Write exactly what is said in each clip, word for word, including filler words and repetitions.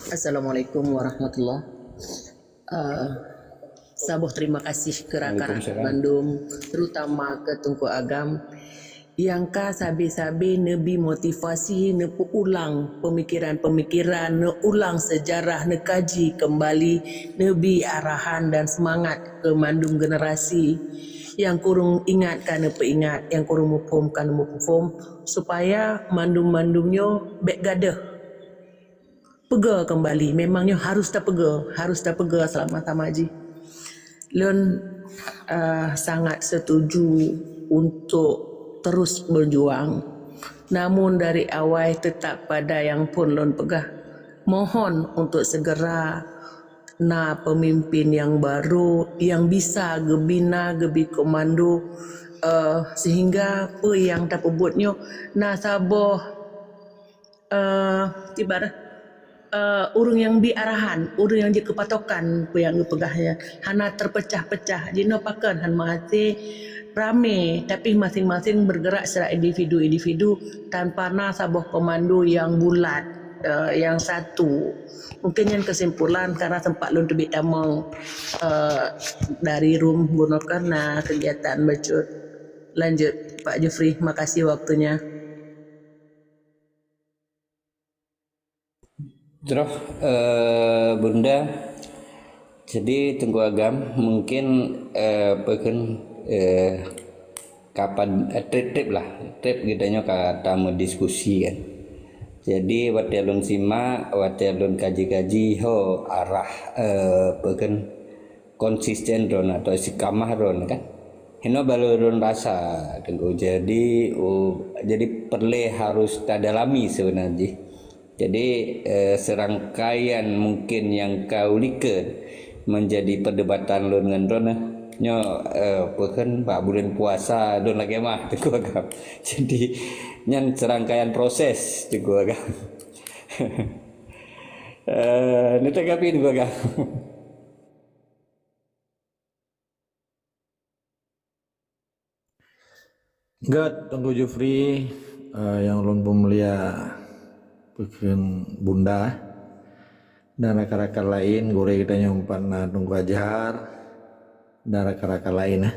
Assalamualaikum warahmatullahi. Uh, saboh terima kasih ke rakan-rakan bandum, terutama ke Teungku Agam, nyang ka sabe-sabe neubi motivasi, neupeuulang pemikiran-pemikiran, neuulang sejarah, neukaji kembali, neubi arahan dan semangat ke mandum generasi. Nyang kureueng ingat ka neupeuingat, nyang kureueng muphom ka neumeuphom, supaya mandum-mandum nyoe bék gadôh. Peugah kembali, memang nyoe harus tapeugah, harus tapeugah selama-lama jih. Lôn, eh, sangat setuju untuk terus berjuang. Namun dari awai tetap pada nyang phon lôn peugah, mohon untuk segera na pemimpin nyang baru nyang bisa geubina, geubi komando, eh, sehingga peue nyang tapeubuet nyoe na saboh, eh, ibarat, eh, ureuëng nyang bi arahan, ureuëng nyang jeuet keu patokan peue nyang geupeugah nyan. Hana terpecah-pecah. Jinoe pakon han maté ramé, tapi masing-masing bergerak secara individu-individu tanpa na saboh komando nyang bulat, eh, nyang satu. Mungkin nyan kesimpulan karena sempat lôn teubiet tamong, eh, dari room bunoe karena kegiatan bacut. Lanjut, Pak Jufri, makasih waktunya. Jroh, eh, Bunda. Jadi, Teungku Agam, mungkin, eh, peukon, eh, kapan, eh, trép-trép lah. Trép geutanyoe ka tameudiskusi kan. Jadi, watée lôn simak, watée lôn kaji-kaji, ho arah, eh, peukon konsisten droen atau istiqamah droen kan. Hino baru droen rasa, Teungku. Jadi, oh, jadi perlée harus tadalami sebenarnya. Jadi, eh, serangkaian mungkin nyang ka ulikeu menjadi perdebatan lôn ngon droen, eh. Nyoe, eh, peukon bak buleuen puasa droen lagée mah, Teungku Agam. Jadi, nyan serangkaian proses, Teungku Agam. Eh, neutanggapi, Teungku Agam. Gét, Teungku Jufri, eh, nyang lôn peumulia peukon Bunda, dan rakan-rakan laén, gurée geutanyoe pat na Teungku Azhar, dan rakan-rakan laén, eh.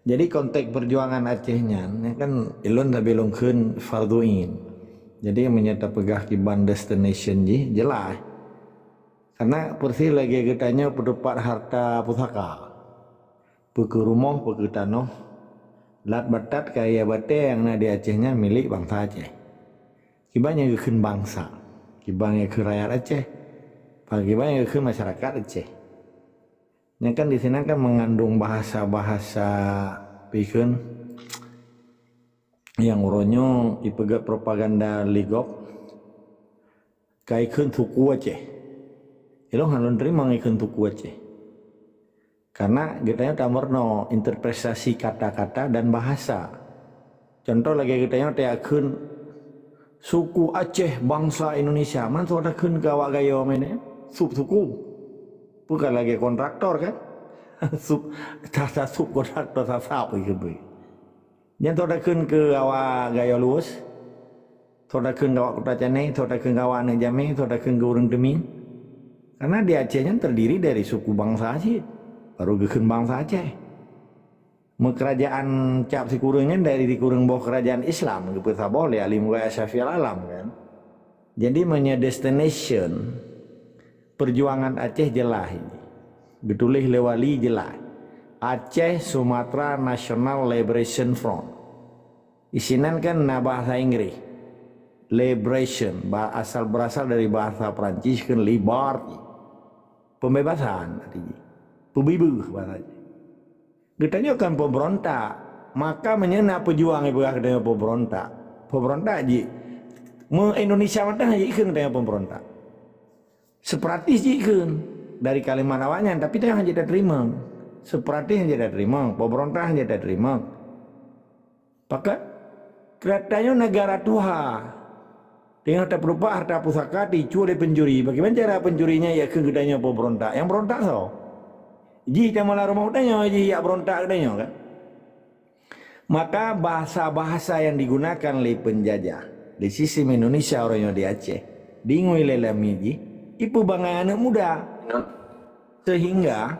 Jadi konteks perjuangan Aceh nyan, nyan kan ulôn sabe lôn kheun fardhu ain. Jadi meunyoe tapeugah kiban destination jih, jeulaih. Karena persis lagée geutanyoe peuteupat harta pusaka. Peu keu rumoh, peu keu tanoh, lat batat kayée batée nyang na di Aceh nyan milék bansa Aceh. Kiban nyang geukheun bansa, kiban nyang geukheun rakyat Aceh, kiban nyang geukheun masyarakat Aceh. Nyan kan di sinan kan mengandung bahasa-bahasa peue kheun nyang uroe nyoe ipeugét propaganda lé gob. Ka ikheun suku Aceh. Ilôn hana lôn teurimong ikheun suku Aceh. Karena geutanyoe tameurunoe interpretasi kata-kata dan bahasa. Contoh lagée geutanyoe tajak kheun suku Aceh bangsa Indonesia. Man soe takheun keu awak Gayo meunan? Sub suku. Bukan lagée kontraktor kan? Sub, sasa sub kontraktor sasab ikheun. Nyan soe takheun keu awak Gayo Luweuh? Soe takheun keu awak Kuta Caneng, soe takheun keu awak Aneuk Jamé, soe takheun keu ureuëng Teumieng. Karena di Aceh nyan terdiri dari suku bangsa cit, baru geukheun bangsa Aceh. Meukeurajaan cap sikureueng nyan dari sikureueng boh keurajaan Islam geupeusaboh lé Ali Mughal Asyafi Al-Alam kan. Jadi meunyoe destination perjuangan Aceh jeulaih ini. Geutuléh lé Wali jeulaih. Aceh Sumatra National Liberation Front. Isinan kan na bahasa Inggris. Liberation, ba-, asal berasal dari bahasa Perancis kan liberty. Pembebasan arti jih. Peubibeuh bahasa jih. Geutanyoe kan pemberontak. Maka meunyoe na pejuang ipeugah geutanyoe pemberontak. Pemberontak jih. Me-Indonesia mantong jih ikheun geutanyoe pemberontak. Separatis jih kheun dari kalimat awaknyan, tapi tanyoe hana jeuet tateurimong. Separatis hana jeuet tateurimong, pemberontak hana jeuet tateurimong. Pakat, geutanyoe negara tuha. Teungoh tapeurupak harta pusaka teuicue lé pencuri. Bagaimana cara pencurinya ya kheun geutanyoe pemberontak? Nyang berontak soe? Jih tamala rumoh geutanyoe, jih jak berontak geutanyoe kan? Maka bahasa-bahasa yang digunakan lé penjajah di sistem Indonesia uroe nyoe di Aceh, Dingui lé lamiet jih, ipeubangai aneuk muda. Sehingga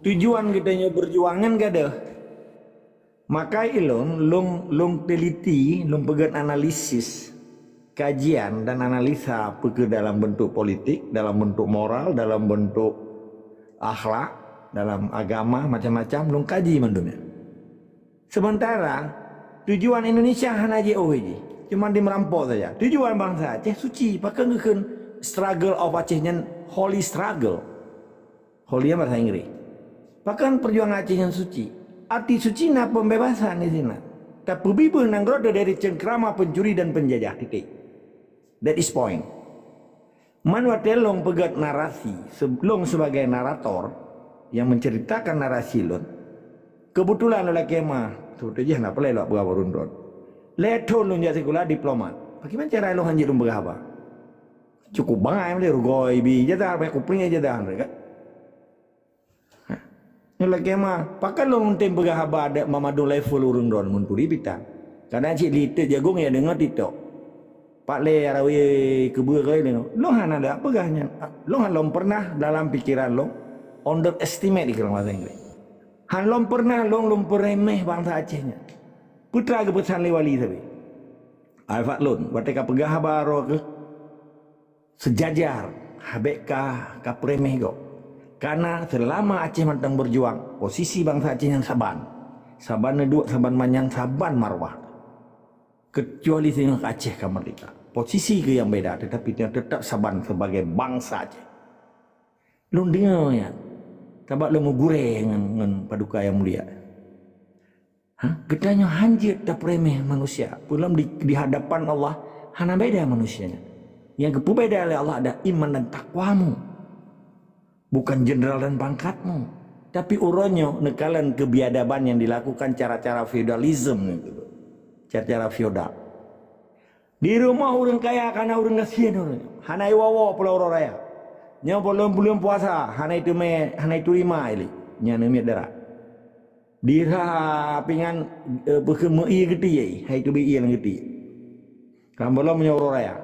tujuan geutanyoe berjuang nyan gadôh. Maka ilôn, lôn, lôn teliti, lôn peugét analisis, kajian dan analisa peue keuh dalam bentuk politik, dalam bentuk moral, dalam bentuk akhlak, dalam agama, macam-macam, lôn kaji mandum nyan. Sementara tujuan Indonesia hana jiôh jih, cuma di merampok saja. Tujuan bangsa Aceh suci, pakon geukheun struggle of Aceh nyan holy struggle. Holy nyan bahasa Inggris. Pakon perjuangan Aceh nyan suci? Arti suci na pembebasan di sinan. Tapeubeubaih nanggroe dari cengkrama pencuri dan penjajah, titik. That is point. Man watée lôn peugét narasi, se-, lôn sebagai narator yang menceritakan narasi lôn, kebetulan lôn lakée meu'ah, seutôt jih hana peureulée lôn peugah bak ureuëng droen. Lhée thon lôn jak sikula diplomat. Pakriban cara lôn hanjeuet lôn peugah haba? Cukup bangai lé rugoe ibi ijazah, bak kupring ijazah mereka. Nyoe lakée meu'ah, pakon lôn tem peugah haba adak mamandum level ureuëng droen ngon puri bitan. Kadang cit liteuk jagong ya deungoe TikTok. Pat lé arawi keubeue kali lé. Lôn hana lé peugah nyan. Lôn hana lôn pernah dalam pikiran lôn underestimate di keurang bahasa Inggris. Han lôn pernah lôn lôn peuremeh bangsa Aceh nyan. Putra geupeusan lé wali sabe. Ai fak lôn, watée ka peugah haba roh keuh seujajar, habék ka, ka peuremeh gob. Karena seulama Aceh mantong berjuang, posisi bangsa Aceh nyan saban. Saban neuduek, saban manyang, saban marwah. Kecuali singoh Aceh ka merdeka. Posisi keuh nyang beda, tetapi tetap saban sebagai bangsa Aceh. Lôn deungoe nyan, sabab lôn meugurée ngon, ngon paduka nyang mulia. Ha? Geutanyoe hanjeuet tapeuremeh manusia. Peulom di, di hadapan Allah hana beda manusia nyan. Yang geupeubeda lé Allah adalah iman dan takwamu. Bukan jenderal dan pangkatmu. Tapi uroe nyoe neukalon keubiadaban yang dilakukan cara-cara feodalisme gitu. Cara-cara feodal. Di rumoh ureuëng kaya kana ureuëng gasien ureuëng. Hana iwoe-woe pulang uroe raya. Nyoe buleuen-buleuen puasa hana iteumé, hana iteurima ilée. Nyan neumiet dara. Dira pingan, eh, beukeumeu ie geuti, hai teubi ie lam geuti. Kan belom meunyoe uroe raya.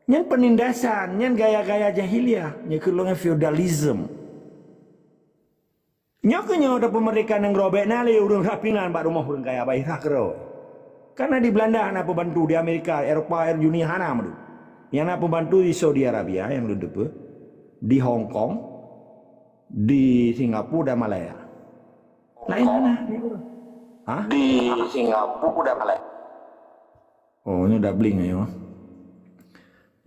Nyan penindasan, nyan gaya-gaya jahiliah, nyan keulongan feodalisme. Nyoe keuh nyoe tapeumeurdeka nanggroe bék na lé ureuëng rapinan bak rumoh ureuëng kaya bak irah keudroe. Karena di Belanda hana peubantu, di Amerika, Eropa, Eropa Uni hana meudeh. Yang na peubantu di Saudi Arabia yang leudepe, di Hong Kong, di Singapura dan Malaya. Lain hana. Hah? Di Singapura dan Malaya. Oh, nyoe dah bling ayo.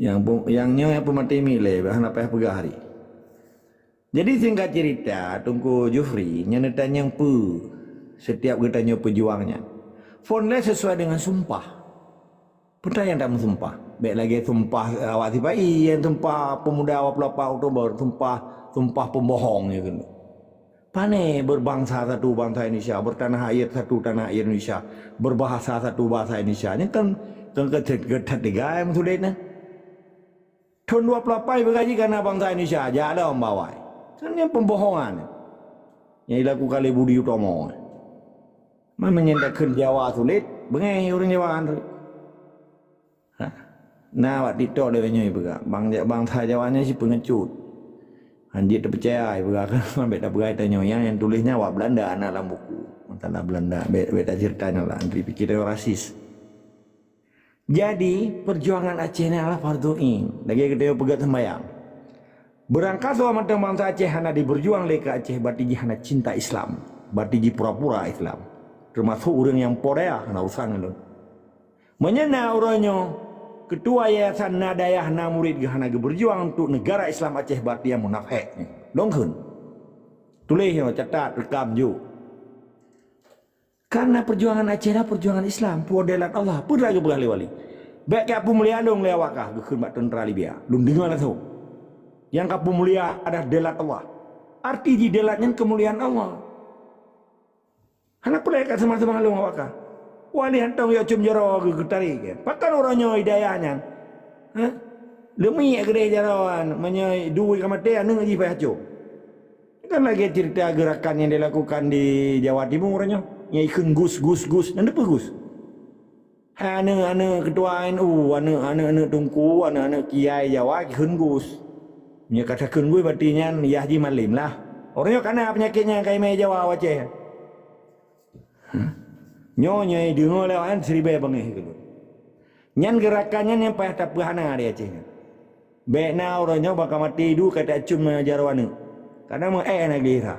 Yang yang nyoe yang peumaté mi lé, bah hana payah peugah hari. Jadi singkat cerita, Teungku Jufri nyan neutanyong peue setiap geutanyoe peujuang nyan. Phon lé sesuai dengan sumpah. Peue nyang tameusumpah? Bék lagée sumpah awak sipai, nyang sumpah pemuda dua puluh lapan Oktober, sumpah, sumpah pembohong je keunoe. Pane berbangsa satu bangsa Indonesia, bertanah air satu tanah air Indonesia, berbahasa satu bahasa Indonesia. Nyan kan, kan, kan, kan, kan tiga yang sulit nah. Thon dua puluh lapan beugaji kana bangsa Indonesia, jak lom bawai. Kan nyan pembohongan. Yang dilakukan oleh Budi Utomo. Mana nyan dah kheun Jawa sulit, bengeh ureuëng Jawa tu. Ha. Na awak TikTok lé nyoe peugah, bang, bangsa Jawa nyoe si peungecut. Hanjeuet teupeurcaya, peugah kan sampai tapeugah tanyoe nyang, nyang tuléh nyan awak Belanda na lam buku. Masalah Belanda, bék, bék tacerita nyoe lah, nanti pikir tanyoe rasis. Jadi, perjuangan Aceh nyan adalah fardhu ain. Lagée geutanyoe peugah sembayang. Beurangkasoe mantong bangsa Aceh hana diberjuang lé keu Aceh, berarti jih hana cinta Islam. Berarti jih pura-pura Islam. Termasuk ureuëng nyang po dayah, hana urusan ngon lôn. Meunyoe na uroe nyoe, ketua yayasan na dayah na murit geuh hana geubeurjuang untuk negara Islam Aceh, berarti nyang munafék nyoe. Lôn kheun. Tuléh nyoe, catat, rekam, jok. Karena perjuangan Aceh adalah perjuangan Islam, peue delat Allah, peue lagée peugah lé wali. Bék ka peumulia lôn lé awak kah, geukheun bak tentara Libya. Lôn deungoe langsung. Nyang ka peumulia adalah delat Allah. Arti jih delat nyan keumuliaan Allah. Hana peureulée ka seumah-seumah lôn awak kah. Wali hantong yok cum jaroe geu-, geutarék. Pakon uroe nyoe hidayah nyan? Ha? Leumiek keudeh jaroe nyan, meunyoe dui ka maté, aneuëk jih payah com. Kan lagée cerita gerakan yang dilakukan di Jawa Timur nyoe. Yang ikheun gus, gus, gus. Nyan dipeue gus? Hai aneuk-aneuk keutua N U, aneuk-aneuk teungku, aneuk-aneuk kiai Jawa, kheun gus. Meunyoe ka takheun gus, berarti nyan yah jih malem lah. Ureueng nyoe kana peunyakét nyang ka imé Jawa u Aceh. Hah? Nyoe nyang deungoe lé awaknyan siribèe beungéh keudroe. Nyan geurakan nyan nyang payah tapeuhana di Aceh nyan. Bèk na uroe nyoe baka maté du ka tacôm jaroe aneuk. Kadang meu-ék na geulira.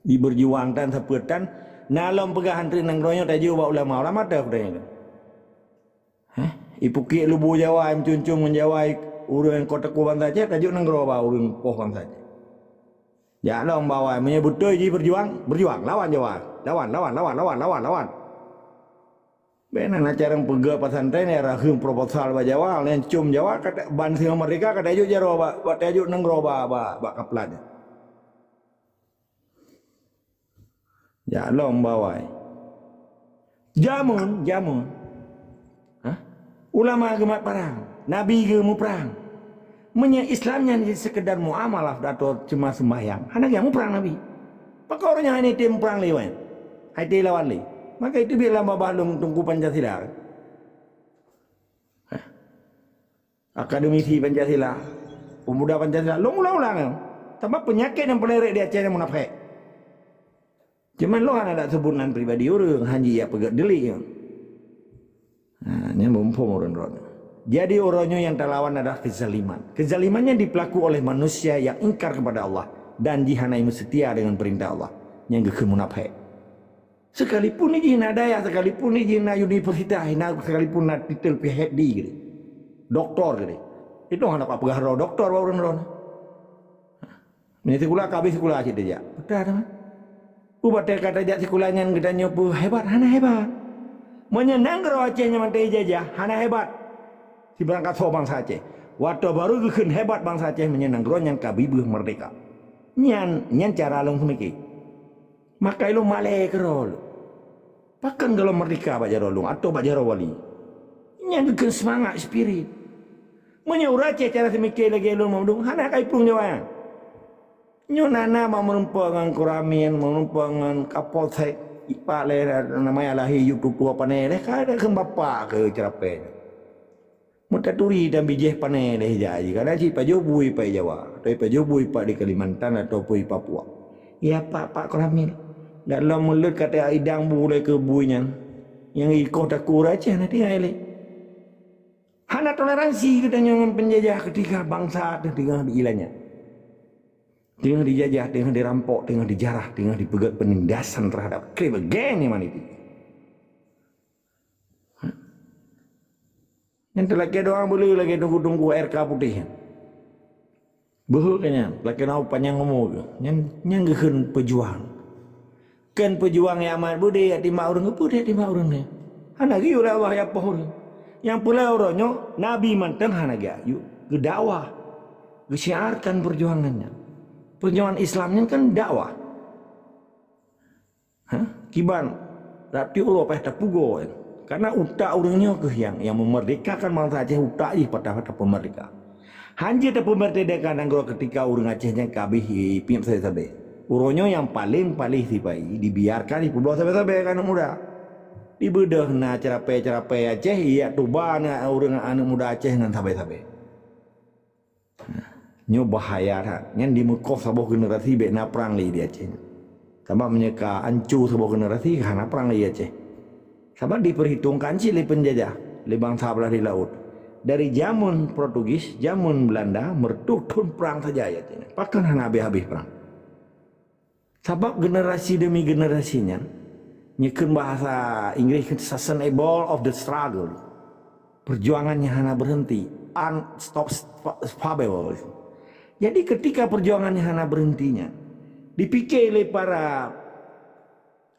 Di beujuang tan sapeue tan, na lom peugah antre nanggroe nyoe tajok bak ulama. Ulama teuh peue tanyoe. Heh, ipukiek lubu Jawa, imcum-cum ngon Jawa, ureueng kota ku bansa Aceh, tajok nanggroe bak ureueng poh bansa Aceh. Jak lom bak awai, meunyoe beutôi jih beujuang, beujuang lawan Jawa. Lawan, lawan, lawan, lawan, lawan, lawan. Bèk na, na carông peugah pesantren, ya raheueng proposal bak Jawa, laén com Jawa, kata ban singoh merdeka, kata jok jaroe bak, bak tajok nanggroe bak, bak, bak kaplat. Jak lom bak awai. Jameun, jameun. Hah? Ulama geumat parang, nabi geumuprang. Meunyoe Islam nyan jih seukeudar muamalah atau cuma seumbahyang, hana geumuprang nabi. Pakon ureueng nyan hana tem muprang lé wan? Hai tem lawan lé. Maka itu biarlah babah lôn Teungku Pancasila. Hah? Akademisi Pancasila, pemuda Pancasila, lôn ulang-ulang. Sabab peunyakét nyang paleng rhot di Aceh nyan munafék. Cuman lôn hana dak seubut nan pribadi ureueng, hana jijak peugét delik nyan. Ha, nyan muphom ureueng droeneuh. Jadi uroe nyoe nyang talawan adalah kezaliman. Kezaliman nyan dipelaku oleh manusia yang ingkar kepada Allah dan jih hana meuseutia dengan perintah Allah. Nyan geukheun munafék. Sekalipun jih na dayah, sekalipun jih na universitas, na sekalipun na titel P H D geude, doktor geude, itu hana pat peugah droe doktor bak ureueng droe. Meunyoe sikula ka habéh sikula cit tajak, peugah teuma. Ubat ka tajak sikula nyan geutanyoe peu hebat, hana hebat. Meunyoe nanggroe Aceh nyan mantong jijajah, hana hebat. Sibarang kasoe bansa Aceh. Watèe baru geukheun hebat bansa Aceh meunyoe nanggroe nyan ka bibeuh merdeka. Nyan, nyan cara lôn seumike. Maka ilôn malèe keudroe lôn. Pakon gohlom merdeka bak jaroe lôn atau bak jaroe wali? Nyan geukheun seumangat, spirit. Meunyoe ureueng Aceh cara seumike lagèe lôn meudong, hana kai plueng Jawa nyan. Nyoe na-na bak meurumpok ngon Koramil, meurumpok ngon Kapolsek, ipak lé namanya lahé yue tutoe pane lé, ka ada kheun bapak keu ceurapée. Meutaturi dan bijéh pane lé ija jih, kadang cit pajoh bui pat Jawa, atau pajoh bui pat di Kalimantan ataupun di Papua. Ya Pak, Pak Koramil, dak lom meuleut kata idang bu lé keu bui nyan, nyang ikoh takue Aceh na tinggai lé. Hana toleransi geutanyoe ngon penjajah keutika bansa teuh teungoh diilanya. Teungoh dijajah, teungoh dirampok, teungoh dijarah, teungoh dipeugét penindasan terhadap kriminal humaniti. Nyan teulakée doa beuleu lagée tungku-tungku R K putéh nyan. Beuheuek nyan, lakée na panyang umu geuh. Nyan, nyan geukheun peujuang. Kheun peujuang nyang mat beudé jak timbak ureueng, peue jak timbak ureueng nyan? Hana geuyue lé Allah jak poh ureueng. Nyang peuleueh uroe nyoe, nabi mantong hana geuyue geudakwah, geusyiarkan peujuangan nyan. Peujuangan Islam nyan kan dakwah. Ha? Kiban, rab tiep uroe payah tapeugoe. Karena utak ureueng nyoe kheueh nyang, nyang meumerdekakan bansa Aceh, utak jih patah tapeumeurdeka. Hanjeuet tapeumeurdeka nanggroe keutika ureueng Aceh nyan ka habéh ipiep sabe-sabe. Uroe nyoe nyang paleng paléh sipai dibiarkan ipeubloe sabe-sabe keu aneuk muda. Dibeudôh na ceurapée-ceurapée Aceh, ijak tuba na ureueng aneuk muda Aceh ngon sabe-sabe. Nyoe bahaya that. Nyan dimeukoh saboh generasi bék na prang lé di Aceh. Sabab meunyoe ka anco saboh generasi, ka hana prang lé di Aceh. Sabab diperhitungkan cit lé penjajah, lé bansa blah di laôt. Dari jameun Portugis, jameun Belanda, meureutoh thon prang saja di Aceh. Pakon hana habéh-habéh prang? Sabab generasi demi generasi nyan, nyeukheun bahasa Inggris, sustainable of the struggle. Perjuangan nyang hana berhenti, unstoppable. Jadi, ketika perjuangan nyang hana berhenti nyan, dipike lé para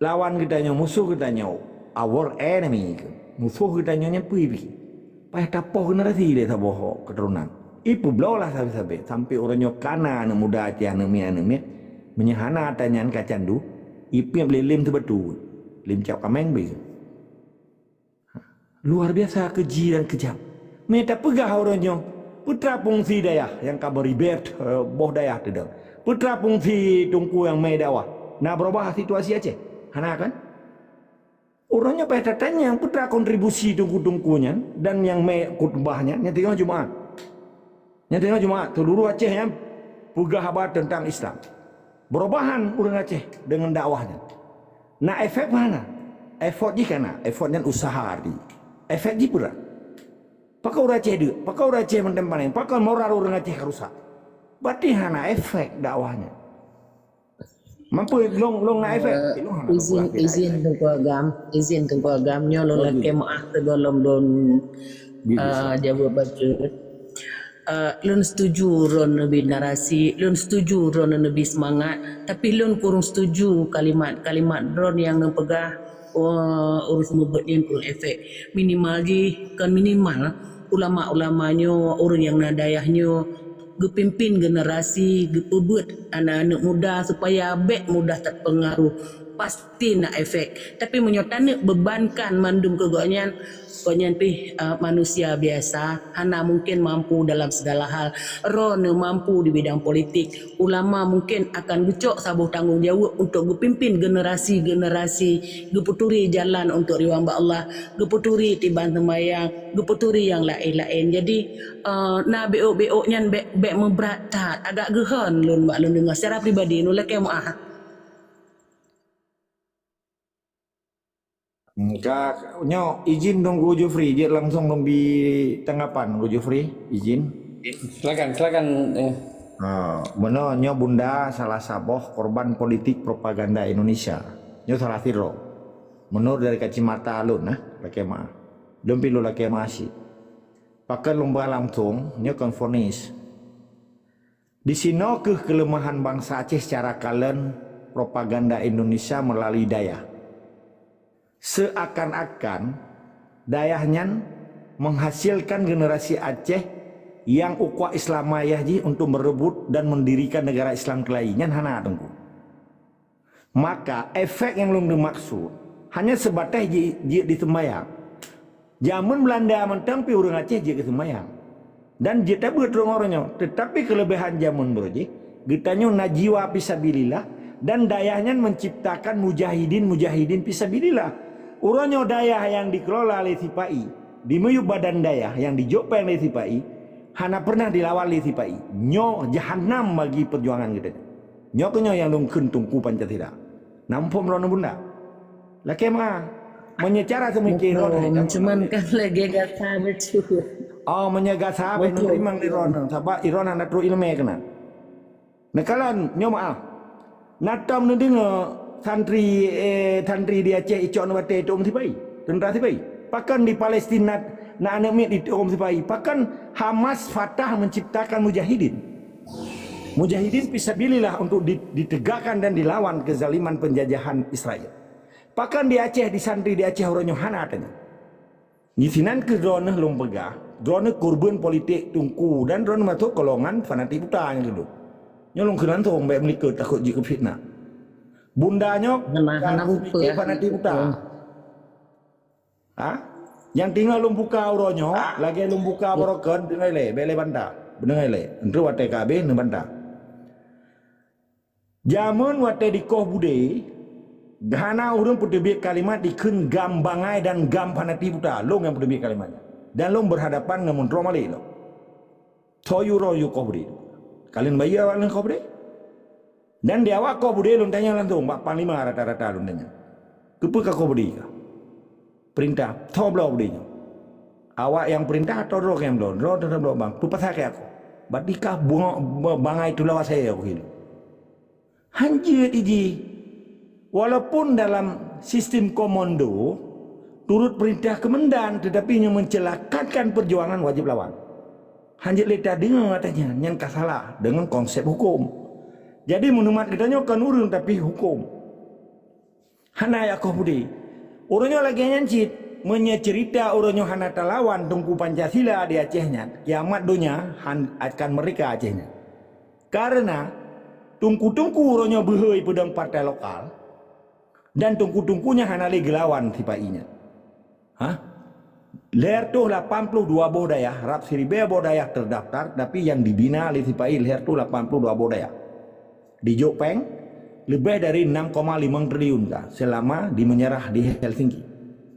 lawan geutanyoe, musoh geutanyoe, our enemy, musoh geutanyoe nyan peue pih. Payah tapoh generasi lé saboh keuturonan. Ipeubloe lah sabe-sabe, sampoe uroe nyoe kana aneuk muda Aceh, aneuk miet, aneuk miet. Meunyoe hana ata nyan ka candu, ipiep lé lem teubeutôi, lem cap kaméng beu. Luar biasa keji dan kejam. Meunyoe tapeugah uroe nyoe, peue teuma fungsi dayah nyang ka meuribet, eh, boh dayah teudong? Peue teuma fungsi teungku nyang mé dakwah? Na beurubah situasi Aceh? Hana kan? Uroe nyoe payah tatanyong peue teuma kontribusi teungku-teungku nyan dan nyang mé khutbah nyan, nyang teungoh Jumaat. Nyang teungoh Jumaat, seuluruh Aceh nyan peugah haba teuntang Islam. Beurubahan ureuëng Aceh deungon dakwah nyan. Na efek hana? Efek jih kana, efek nyan usaha arti. Efek jih peue? Pakon ureuëng Aceh deuk, pakon ureuëng Aceh mantong panéh, pakon moral ureuëng Aceh ka rusak. Berarti hana efek dakwah nyan. Mampu long long na efek. Eh, Long hana izin, efek. Izin Teungku Agam, izin Teungku Agam, nyoe lôn lakée meuáh sigohlom lôn, eh, jaweueb bacut. Eh, lôn setuju droeneuh neubi narasi, lôn setuju droeneuh neubi seumangat, tapi lôn kureueng setuju kalimat-kalimat droeneuh nyang neupeugah, eh, ureuëng seumeubeuet nyan kureueng efek. Minimal jih, kon minimal, ulama-ulama nyoe, ureuëng nyang na dayah nyoe, geupimpin generasi, geupeubeuet aneuëk-aneuëk muda supaya bék mudah teupeungaruh. Pasti na efek. Tapi meunyoe taneuk bebankan mandum keu gobnyan, gobnyan pih, eh, manusia biasa, hana mungkin mampu dalam segala hal. Droeneuh mampu di bidang politik. Ulama mungkin akan geucok saboh tanggong jaweueb untuk geupimpin generasi-generasi, geupeuturi jalan untuk riwang bak Allah, geupeuturi tiban seumayang, geupeuturi nyang laén-laén. Jadi, eh, na béok-béok nyan bék, bék meubrat that, agak geuhon lôn bak lôn deungoe. Secara pribadi, lôn lakée meuáh. Ka, nyoe izin dong Guru Jufri, jeuet langsung dong bi tanggapan Guru Jufri, izin. Silakan, silakan, eh. Ha, meunoe nyoe Bunda salah saboh korban politik propaganda Indonesia. Nyoe salah sidroe. Menurut dari kacamata lôn, nah, lakée meuáh. Lôn pih lôn lakée meuáh cit. Pakon lôn ba langsung, nyoe kon vonis. Disinoe kheueh keuleumahan bansa Aceh secara kalon propaganda Indonesia meulalu dayah. Seuakan-akan dayah nyan menghasilkan generasi Aceh nyang ukua Islamiyah jih untuk merebut dan mendirikan negara Islam keulayi. Nyan hana, Teungku. Maka, efek nyang lôn teumaksud hanya seubatéh ji-, jeuet diseumayang. Jameun Beulanda mantong pih ureuëng Aceh jeuet geuseumayang. Dan jeuet tabeuet rhueng uroe nyoe. Teutapi keuleubehan jameun baroe jih, geutanyoe na jiwa fisabilillah dan dayah nyan menciptakan mujahidin-mujahidin fisabilillah. Uroe nyoe dayah nyang dikelola lé sipa-i, di miyueb badan dayah nyang dijok péng lé sipa-i, hana peureunah dilawan lé sipa-i. Nyoe jahanam bagi peujuangan geutanyoe. Nyoe keuh nyoe nyang lôn kheun Teungku Pancasila. Na muphom droeneuh Bunda? Lakée meuáh. Meunyoe cara seumike droeneuh hai, cuman kan lagée gata bacut. Oh, meunyoe gata bék neuteurimong lé droeneuh, sabab droeneuh hana trok iéleumé keunan. Neukalon, nyoe meuáh. Na tom neudeungoe santri, eh, santri di Aceh icok neubatée teuom sipa-i, teuntra sipa-i. Pakon di Palestina na aneuëk miet iteuom sipa-i? Pakon Hamas, Fatah menciptakan mujahidin? Mujahidin fisabilillah untuk di-, ditegakkan dan dilawan kezaliman penjajahan Israel. Pakon di Aceh, di santri di Aceh uroe nyoe hana ata nyan? Di sinan kheueh droeneuh lôn peugah, droeneuh korban politik Teungku dan droeneuh masôk golongan fanatik buta nyang keudua. Nyoe lôn kheun langsung, bék meulikot takot jeuet keu fitnah. Bunda nyoe hana, hana upeue fanatik buta. Ha? Nyang teungoh lôn buka uroe nyoe, lagée lôn buka barokon, deungoe lé, bék lé banta. Deungoe lé, enteuk watée ka habéh neubanta. Jameun watée di Koh Budé, hana ureuëng peuteubiet kalimat dikheun GAM bangai dan GAM fanatik buta. Lôn nyang peuteubiet kalimat nyan. Dan lôn berhadapan ngon meuntroe malée lôn. Soe yue roh yue Koh Budé. Kalon bayeue awak ngon Koh Budé. Dan di awak Koh Budé lôn tanyong langsung, bak panglima rata-rata lôn tanyong. Keupeue ka Koh Budé ka? Peurintah, soe bloe Koh Budé nyoe? Awak nyang peurintah atau droe nyang bloe? Droe nyang bloe bang. Peue pasai keu aku? Bak dikah bungo-, ba-, bangai tulawa saya aku hilu. Hanjeuet iji. Walaupun dalam sistem komando, turut perintah komandan, tetapi nyoe mencelakakan perjuangan wajib lawan. Hanjeuet lé tadeungoe ata nyan, nyan ka salah deungon konsep huköm. Jadi, meuneumat geutanyoe kon ureuëng, tapi huköm. Hana jak Koh Budé. Uroe nyoe lagée nyan cit, meunyoe ceurita uroe nyoe hana talawan Teungku Pancasila di Aceh nyan, kiamat donya han-, akan meurdeka Aceh nyan. Kareuna teungku-teungku uroe nyoe beuhe peudong partai lokal, dan teungku-teungku nyan hana lé geulawan sipa-i nyan. Hah? Lhée reutôh lapan ploh dua boh dayah, rab siribée boh dayah teurdaftar, tapi nyang dibina lé sipa-i lhée reutôh lapan ploh dua boh dayah. Dijok péng leubeh dari enam koma lima triliun ka seulama di meunyeurah di Helsinki.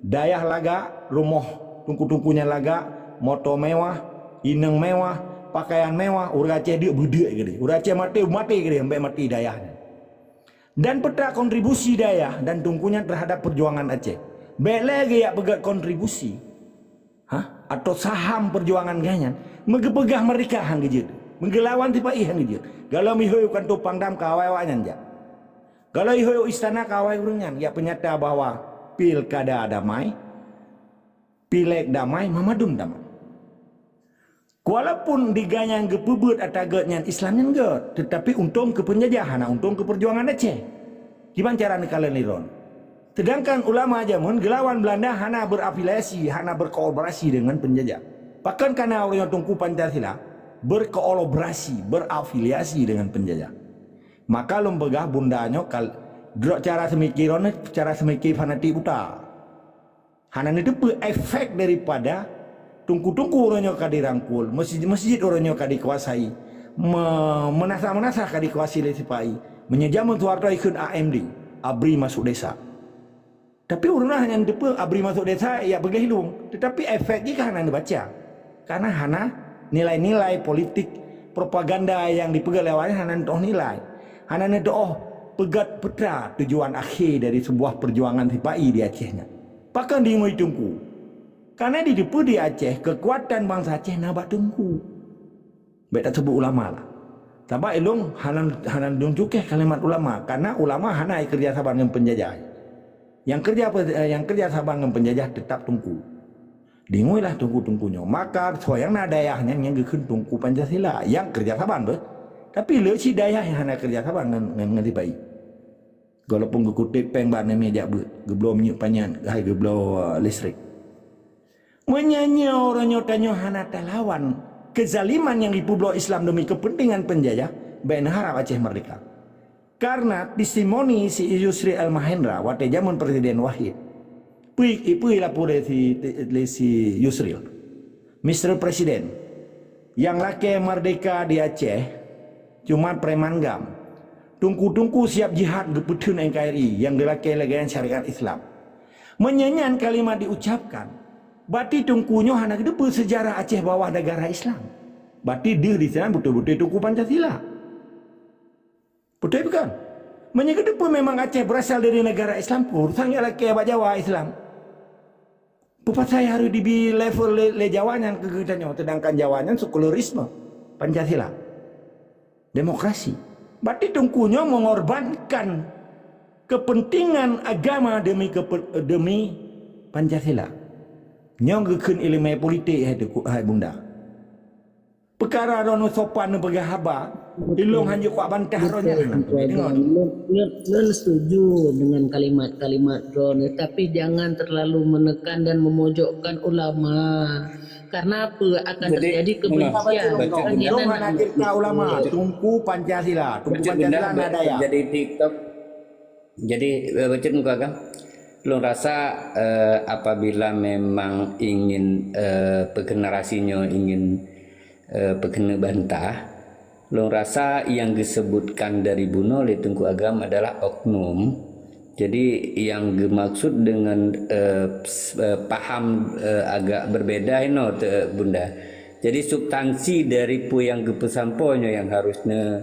Dayah lagak, rumoh teungku-teungku nyan lagak, moto mewah, inong mewah, pakaian mewah, ureuëng Aceh deuk beudeuk keudeh. Ureuëng Aceh maté, maté keudeh, ambek maté dayah nyan. Dan peutrak kontribusi dayah dan teungku nyan terhadap perjuangan Aceh. Bék lé geujak peugét kontribusi, ha, atau saham perjuangan geuhnyan. Meugeupeugah merdeka han geujeuet. Meugeulawan sipa-i han geujeuet. Galom ihôi u kantô Pangdam ka awai awaknyan jak. Galom ihôi u istana ka awai ureuëng nyan jak peunyata bahwa pilkada damai, pilék damai, memadum damai. Walaupun di gobnyan geupeubeuet atra gét nyan Islam nyan gét, tetapi untông keu peunjajah, hana untông keu perjuangan Aceh. Kiban cara neukalon lé droeneuh. Sedangkan ulama jameun geulawan Belanda hana berafiliasi, hana berkolaborasi dengan penjajah. Pakon kana ureuëng nyoe teungku Pancasila berkolaborasi, berafiliasi dengan penjajah. Maka lôn peugah bunda nyoe kal-, drok cara seumiki droeneuh, cara seumiki fanatik buta. Hana neuteupeue efek daripada teungku-teungku uroe nyoe ka dirangkul, meuseujid-meuseujid uroe nyoe ka dikuasai, me-, meunasah-meunasah ka dikuasai lé sipa-i. Meunyoe jameun Soeharto ikheun A M D, abri masuk desa. Tapi ureuëng hana neuteupeue abri masuk desa jak peugléh lueng, tetapi efek jih ka hana neubaca. Karena hana nilai-nilai politik propaganda nyang dipeugét lé awaknyan hana neutoh nilai. Hana neutoh peugét peue tujuan akhé dari sebuah perjuangan sipa-i di Aceh nyan. Pakon deungon teungku? Karena diteupeue di Aceh keukuatan bansa Aceh na bak teungku. Bék tasebut ulama lah. Sabab ilong hana, hana lôn cukéh kalimat ulama, karena ulama hana keureuja saban ngon peunjajah. Nyang keureuja pe-, nyang keureuja saban ngon peunjajah teutap teungku. Deungoilah teungku-teungku nyoe. Maka soe nyang na dayah nyan nyang geukheun teungku Pancasila, nyang keureuja saban beh. Tapi le cit dayah nyang hana keureuja saban ngon, ngon, ngon sipa-i. Walaupun geukutép péng bak aneuk miet jak beuet, geubloe minyeuk panyöt, hai geubloe, eh, listrik. Meunyoe nyoe uroe nyoe tanyoe hana talawan keuzaliman nyang jipeubloe Islam demi keupeuntengan peunjajah, bék neuharab Aceh merdeka. Karena testimoni si Yusril Al-Mahendra watée jameun Presiden Wahid, peue, peue lapor lé si, lé si Yusril, Mister President, nyang lakée merdeka di Aceh cuma preman GAM. Teungku-teungku siap jihad geupeutheun N K R I nyang geulakée lagée syariat Islam. Meunyoe nyan kalimat diucapkan, berarti teungku nyoe hana geuteupeue seujarah Aceh bahwa negara Islam. Berarti deuh di sinan beutôi-beutôi teungku Pancasila. Beutôi bukan? Meunyoe geuteupeue memang Aceh berasal dari negara Islam, peue urusan jak lakée bak Jawa Islam. Peue pasai harôh dibi level lé, lé Jawa nyan keu geutanyoe, sedangkan Jawa nyan sekularisme, Pancasila, demokrasi. Berarti teungku nyoe mengorbankan kepentingan agama demi kepe-, demi Pancasila. Nyoe geukheun iéleumé politik hai teungku, hai bunda. Peukara droeneuh sopan neupeugah haba, ilong hanjeuet kuat bantah droeneuh nyan. Deungon. Lôn, lôn, lôn setuju dengan kalimat-kalimat droeneuh, tapi jangan terlalu menekan dan memojokkan ulama. Karena apa akan terjadi kebencian? Ilong hana cerita ulama, teungku Pancasila, teungku Pancasila na dayah. Jadi TikTok. Jadi, eh, bacut muka agam. Lôn rasa, eh, apabila memang ingin, eh, pegenerasi nyoe ingin, eh, peukeuneuk bantah, lôn rasa nyang geusebutkan dari bunoe lé Teungku Agam adalah oknum. Jadi, nyang geumaksud dengan, eh, s-, eh, paham, eh, agak berbeda inoe, te-, Bunda. Jadi, substansi dari peue nyang geupeusampoe nyoe nyang harus ne-,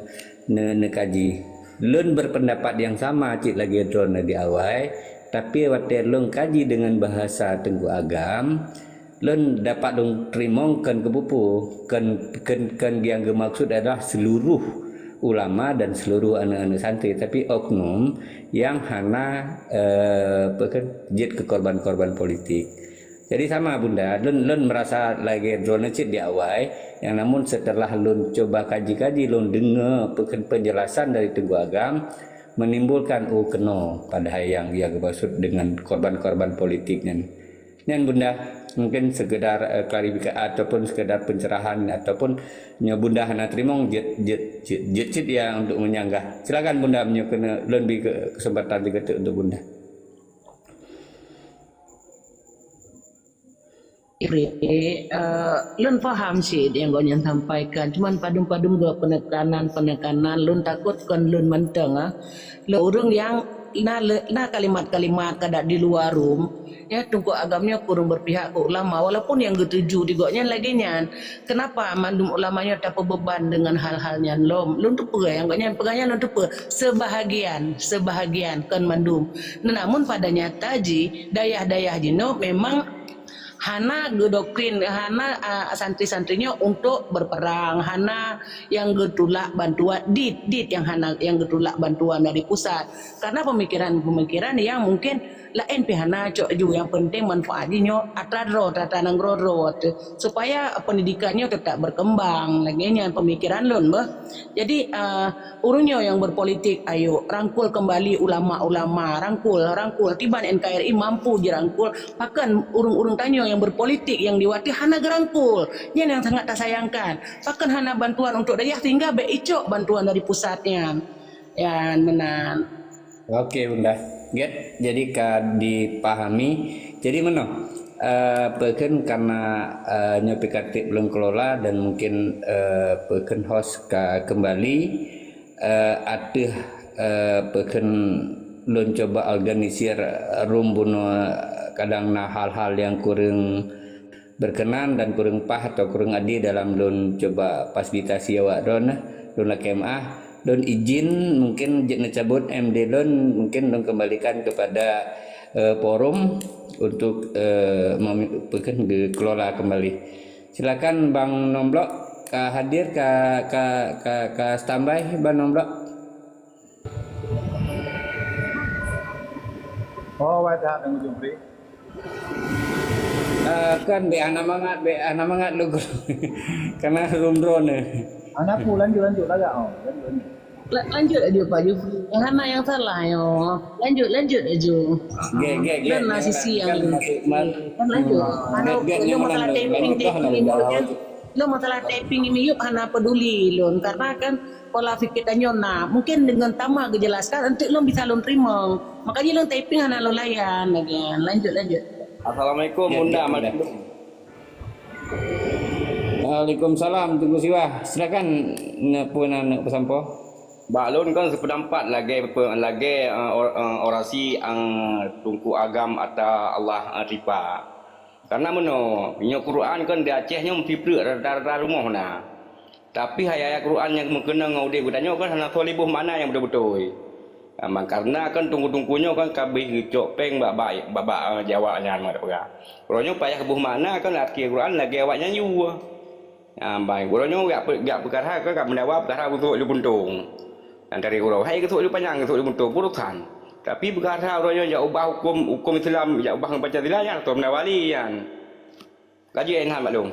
ne-, neukaji. Lôn berpendapat nyang sama cit lagée droeneuh di awai, tapi watée lôn kaji deungon bahasa Teungku Agam, lôn dapat lôn teurimong kon keupeue-peue, kon, kon, kon nyang geumaksud adalah seluruh ulama dan seluruh aneuëk-aneuëk santri, tapi oknum nyang hana, eh, apa kan, jeuet keu korban-korban politik. Jadi sama Bunda, lôn, lôn merasa lagée droeneuh cit di awai, nyang namun setelah lôn cuba kaji-kaji, lôn deungoe pe-, penjelasan dari Teungku Agam, menimbulkan, oh, keunoe padahai nyang, nyang geumaksud dengan korban-korban politik nyan. Nyan Bunda, mungkin sekedar, eh, klarifikasi ataupun sekedar pencerahan ataupun nyoe Bunda hana teurimong jeuet, jeuet, jeuet, jeuet cit ya untuk menyanggah. Silakan Bunda, meunyoe keuneuk lôn bri ke-, kesempatan sigoe teuk untuk Bunda. Iri, eh, lôn paham cit nyang gobnyan sampaikan. Cuman padum-padum dua penekanan-penekanan lôn takot kon lôn mantong, ah. Lôn ureuëng nyang Na le-, na kalimat-kalimat kadak di luwa rum, ya, Teungku Agam nyoe kureueng berpihak keu ulama, walaupun nyang geutuju di gobnyan lagèe nyan. Kenapa mandum ulama nyoe tapeubeban dengan hal-hal nyan lom? Lôn teupeue nyang gobnyan peugah nyan, lôn teupeue. Sebahagian, sebahagian, kon mandum. Namun pada nyata jih, dayah-dayah jinoe memang hana geudoktrin, hana, a, santri-santri nyoe untuk berperang, hana nyang geutulak bantuan, dit, dit nyang hana, nyang geutulak bantuan dari pusat. Karena pemikiran-pemikiran yang mungkin laén pih hana cok ju, yang penting manfaat jih nyoe atra droe, atra nanggroe droe, supaya pendidikan nyoe tetap berkembang. Lagèe nyan pemikiran lôn beuh. Jadi, a, ureueng nyoe nyang berpolitik, ayo rangkul kembali ulama-ulama, rangkul, rangkul. Kiban N K R I mampu jirangkul, pakon ureueng-ureueng tanyoe nyang berpolitik nyang di watèe hana geurangkul. Nyan nyang sangat tasayangkan. Pakon hana bantuan untuk dayah sehingga bèk icok bantuan dari pusat nyan. Nyan meunan. Oke, Bunda. Gét, jadi ka dipahami. Jadi meunoe, eh, peukheun karena, eh, nyoe pih ka trép lôn kelola dan mungkin, eh, peukheun host ka kembali, eh, ateueh, eh, peukheun lôn cuba organisir room bunoe kadang na hal-hal nyang kureueng berkenan dan kureueng paih atau kureueng adé dalam lôn cuba fasilitasi awak droeneuh, lôn lakèe meu'ah. Lôn izin mungkin jeuet neucabut M D lôn, mungkin lôn kembalikan kepada, eh, forum untuk, eh, memi-, peukheun geukelola kembali. Silakan Bang Nomblok ka hadir, ka, ka, ka, ka standby Bang Nomblok. Oh, wai that Teungku Jupri. Ah, kan bèk hana mangat, bèk hana mangat lôn. Karena room droeneuh. Hana peue, lanjut, lanjut, lagak, oh, lanjut, lanjut. La-, lanjut laju Pak Jupri. Hana nyang salah nyoe. Lanjut, lanjut laju. Gét, gét, gét. Dan na sisi nyang kan masuk mal-, kan lanjut. Hmm. Mana gét, gét, nyoe masalah tapping, tapping ini kan. Lôn masalah tapping ini yuk hana peduli lôn. Karena kan pola fikir tanyoe na. Mungkin dengan tamak geujelaskan, enteuk lôn bisa lôn teurimong. Makanya lôn tapping hana lôn layan lagi. Lanjut, lanjut. Assalamualaikum, ya, Bunda. Ya, Bunda. Waalaikumsalam, Teungku Siwah. Silakan, ne-, peue na neuk peusampoe? Bak lôn kan seupeudampat lagèe pe-, lagèe, eh, or-, eh, orasi, eh, Teungku Agam ata Allah, eh, Tripa. Karena meunoe, nyoe Quran kan di Aceh nyoe meusipreuk rata-rata rumoh na. Tapi ayat-ayat Quran nyang meukeunong ngon udép geutanyoe kan hana soe lé boh makna nyang beutôi-beutôi. Ah, mangkarna kan teungku-teungku nyoe kan ka abéh geucok péng bak, bak, bak, bak, eh, Jawa nyan, mak peugah. Uroe nyoe payah geuboh makna kan até Quran lagèe awaknyan yue. Ah, bai, uroe nyoe jak pe-, jak peukara kan ka meudawa peukara beusôk lé puntông. Nyang dari uroe hai geusôk lé panyang, geusôk lé puntông, urosan. Tapi peukara uroe nyoe jak ubah huköm, huköm Islam, jak ubah ngon Pancasila nyan, atau meudawa lé nyan. Laju eh, nyan maklum.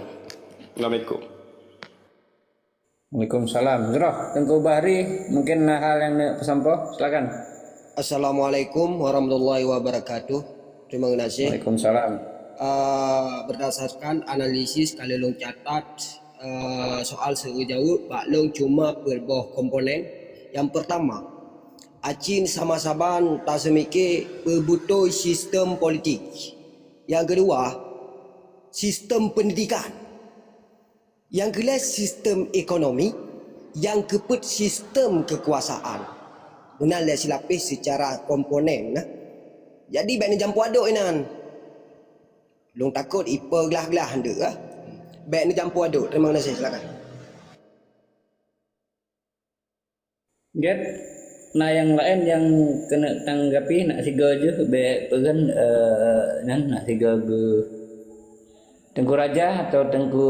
Assalamualaikum. Waalaikumsalam. Jroh, Teungku Bahri, mungkin na hal nyang neuk peusampoe, silakan. Assalamualaikum warahmatullahi wabarakatuh. Terima kasih. Waalaikumsalam. Ah, berdasarkan analisis ka lôn catat, ah, soal seugeujaweueb bak lôn cuma peuet boh komponen. Yang pertama, Acin sama saban taseumike peubeutôi sistem politik. Yang kedua, sistem pendidikan. Nyang keulhèe sistem ekonomi, nyang keupeuet sistem keukuasaan. Meunan lé silapeh seucara komponen, nah. Jadi, bèk neujampu adok inan. Lôn takot ipeuglah-glah ndeuk, ah. Bèk neujampu adok. Terima kasih, silakan. Gét, na nyang laén nyang keuneuk tanggapi, nak sigoe jeuh, bèk peugah, eh, nyan, nak sigoe geu-, Teungku Raja atau Teungku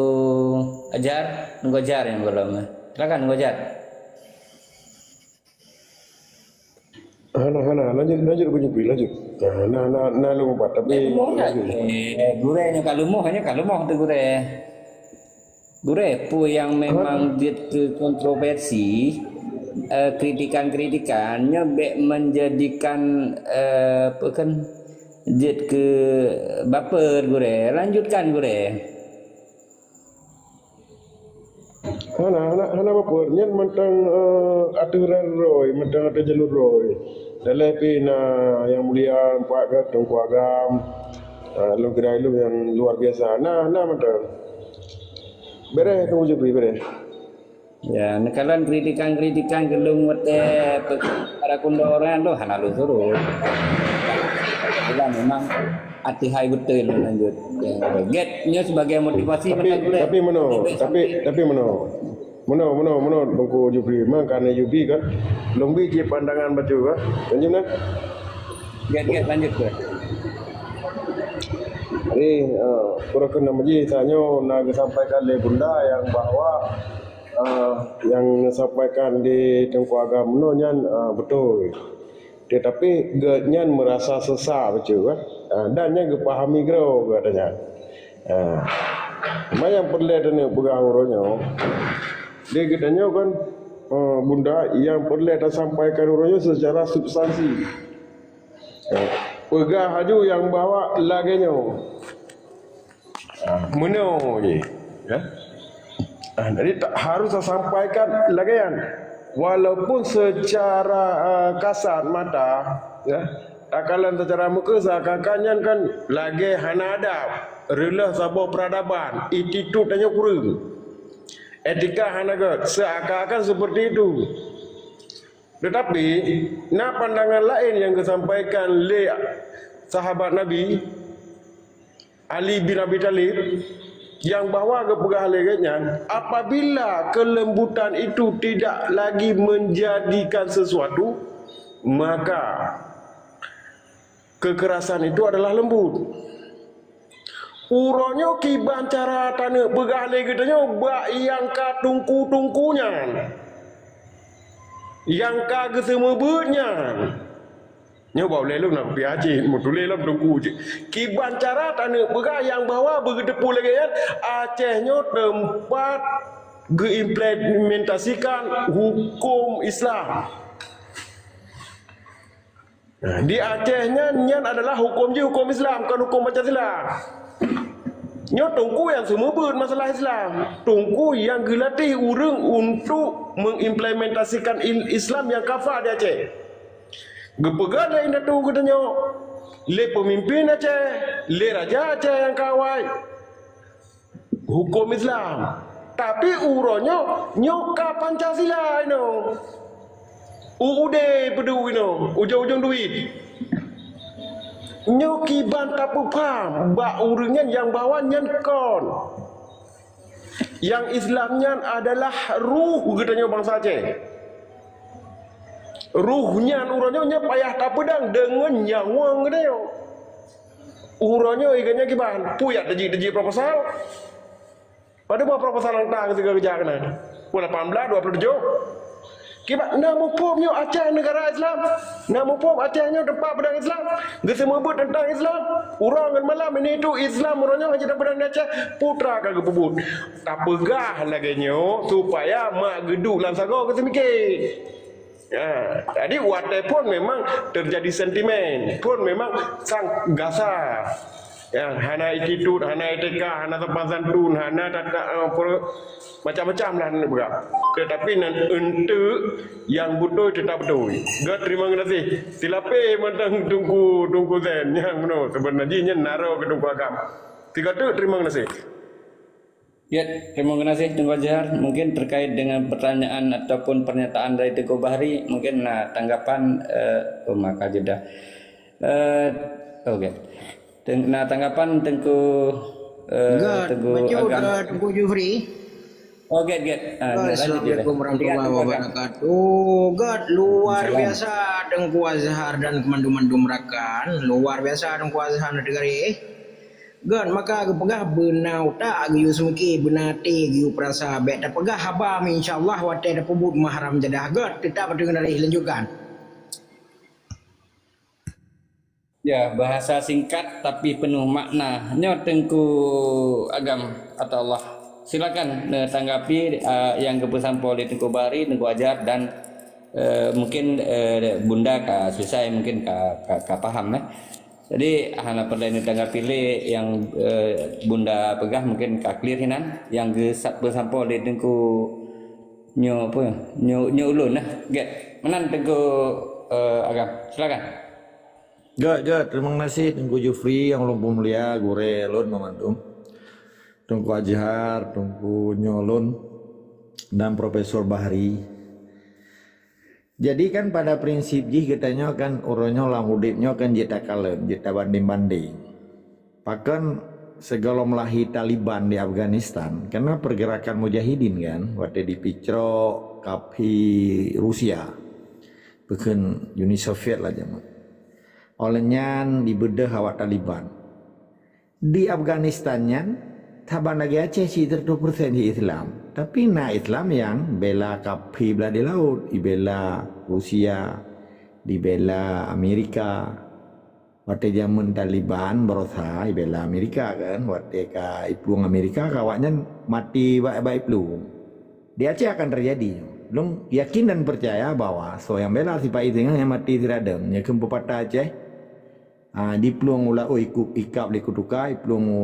Ajar? Teungku Ajar nyang gohlom, eh. Silakan, Teungku Ajar. Hana, hana. Lanjut, lanjut, Teungku Jupri, lanjut. Ah, na, na, na lôn ubat, tapi eh, gurèe nyoe ka leumoh, nyoe ka leumoh tu gurèe. Gurèe, peue nyang memang jeuet keu kontroversi, eh, kritikan-kritikan nyoe bèk menjadikan, eh, peue kan, jeuet keu baper gurèe. Lanjutkan gurèe. Hana, hana, hana baper. Nyan mantong, eh, ateueh rèl rhoi, mantong ateueh jalur rhoi. Daleh pih na Yang Mulia Pak Teungku Agam. Ah, lôn kira ilmu yang luar biasa. Na, na mantong. Bereh Teungku Jupri, bereh. Ya, neukalon kritikan-kritikan keu lôn watée pe-, para kundang orang tu hana lôn suruh. Bila memang hati hai betul lôn lanjut. Ya, get nyoe sebagai motivasi. Tapi, tapi meunoe, tapi, tapi meunoe. Meunoe, meunoe, meunoe, Teungku Jufri. Memang ka na Jufri kan. Lôn bi cit pandangan bacut kan. Lanjut nah. Get, get, lanjut ke. Jadi, eh, pura keunan majelis tanyoe na geusampaikan lé Bunda nyang bahwa Ah, nyang neusampaikan di Teungku Agam nyoe nyan, ah, beutôi. Teutapi geuhnyan meurasa sesa bacut, eh. Ah, dan nyan geupahami keudroe geuh gata nyan. Ah. Cuma nyang peureulée taneuk peugah uroe nyoe, di geutanyoe kan, eh, Bunda, nyang peureulée tasampaikan uroe nyoe seucara substansi. Eh, peugah laju nyang bahwa lagée nyoe. Ah, meunoe jih, ya. Ah, jadi ta-, harus tasampaikan lagée nyan. Walaupun secara, ah, kasat mata, ya, takalon secara muka seakan-akan nyan kan lagée hana adab, reuloh saboh peuradaban, attitude tanyoe kureueng. Etika hana göt, seakan-akan seperti itu. Teutapi, na pandangan laén nyang geusampaikan lé sahabat Nabi, Ali bin Abi Thalib, nyang bahwa geupeugah lagée nyan, apabila kelembutan itu tidak lagi menjadikan sesuatu, maka kekerasan itu adalah lembut. Uroe nyoe kiban cara taneuk peugah lé geutanyoe bak nyang ka tungku-tungku nyan, nyang ka geuseumeubeuet nyan. Nyoe bak ulée lôn na kupiah cit, meutuléh lom tungku cit. Kiban cara taneuk peugah nyang bahwa beugeuteupeue lagée nyan, Aceh nyoe teumpat geuimplementasikan huköm Islam. Nah, di Aceh nyan, nyan adalah huköm jih huköm Islam, kon huköm Pancasila. Nyoe tungku nyang seumeubeuet masalah Islam. Tungku nyang geulatih ureuëng untuk mengimplementasikan il-, Islam nyang kafa di Aceh. Geupeugah lé indatu geutanyoe, lé peumimpin Aceh, lé raja Aceh nyang ka awai. Huköm Islam. Tapi uroe nyoe, nyoe ka Pancasila inoe. U U D peuduek inoe, ujong-ujong duit. Nyoe kiban tapeupham bak ureuëng nyan nyang bahwa nyan kon. Nyang Islam nyan adalah ruh geutanyoe bansa Aceh. Ruh nyan uroe nyoe nyan payah tapeudang deungon nyawöng geutanyoe. Uroe nyoe ié geuh nyan kiban, peue jak teujeuet-teujeuet proposal. Padub proposal nyang tang sigoe geujak keunan. Pukul lapan belas dua puluh tujuh. Kiban na muphom nyoe Aceh neugara Islam. Na muphom Aceh nyoe teumpat peudang Islam. Geuseumeubeuet teuntang Islam. Uroe ngon malam ini itu Islam uroe nyoe hana tapeudang di Aceh. Peue teuma ka geupeubuet. Tapeugah lagée nyoe supaya mak geuduek lam sagoe geuseumike. Ya, jadi watée phon memang terjadi sentimen, phon memang sang gasa. Ya, hana attitude, hana etika, hana sopan santun, hana tata, eh, per-, macam-macam lah nak peugah. Tetapi nan untuk yang betul tetap betul. Geuh terima kasih. Silapeh mantong Teungku, Teungku Zain. Nyang meunoe sebenarnya nyan naro keu Teungku Agam. Tiga tu terima kasih. Ya, terima kasih Teungku Azhar. Mungkin terkait dengan pertanyaan ataupun pernyataan dari Teungku Bahri, mungkin na tanggapan, eh, oh, maka jeda. Eh, oke. Teng-, na tanggapan Teungku, eh, Teungku Agam. Teungku Jufri. Oh, get, get. Ah, lanjut, Assalamualaikum warahmatullahi wabarakatuh. Gét, luar biasa Teungku Azhar dan mandum-mandum rakan. Luar biasa Teungku Azhar dan Teungku Garéh. Gét, maka geupeugah beuna utak geuyue seumike, beuna até geuyue peurasa. Bék tapeugah haba, insya Allah watée tapeubuet meuharam jadah. Gét, teutap ateueh garéh, lanjutkan. Ya, bahasa singkat tapi penuh makna. Nyoe Teungku Agam atau Allah. Silakan, eh, tanggapi, eh, nyang geupeusampoe lé Teungku Bahri, Teungku Azhar dan, eh, mungkin, eh, Bunda ka selesai, mungkin ka, ka, ka paham, eh. Jadi, hana peureulée neutanggapi lé nyang, eh, Bunda peugah mungkin ka clear hinan. Nyang geusat peusampoe lé Teungku nyoe apa? Nyoe, nyoe ulôn lah. Gét. Meunan Teungku, eh, Agam. Silakan. Gét, gét. Terima kasih Teungku Jufri nyang ulôn peumulia, gurée lôn banmandum. Teungku Azhar, Teungku nyoe lôn. dan Profesor Bahri. Jadi kan pada prinsip jih geutanyoe kan uroe nyoe lam udeb nyoe kan jeuet takalon, jeuet tabandeng-bandeng. Pakon sigohlom lahé Taliban di Afghanistan, karena pergerakan mujahidin kan, watée dipicrok kaphi Rusia, peukheun Uni Soviet lah jameun. Óh lheueh nyan dibeudôh awak Taliban. Di Afghanistan nyan, saban lagée Aceh cit seratus persen cit Islam. Tapi na Islam nyang bela kaphi blah di laôt, ibela Rusia, dibela Amerika. Watée jameun Taliban berusaha ibela Amerika kan, watée ka iplueng Amerika ka awaknyan mati bak, bak iplueng. Di Aceh akan terjadi. Lôn yakin dan percaya bahwa soe nyang bela sipa-i singoh nyang mati siradam, nyang kheun pepatah Aceh, ah, diplueng u laôt iku-, ikab lé kutuka, iplueng u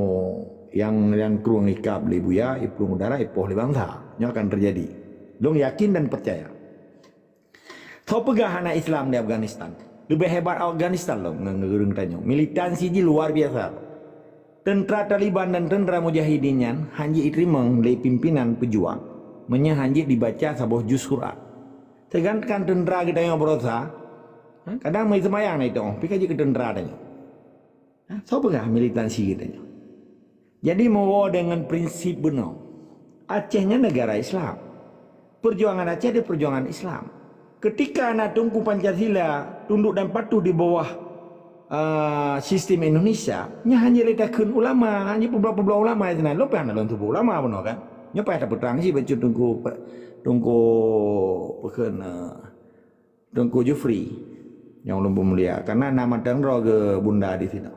nyang, nyang krueng ikab lé buya, iplueng u darat ipoh lé bansa. Nyoe akan terjadi. Lôn yakin dan percaya. Soe peugah hana Islam di Afghanistan? Leubeh hebat Afghanistan lom ngon ureuëng tanyoe. Militansi jih luar biasa. Teuntra Taliban dan teuntra mujahidin nyan hana jeuet jiteurimong lé pimpinan peujuang meunyoe hana jeuet jibaca saboh juz Quran. Sedangkan teuntra geutanyoe berusaha, ha, kadang meuseumayang na itu, oh, pi ka jeuet keu teuntra tanyoe. Ha, soe peugah militansi geutanyoe? Jadi meuwoe deungon prinsip bunoe. Aceh nyan negara Islam. Perjuangan Aceh adalah perjuangan Islam. Ketika na Teungku Pancasila tunduk dan patuh di bawah, ah, sistem Indonesia, nyan hana lé takheun ulama, hana peubloe-peubloe ulama di sinan. Lôn pih hana lôn tuboh ulama bunoe kan. Nyoe payah tapeutrang cit bacut Teungku, Teungku peukheun, ah, Teungku Jufri nyang ulôn peumulia, karena na mantong droe geu bunda di sinan.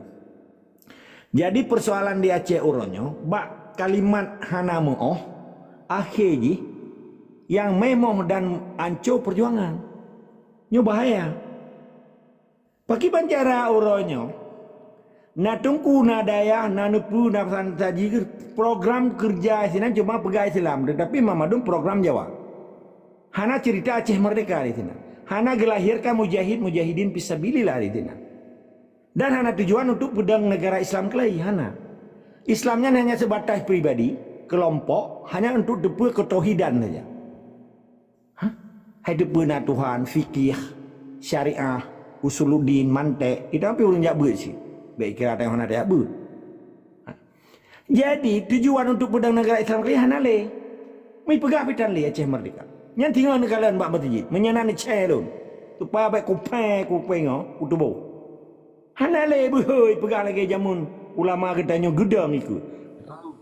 Jadi persoalan di Aceh uroe nyoe bak kalimat hana meuoh, akhé jih nyang memoh dan anco perjuangan. Nyoe bahaya. Pakriban cara uroe nyoe? Na teungku, na dayah, na neupeu, na pesan saji, program keureuja sinan cuma peugah Islam, teutapi mandum program Jawa. Hana ceurita Aceh Merdeka di sinan. Hana geulahirkan mujahid-mujahidin fisabilillah di sinan. Dan hana tujuan untuk peudong negara Islam keulai, hana. Islam nyan hanya sebatas pribadi, kelompok, hanya untuk teupeu ketauhidan saja. Hah? Hai teupeu na Tuhan, fikih, syariah, usuluddin, mantek, itu api ureuëng jak beuet sih. Baik kira tengah hana tajak beuet. Jadi, tujuan untuk peudong negara Islam keulai hana lé. Meupeugah pitan lé Aceh Merdeka. Nyan tinggai neukalon bak meuseujid. Meunyoe na neucè lôn. Supaya baik kupèe, kupèe nyoe, kutuboh. Hana lé beuhôi peugah lagée jameun ulama geutanyoe geudong ikot.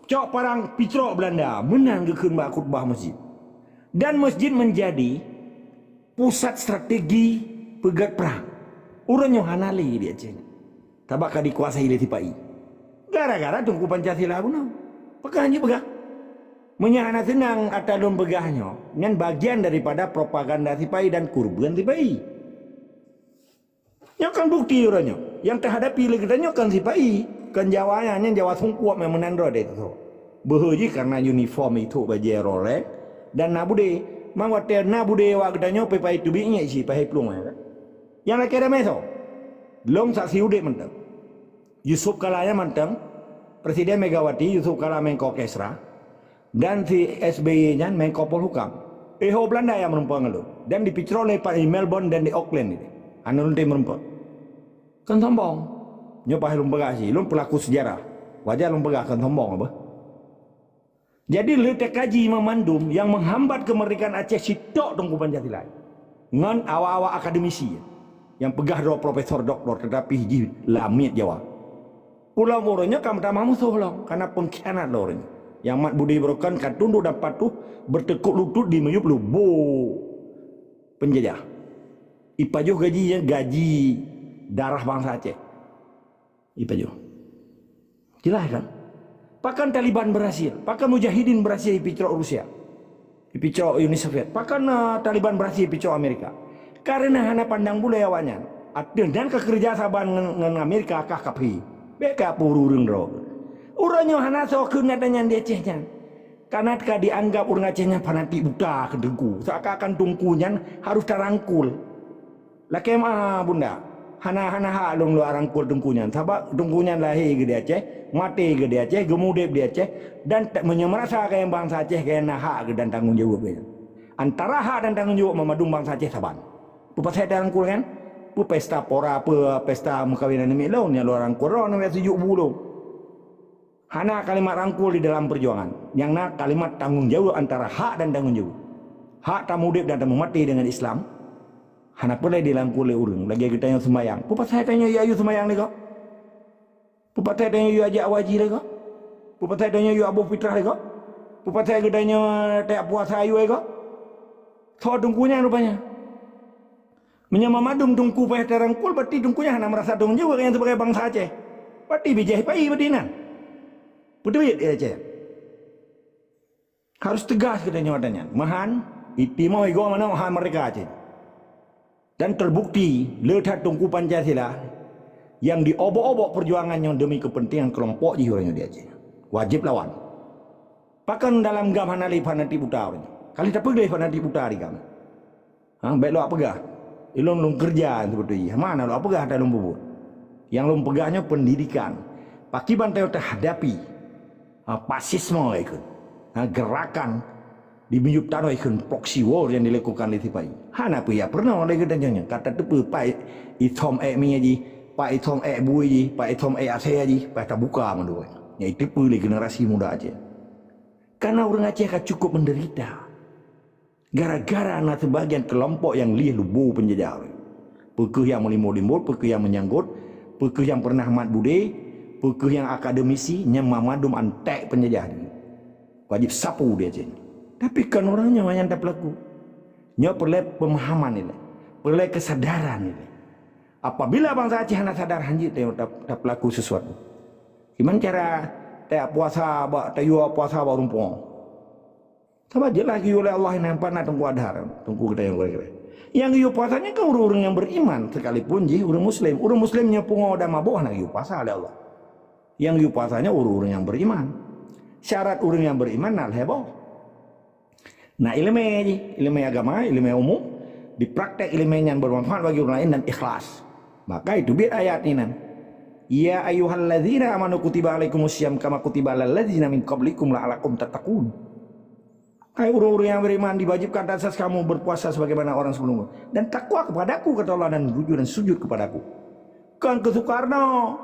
Cok parang picrok Belanda, meunan geukheun bak khutbah meuseujid. Dan meuseujid menjadi pusat strategi peugét prang. Uroe nyoe hana lé di Aceh nyoe. Sabab ka dikuasai lé sipa-i. Gara-gara Teungku Pancasila bunoe. Pakon hana jipeugah? Meunyoe hana seunang ata lôn peugah nyoe, nyan bagian daripada propaganda sipa-i dan kurban sipa-i. Nyoe kan bukti uroe nyoe. Nyang teuhadapi lé geutanyoe kan sipa-i, kan Jawa nyan, nyan Jawa sungkuek memang meunan droe deh tu. Beuhe jih karena uniform itu bajée Rolex, dan na budé. Mang watée na budé awak geutanyoe peupai teubiet nyek si pahé plueng, ya kan? Nyang lakée ramé soe? Lôn saksi udeb mantong. Yusuf Kala nyan mantong, Presiden Megawati, Yusuf Kala Menko Kesra, dan si S B Y nyan Menko Polhukam. Eho Belanda nyang meureumpok ngon lôn. Dan dipicrok lé Pak di Melbourne dan di Auckland itu. Hana lôn tem meureumpok. Kon sombong. Nyoe paih lôn peugah si, lôn pelaku sejarah. Wajar lôn peugah kon sombong apa? Jadi lheueh teukaji meumandum nyang menghambat kemerdekaan Aceh sitok Teungku Pancasila ngon awak-awak akademisi nyang peugah droe profesor doktor tetapi jih lamiet Jawa. Ulôn uroe nyoe ka meutamah musoh lom karena pengkhianat lôn uroe nyoe. Nyang mat budi beurokon ka tunduk dan patuh bertekuk lutut di miyup lubo penjajah. Ipajoh gaji nyan gaji darah bansa Aceh. Ipajoh. Jelas kan? Pakon Taliban berhasil? Pakon mujahidin berhasil ipicrok Rusia? Ipicrok Uni Soviet? Pakon, eh, Taliban berhasil ipicrok Amerika? Karena hana pandang bulée awaknyan. Ateueh nyan ka keureuja saban ngon, ngon Amerika kah kaphi. Bék ka peue ureuëng droe. Uroe nyoe hana soe kheun gata nyan di Aceh nyan. Karena ka dianggap ureuëng Aceh nyan fanatik buta keu teungku. Seakan-akan teungku nyan harus tarangkul. Lakée ma bunda. Hana, hana hak lôn lôn rangkul teungku nyan, sabab teungku nyan lahé geuh di Aceh, maté geuh di Aceh, geumudeb di Aceh, dan ta-, meunyoe meurasa keu bansa Aceh keu na hak geuh dan tanggong jaweueb geuh nyan. Antara hak dan tanggong jaweueb mandum bansa Aceh saban. Peue pasai tarangkul nyan? Peue pesta pora, peue pesta meukawen aneuk miet lôn, nyan lôn rangkul droe nyan sijuek bu lôn. Hana kalimat rangkul di dalam peujuangan. Nyang na kalimat tanggong jaweueb antara hak dan tanggong jaweueb. Hak tamudeb dan tameumaté deungon Islam hana peureulée dirangkul lé ureuëng. Lagée geutanyoe seumayang. Peue pasai tanyoe yue ayue seumayang lé gob? Peue pasai tanyoe yue ajak haji lé gob? Peue pasai tanyoe yue aboh fitrah lé gob? Peue pasai geutanyoe tajak puasa ayue lé gob? Soe teungku nyan rupanya? Meunyoe mandum teungku payah tarangkul, berarti teungku nyan hana meurasa tanggong jaweueb nyang sibagai bansa Aceh. Berarti bijéh pai berarti nan. Peuteubiet di Aceh. Harus teugas geutanyoe ata nyan. Meuhan, itimoh igoe manok han meurdeka Aceh. Dan terbukti, le that Teungku Pancasila nyang diobok-obok peujuangan nyoe demi keupeuntengan keulompok jih uroe nyoe di Aceh. Wajéb lawan. Pakon dalam GAM hana lé fanatik buta uroe nyoe? Ka lheueh tapeugah lé fanatik buta di GAM. Ha, bék lôn peugah. Ilôn lôn keureuja sibeutôi jih. Hana lôn peugah ata lôn peubuet. Nyang lôn peugah nyoe peundidikan. Pakriban tanyoe tahadapi, ha, fasisme ikheun. Ha, gerakan di miyueb tanoh ikheun proxy war nyang dilakukan lé sipa-i. Hana peue jak peurunoe lé geutanyoe nyoe. Ka tateupeue pat ithom ék mie jih, pat ithom ék bui jih, pat ithom ék asèe jih, pat tabuka mandum. Nyan iteupeue lé generasi muda Aceh. Karena ureuëng Aceh ka cukup menderita. Gara-gara na sibagian keulompok nyang lieh lubo peunjajah. Peu kheueh nyang meulimbot-limbot, peu kheueh nyang meunyanggot, peu kheueh nyang peureunah mat budé, peu kheueh nyang akademisi, nyan mandum anték peunjajah nyoe. Wajéb sapeue di Aceh nyoe. Tapi kon ureuëng nyoe nyang tapeulaku. Nyoe peureulée peumahaman ilée, peureulée keusadaran ilée. Apabila bansa Aceh hana sadar, hanjeuet ta-, ta-, tapeulaku sesuatu. Kiban cara tajak puasa bak, tayue puasa bak rumpong. Sabab jeulaih geuyue lé Allah nyan pat na teungku adhar, teungku geutanyoe kira-kira. Nyang geuyue puasa nyan kan ureuëng-ureuëng nyang beriman, sekalipun jih ureuëng muslim. Ureuëng muslim nyang pungoe dan mabök hana geuyue puasa lé Allah. Nyang geuyue puasa nyan ureuëng-ureuëng nyang beriman. Syarat ureuëng nyang beriman na lhée boh. Na iéleumé jih, iéleumé agama, iéleumé umum, dipraktek iéleumé nyan beumanfaat bagi ureuëng laén dan ikhlas. Maka iteubiet ayat nyan, "Ya ayyuhallazina amanu kutiba alaikumus siyam kama kutiba alal ladzina min qablikum la'allakum tattaqun." Hai ureuëng-ureuëng nyang beriman, diwajibkan atas kamu berpuasa sebagaimana orang sebelum, dan takwa kepada-Ku, kata Allah, dan rujuk dan sujud kepada-Ku. Kon keu Soekarno.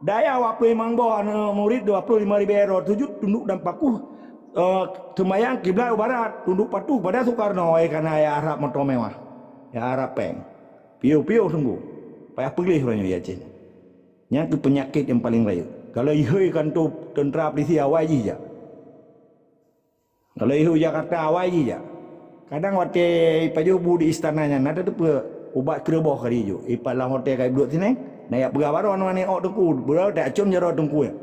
Dayah awak peuh limong boh aneuk murit dua puluh lima ribu euro, sujud tunduk dan patuh, eh, seumayang kiblat u barat, tunduk patuh pada Soekarno, eh, kana ya harab moto mewah, ya harab péng. Piôh-piôh sunggoh. Payah peugléh uroe nyoe di Aceh. Nyan keuh peunyakét nyang paleng rayeuk. Kalau ihôi kanto teuntra polisi awai jih jak. Kalau ihôi Jakarta awai jih jak. Kadang watée ipajoh bu di istana nyan, na tateupeue ubat keureuboh ka jijok. Ipat lam hotel ka iblot sineng, na jak peugah baroe aneuk-aneuk ôk teungku, beurau tacom jaroe teungku nyan.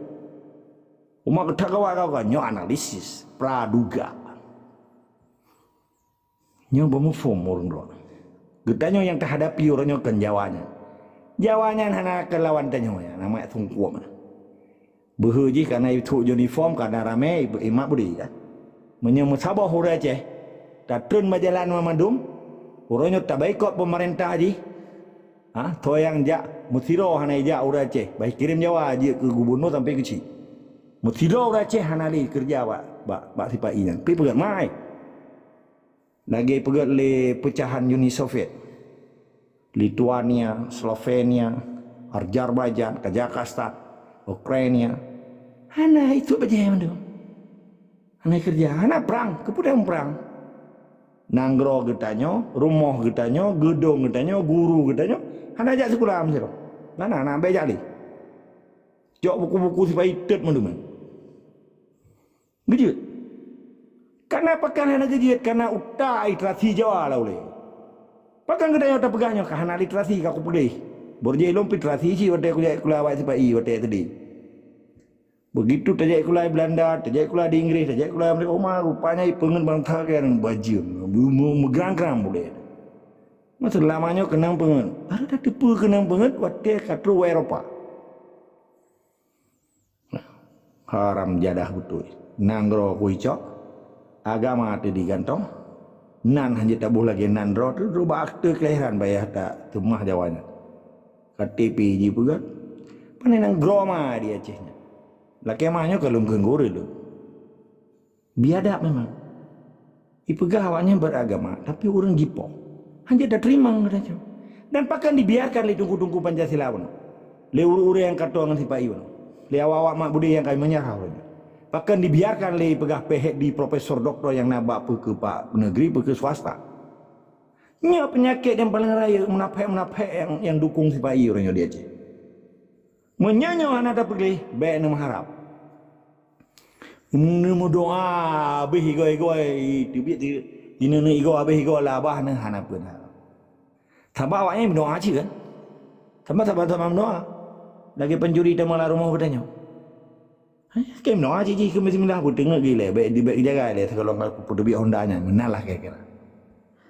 Umat geutanyoe kawak-kawak nyoe analisis, praduga. Nyoe beumuphom ureuëng droe. Geutanyoe nyang tahadapi uroe nyoe kon Jawa nyan. Jawa nyan hana keulawan tanyoe nyan, nama sungkup nyan. Beuhe jih kana ithok uniform, kana ramé, imat budi kan. Meunyoe meusaboh ureuëng Aceh, tatreun bak jalan mandum, uroe nyoe tabaikot peumeurintah jih, ha, soe nyang jak meusidroe hana ijak ureuëng Aceh, bah ikirém Jawa jeuet keu gubunur sampoe keu chik. Meusidroe ureuëng Aceh hana lé keureuja bak, bak, bak sipa-i nyan. Pi peugét mai. Lagée peugét lé peucahan Uni Soviet, Lithuania, Slovenia, Azerbaijan, Kazakhstan, Ukraina, hana ituek bajée mandum. Hana keureuja, hana prang, keupeue prang? Nanggroe geutanyoe, rumoh geutanyoe, geudong geutanyoe, guru geutanyoe, hana jak sikula meusidroe. Hana, hana bék jak lé. Cok buku-buku sipa-i teut mandum. Geujeuet. Kana pakon hana geujeuet, kana utak literasi Jawa lam ulée. Pakon geutanyoe tapeugah nyoe ka hana literasi ka kupeugah. Boh jih lôn literasi cit watée kujak sikula awai sipa-i watée SD. Begitu tajak sikula Belanda, tajak sikula di Inggris, tajak sikula Amerika, uma rupanya ipeungeut bansa keu nyang bajeuem, meu-, meu-, meugrang-grang bulée. Masa lama nyoe keunong peungeut, baru tateupeue keunong peungeut watée ka trok u Eropa. Haram jadah beutôi. Nanggroe kuicok, agama teuh digantong, nan hana taboh lagée nan droe teuh, bak akte keulahiran payah taseumah Jawa nyan. K T P jipeugah. Pane nanggroe ma di Aceh nyan. Lakée ma nyoe ka lôn kheun gurée lôn. Biadab memang. Ipeugah awaknyan beragama, tapi ureuëng jipoh. Hana tateurimong geutanyoe. Dan pakon dibiarkan lé teungku-teungku Pancasila bunoe? Lé ureuëng-ureuëng nyang ka toe ngon sipa-i bunoe? Lé awak-awak mak budé nyang ka meunyarat bunoe? Pakon dibiarkan lé peugah P H D, profesor, doktor nyang na bak peue keu pak negeri, peue keu swasta? Nyoe peunyakét nyang paleng rayeuk, munafék-munafék nyang, nyang dukong sipa-i uroe nyoe di Aceh. Meunyoe nyoe hana tapeugléh, bék neumeuharab. Neumeudoá habéh igoe-igoe, teubiet ti-, tineuk igoe habéh igoe labah nyan hana peue na. Sabab awaknyan meudoá cit kan? Sabab, sabab, sabab meudoá. Lagée pancuri teuma lam rumoh geutanyoe. Hai, kém noh, aji jih keu meusimindah, beuteungeut gilée, bék, bék jaga lé, sigohlom ka peuteubiet honda nyan, meunan lah kira-kira.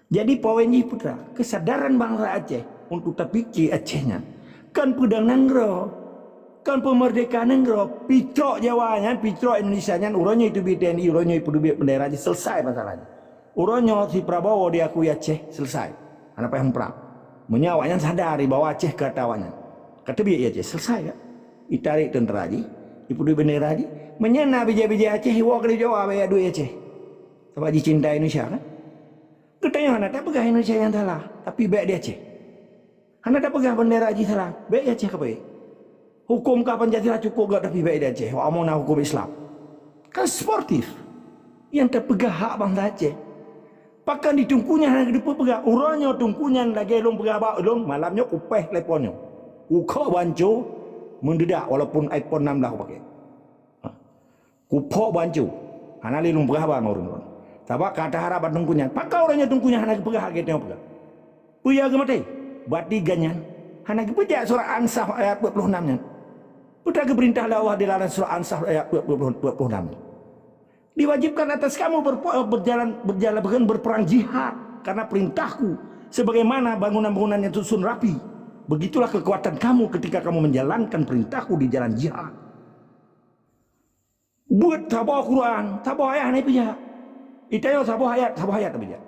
Jadi, poin jih putra, kesadaran bangsa Aceh untuk tapike Aceh nyan. Kon peudong nanggroe, kon peumeurdeka nanggroe, picok Jawa nyan, picok Indonesia nyan, uroe nyoe iteubiet T N I, uroe nyoe ipeuteubiet bendera jih, selesai masalah nyan. Uroe nyoe si Prabowo diakui Aceh, selesai. Hana payah muprang. Meunyoe awaknyan sadari bahwa Aceh keu ata awaknyan. Ka teubiet Aceh, selesai kan? Itarék teuntara jih, ipeudui bendera jih. Meunyoe na bijéh-bijéh Aceh, iwoe keu Jawa bak duek Aceh. Sabab jicinta Indonesia kan? Geutanyoe hana tapeugah Indonesia nyang salah, tapi bék di Aceh. Hana tapeugah bendera jih salah, bék di Aceh kapai. Huköm ka Pancasila cukôp gét, tapi bék di Aceh. Wak amoe na huköm Islam. Kan sportif. Nyang tapeugah hak bansa Aceh. Pakon di teungku nyan hana geuteupeue peugah? Uroe nyoe teungku nyan lagée lôn peugah bak ulôn, malam nyoe kupéh telepon nyoe. Kukhok banco meudeudak walaupun iPhone enam belas kupake. Ha. Kuphok banco. Hana lé lôn peugah haba ngon ureuëng droe. Sabab ka taharab bak teungku nyan. Pakon uroe nyoe teungku nyan hana geupeugah lagée tanyoe peugah? Peue ya geumaté? Berarti gobnyan hana geupeujak surat Ansaf ayat dua puluh enam nyan. Peue ta geupeurintah lé Allah di dalam surat Ansaf ayat dua puluh, dua puluh enam nyan? Diwajibkan atas kamu berpo-, berjalan, berjalan, bukan berperang jihad karena perintahku. Sebagaimana bangunan-bangunan yang tersusun rapi, begitulah kekuatan kamu ketika kamu menjalankan perintahku di jalan jihad. Buet saboh Quran, saboh ayat hana ipeujak. Itanyoe saboh ayat, saboh ayat ipeujak.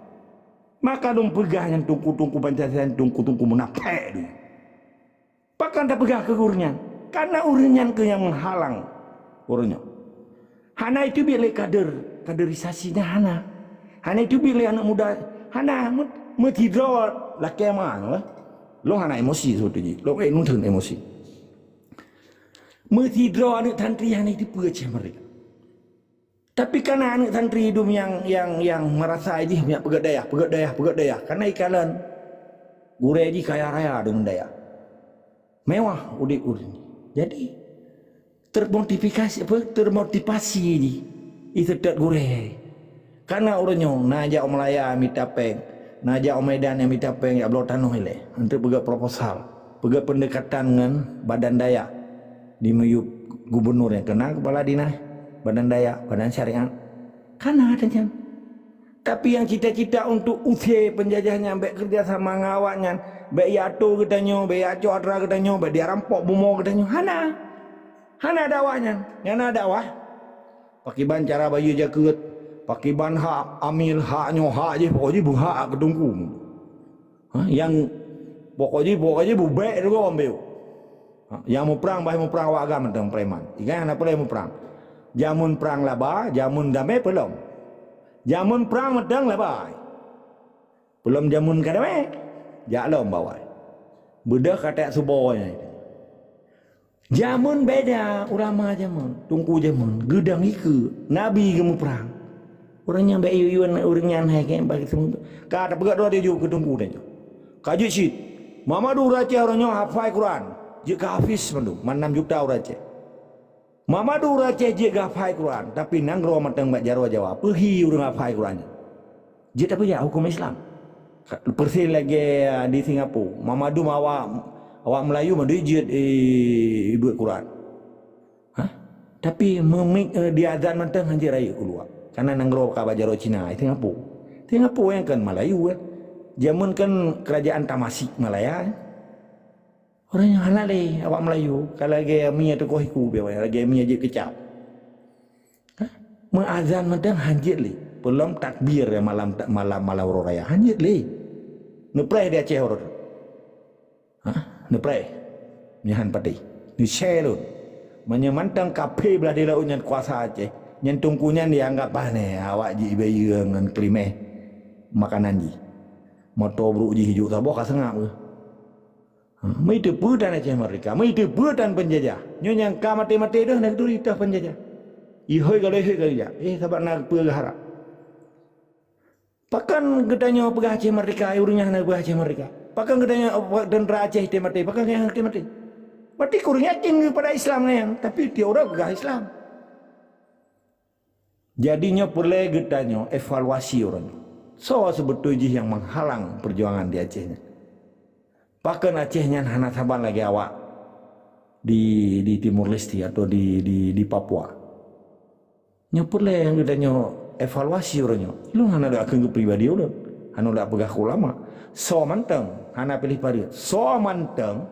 Maka lôn peugah nyan teungku-teungku Pancasila, teungku-teungku munafék tu. Pakon tapeugah keu ureuëng nyan? Karena ureuëng nyan keuh nyang meuhalang ureuëng nyoe. Hana iteubiet lé kader, kaderisasi nyan hana. Hana iteubiet lé aneuëk muda, hana. Meu-, meusidroe lakée ma nyoe. Lôn hana emosi sebetul jih. Lôn, eh, lôn theun emosi. Meusidroe aneuëk santri hana iteupeue Aceh Merdeka. Tapi kana aneuëk santri dum nyang, nyang, nyang merasa jih punya peugét dayah, peugét dayah, peugét dayah. Kana ikalon gurée jih kaya raya deungon dayah. Mewah udeb ureuëng. Jadi, termotivasi, apa, termotivasi jih iseutôt gurée. Kana ureuëng nyoe na jak u Malaya mita péng, na jak u Medan nyang mita péng jak bloe tanoh ilée untuk peugét proposal, peugét pendekatan ngon badan dayah di miyueb gubunur nyang keunan kepala dinas, badan dayah, badan syariat. Kana ata nyan. Tapi nyang cita-cita untuk use penjajah nyan bék kerja sama ngon awaknyan, bék iato geutanyoe, bék iaco atra geutanyoe, bék diarampok bumoe geutanyoe. Hana. Hana dakwah nyan. Nyang na dakwah. Pakiban cara bayeue jakeuet, pakiban hak amil, hak nyoe, hak jih, pokok jih beuhak keu teungku. Ha, nyang pokok jih, pokok jih bubék dulu ambil. Ha, nyang muprang bah muprang awak agam teuh preman. Ingat hana peureulée muprang. Jameun prang laba, jameun damé peulom. Jameun prang meudang laba. Peulom jameun ka damé, jak lom bawai. Beudôh ka tak suboe nyan. Jameun beda, ulama jameun, teungku jameun, geudong ikeue, nabi geumuprang. Ureuëng nyang bék yue-yue ureuëng nyan hai keu bagi seumeutu. Ka tapeugah droe di jeuet keu teungku tanyoe. Ka jeuet cit. Mamadu ureuëng Aceh uroe nyoe hafai Quran. Jeuet keu hafiz mandum, man nam juta ureuëng Aceh. Mamadu ureuëng Aceh jeuet geuhafai Quran, tapi nanggroe mantong bak jaroe Jawa. Peuhi ureuëng hafai Quran nyan. Jeuet tapeujak huköm Islam. Persis lagée, ah, di Singapura. Mamadu awak, awak Melayu mandum jeuet, eh, buet Quran. Hah? Tapi meumik, eh, di azan mantong hanjeuet rayeuk keuluwa. Karena nanggroe ka bak jaroe Cina, Singapura. Singapura nyang kon Melayu kan. Jameun kan kerajaan Tamasik Malaya. Ureuëng nyang hana lé awak Melayu, ka lagée mie teukoh iku, lagée mie jeuet keucap. Hah? Meuazan mantong hanjeuet lé. Peulom takbir malam, malam, malam uroe raya. Hanjeuet lé. Neupreh di Aceh uroe. Hah? Neupreh. Nyan patéh. Neusyèe lôn. Meunyoe mantong kaphé blah di laôt nyan kuasa Aceh, nyan teungku nyan jianggap pané awak jibayeue ngon keulimeh makanan jih. Moto brôk jih jok saboh ka seungab keuh. Ha, meuteupeue tan Aceh merdeka, meuteupeue tan peunjajah. Nyoe nyang ka maté-maté deuh na keuduri teuh peunjajah. Ihôi galai ihôi galai jak. Eh, sabab na peue geuharap. Pakon geutanyoe peugah Aceh merdeka, ureuëng nyan hana peugah Aceh merdeka? Pakon geutanyoe, eh, tentara Aceh teumaté? Pakon nyang teumaté? Berarti kurang yakin keupada Islam nyan, tapi tiep ureuëng peugah Islam. Jadi nyoe peureulée geutanyoe evaluasi uroe nyoe. Soe seubeutôi jih nyang meuhalang peujuangan di Aceh nyan? Pakon Aceh nyan hana saban lagée awak di, di Timor Leste atau di, di, di Papua? Nyoe peureulée geutanyoe evaluasi uroe nyoe. Ulôn hana lôn akheun keu pribadi ulôn. Hana lôn peugah keu ulama. Soe mantong hana piléh pareut. Soe mantong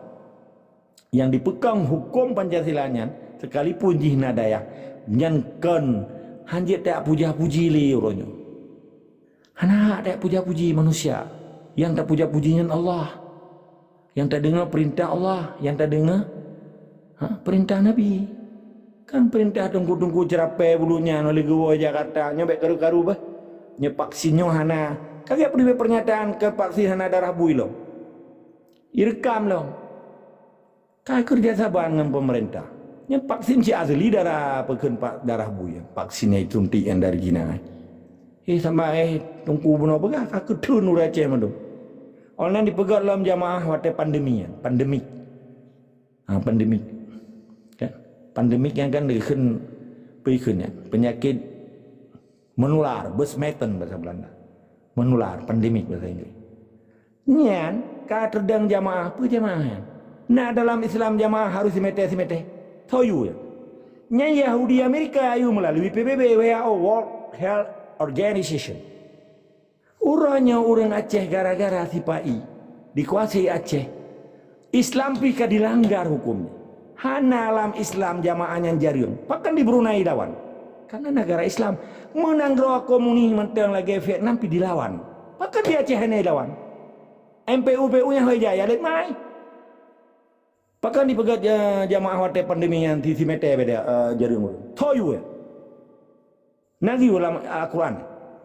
nyang dipeukong huköm Pancasila nyan, sekalipun jih na dayah, nyan kon hanjeuet tapuja-puji lé uroe nyoe. Hana hak tapuja-puji manusia. Nyang tapuja-puji nyan Allah. Nyang tadeungoe peurintah Allah, nyang tadeungoe, ha, peurintah Nabi. Kan peurintah teungku-teungku ceurapée buleuen nyan lé geuwoe Jakarta, nyoe bék karu-karu bah. Nyoe vaksin nyoe hana, ka geupeugah peunyatakan keu vaksin hana darah bui lom. Ireukam lom. Ka keureuja saban ngon peumeurintah. Nyan vaksin cit asli darah, peukheun pak darah bui. Vaksin nyang suntik nyang dari Cina. Eh, sama eh, teungku bunoe peugah, ka keutheun ureuëng Aceh mandum. Óh lheueh nyan dipeugét lom jamaah watée pandemi nyan, pandemik. Ha, pandemik. Kan? Pandemik nyan kan dikheun, peue kheun nyan, peunyakét menular, besmetten bahasa Belanda. Menular, pandemik bahasa Inggris. Nyan ka teudong jamaah, peue jamaah nyan? Na dalam Islam jamaah harus simeté-simeté. Toh yue nyan? Nyan Yahudi Amerika yue meulalu P B B, W H O, World Health Organization. Uroe nyoe ureuëng Aceh gara-gara sipa-i dikuasai Aceh, Islam pih ka dilanggar hukömnya. Hana lam Islam jamaah nyan jareueng. Pakon di Brunei lawan? Karena negara Islam. Meunang droe komunis mantong lagée Vietnam pih dilawan. Pakon di Aceh hana dilawan? M P U, P U nyang hôi jaya lét mai. Pakon dipeugét ja-, jamaah watée pandemi nyan si, simeté beda, eh, jareueng ureuëng? Toh yue nyan? Na geuyue lam Al-Quran?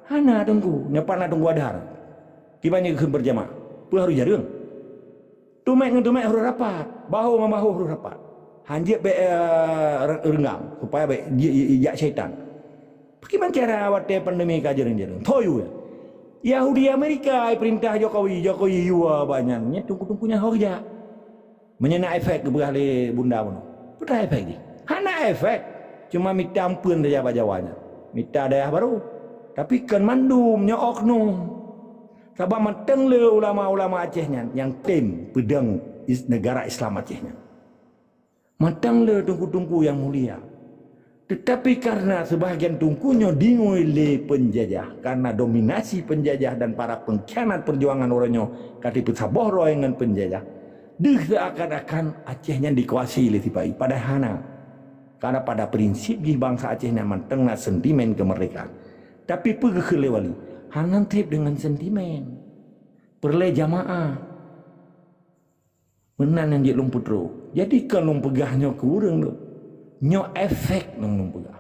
Hana teungku, nyoe pat na teungku Azhar. Kiban nyoe kheun beurjamaah. Peue harôh jareueng? Tumet ngon tumet harôh rapat, bahu ngon bahu harôh rapat. Hanjeuet bék, eh, re-, reunggang, supaya bék ji-, ji-, jak syaitan. Kiban cara watée pandemi ka jareueng-jareueng? Toh yue nyan? Yahudi Amerika, peurintah Jokowi, Jokowi yue banyan, nyan teungku-teungku nyan hôi jak. Meunyoe na efek geupeugah lé bunda bunoe, peue that efek jih? Hana efek, cuma mita ampeuen saja bak Jawa nyan, mita dayah barô. Tapi kon mandum nyoe oknum. Sabab mantong le ulama-ulama Aceh nyan nyang tem peudong is-, negara Islam Aceh nyan. Mantong le teungku-teungku nyang mulia. Tetapi karena sebahagian teungku nyoe dingui lé peunjajah, karena dominasi peunjajah dan para pengkhianat perjuangan uroe nyoe ka teupeusaboh droe ngon peunjajah, deuh seuakan-akan Aceh nyan dikuasai lé sipa-i, padahai hana. Karena pada prinsip jih bansa Aceh nyan mantong na sentimen kemerdekaan. Tapi peue geukheun lé wali? Hana treb deungon sentimen. Peureulée jamaah. Meunan nyang jeuet lôn peutrok. Jadi kon lôn peugah nyoe keu ureuëng tu. Nyoe efek nyang lôn peugah.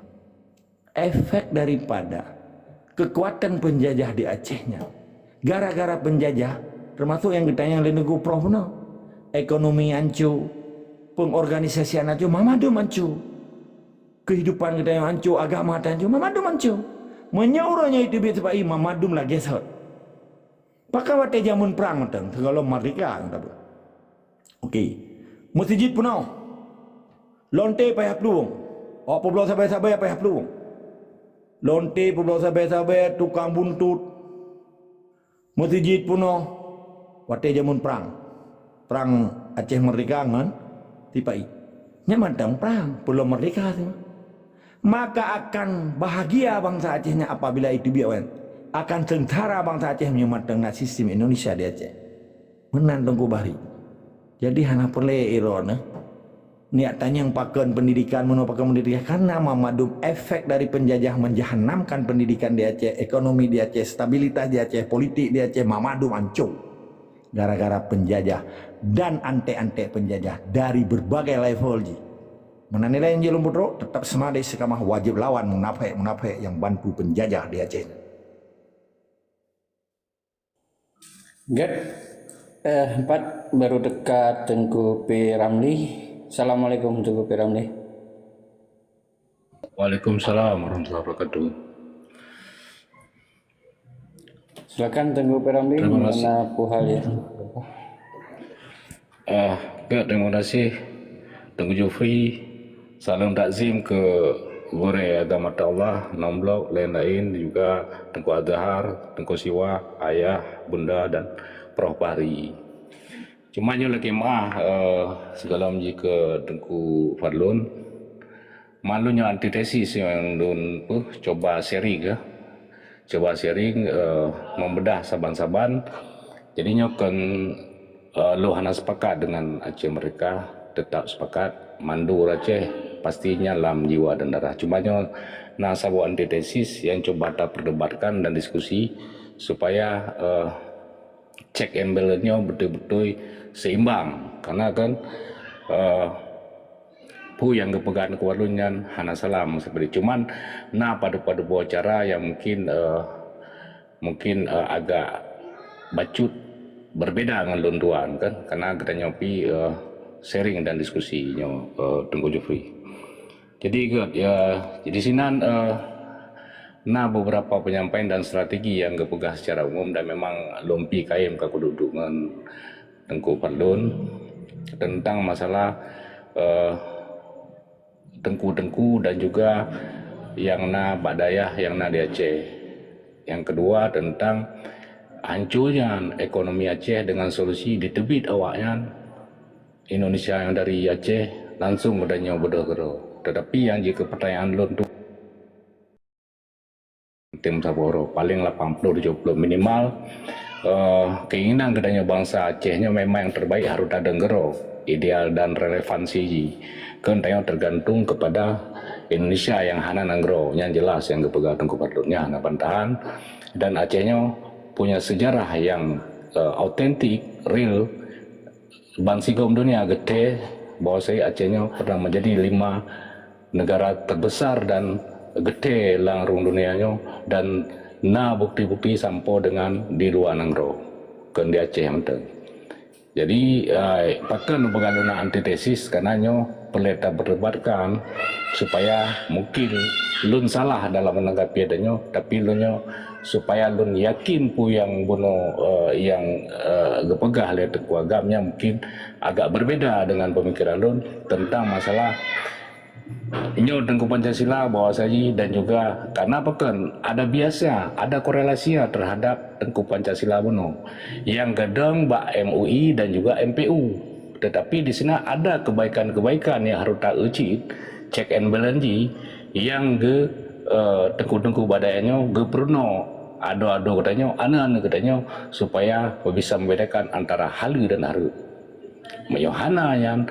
Efek daripada keukuatan peunjajah di Aceh nyan. Gara-gara peunjajah, teumasok nyang geutanyong lé Teungku Prof bunoe, ekonomi hanco, pengorganisasian hanco, mamandum hanco. Keuhidupan geutanyoe hanco, agama hanco, mamandum hanco. Meunyoe uroe nyoe teubiet sipa-i, mamandum lagée sot. Pakon watée jameun prang mantong, sigohlom merdeka, kata beuh. Oke. Meuseujid peunoh. Lonte payah plueng. Awak peubloe sabe-sabe payah plueng. Lonte peubloe sabe-sabe, tukang buntot. Meuseujid peunoh watée jameun prang. Prang Aceh Merdeka ngon sipa-i. Nyan mantong prang, peulom merdeka teuma. Maka akan bahagia bansa Aceh nyan apabila itu biak wan. Akan seungsara bansa Aceh meunyoe mantong na sistem Indonesia di Aceh. Meunan Teungku Bahri. Jadi hana peureulée iroe neuh. Neujak tanyong pakon pendidikan, meunoe pakon pendidikan, karena mamandum efek dari penjajah menjahanamkan pendidikan di Aceh, ekonomi di Aceh, stabilitas di Aceh, politik di Aceh, mamandum hancô. gara-gara penjajah dan antek-antek penjajah dari berbagai level jih. Meunan nilai nyang jih lôn peutrok, tetap seumah istiqamah wajéb lawan munafék-munafék nyang bantu penjajah di Aceh. Gét, eh, empat baru teuka Teungku P Ramli. Assalamualaikum Teungku P Ramli. Waalaikumsalam warahmatullahi wabarakatuh. Silakan Teungku P Ramli, terima kasih. Mana puhal ya? Eh, gét, terima kasih Teungku Jufri. Salam takzim keu gurée agama Allah, non blok laén-laén juga Teungku Azhar, Teungku Siwa, Ayah, Bunda dan Prof Bahri. Cuma nyoe lakée meuah, eh, sigohlom jih keu Teungku Fadlun. Maklum nyoe antitesis nyang lôn peuh cuba sharing ya. Cuba sharing, eh, membedah saban-saban. Jadi nyoe kan, eh, lôn hana sepakat dengan Aceh Merdeka, tetap sepakat mandum Aceh pastinya lam jiwa dan darah. Cuma nyoe na saboh antitesis yang cuba ta perdebatkan dan diskusi supaya, eh, check and balance nyoe beutôi-beutôi seimbang. Karena kan, eh, peue nyang geupeugah Teungku Fadlun nyan hana salah sebenarnya. Cuman na padub-padub cara yang mungkin, eh, mungkin, eh, agak bacut berbeda ngon lôn tuan kan. Karena geutanyoe pi, eh, sharing dan diskusi nyoe, eh, Teungku Jufri. Jadi gét, ya, jadi sinan, eh, na beberapa penyampaian dan strategi yang geupeugah secara umum dan memang lôn pi kayém ka kuduek-duek ngon Teungku Fadlun tentang masalah, eh, teungku-teungku dan juga yang na bak dayah yang na di Aceh. Yang kedua tentang hancurnya ekonomi Aceh dengan solusi diteubiet awaknyan Indonesia yang dari Aceh langsung geutanyoe beudôh keudroe. Tetapi yang jikeu pertanyaan lôn tu tem saboh uroe, paling lapan puluh tujuh puluh minimal, eh, keinginan geutanyoe bangsa Aceh nyoe memang yang terbaik harus tadeueng keudroe, ideal dan relevansi jih. Kan tanyoe tergantung kepada Indonesia yang hana nanggroe, yang jelas yang geupeugah Teungku Fadlun nyan hana bantahan. Dan Aceh nyoe punya sejarah yang, eh, autentik, real, bansigom dunia geuthée bahwasanya Aceh nyoe pernah menjadi lima negara terbesar dan geuthée lam rhueng dunia nyoe dan na bukti-bukti sampoe dengan di luwa nanggroe, kon di Aceh mantong. Jadi, eh, pakon lôn peugah lôn na antitesis, karena nyoe peureulée taperdebatkan supaya mungkin lôn salah dalam menanggapi adat nyoe, tapi lôn nyoe supaya lôn yakin peue nyang bunoe, eh, nyang, eh, geupeugah lé Teungku Agam nyan mungkin agak berbeda dengan pemikiran lôn tentang masalah nyoe Teungku Pancasila bahwasanya dan juga karena pakon ada biasnya, ada korelasinya terhadap Teungku Pancasila bunoe nyang geudong bak M U I dan juga M P U. Tetapi di sinan ada kebaikan-kebaikan nyang harôh ta-achieve, check and balance jih, nyang geu, eh, teungku-teungku bak dayah nyoe geupeurunoe adoe-adoe geutanyoe, aneuk-aneuk geutanyoe, supaya bisa membedakan antara haleue dan hareuem. Meunyoe hana nyan,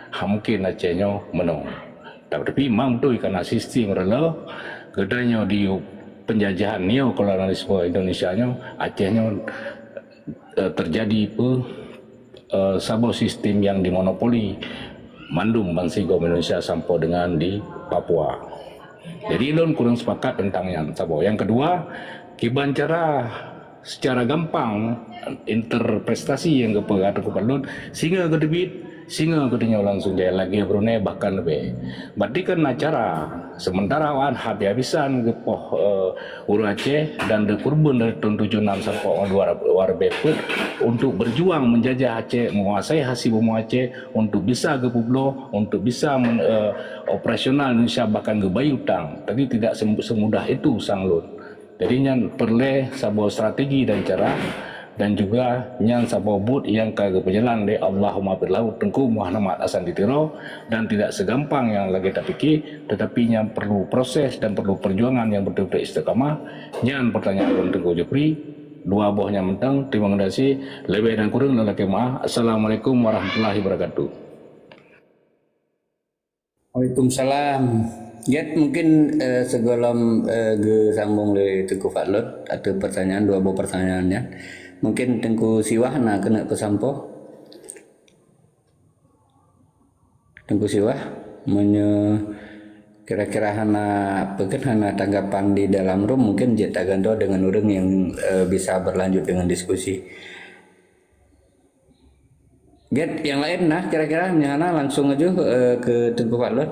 ha mungkin Aceh nyoe meunoe. Tapi memang beutôi karena sistem reuloh, geutanyoe di penjajahan neokolonialisme Indonesia nyoe, Aceh nyoe, eh, terjadi pe, eh, saboh sistem yang dimonopoli mandum bansigom Indonesia sampoe dengan di Papua. Jadi lôn kurang sepakat tentang nyan saboh. Yang kedua, kiban cara secara gampang interpretasi yang geupeugah Teungku Fadlun, singoh geuteubiet, singoh geutanyoe langsung jai lagée Brunei bahkan leubeh. Berarti kan na cara, sementara awaknyan habis-habisan geupoh, eh, ureuëng Aceh dan geukeureubeuen dari tahun tujuh enam sampoe dua ribu dua puluh untuk berjuang menjajah Aceh, menguasai hasil bumi Aceh untuk bisa geupubloe, untuk bisa men-, eh, operasional Indonesia bahkan geubayeue utang. Tapi tidak sem-, semudah itu sang lôn. Jadi nyan peureulée saboh strategi dan cara dan juga nyan saboh buet nyang ka geupeujalan lé Allahumma firlahu Teungku Muhammad Hasan di Tiro dan tidak segampang nyang lagée tapike, tetapi nyan perlu proses dan perlu perjuangan nyang beutôi-beutôi istiqamah. Nyan pertanyaan lôn Teungku Jufri, dua boh nyan mantong. Terima kasih. Leubeh dan kureueng lôn lakée meuah. Assalamualaikum warahmatullahi wabarakatuh. Waalaikumsalam. Gét, mungkin, eh, sigohlom, eh, geusambong lé Teungku Fadlun atau pertanyaan, dua boh pertanyaan nyan. Mungkin Teungku Siwah na keuneuk peusampoe. Teungku Siwah, meunyoe kira-kira hana peugét, hana tanggapan di dalam room, mungkin jeuet tagantoe deungon ureuëng nyang, eh, bisa berlanjut dengan diskusi. Gét, nyang laén nah, kira-kira meunyoe hana, langsung aju, eh, keu Teungku Fadlon.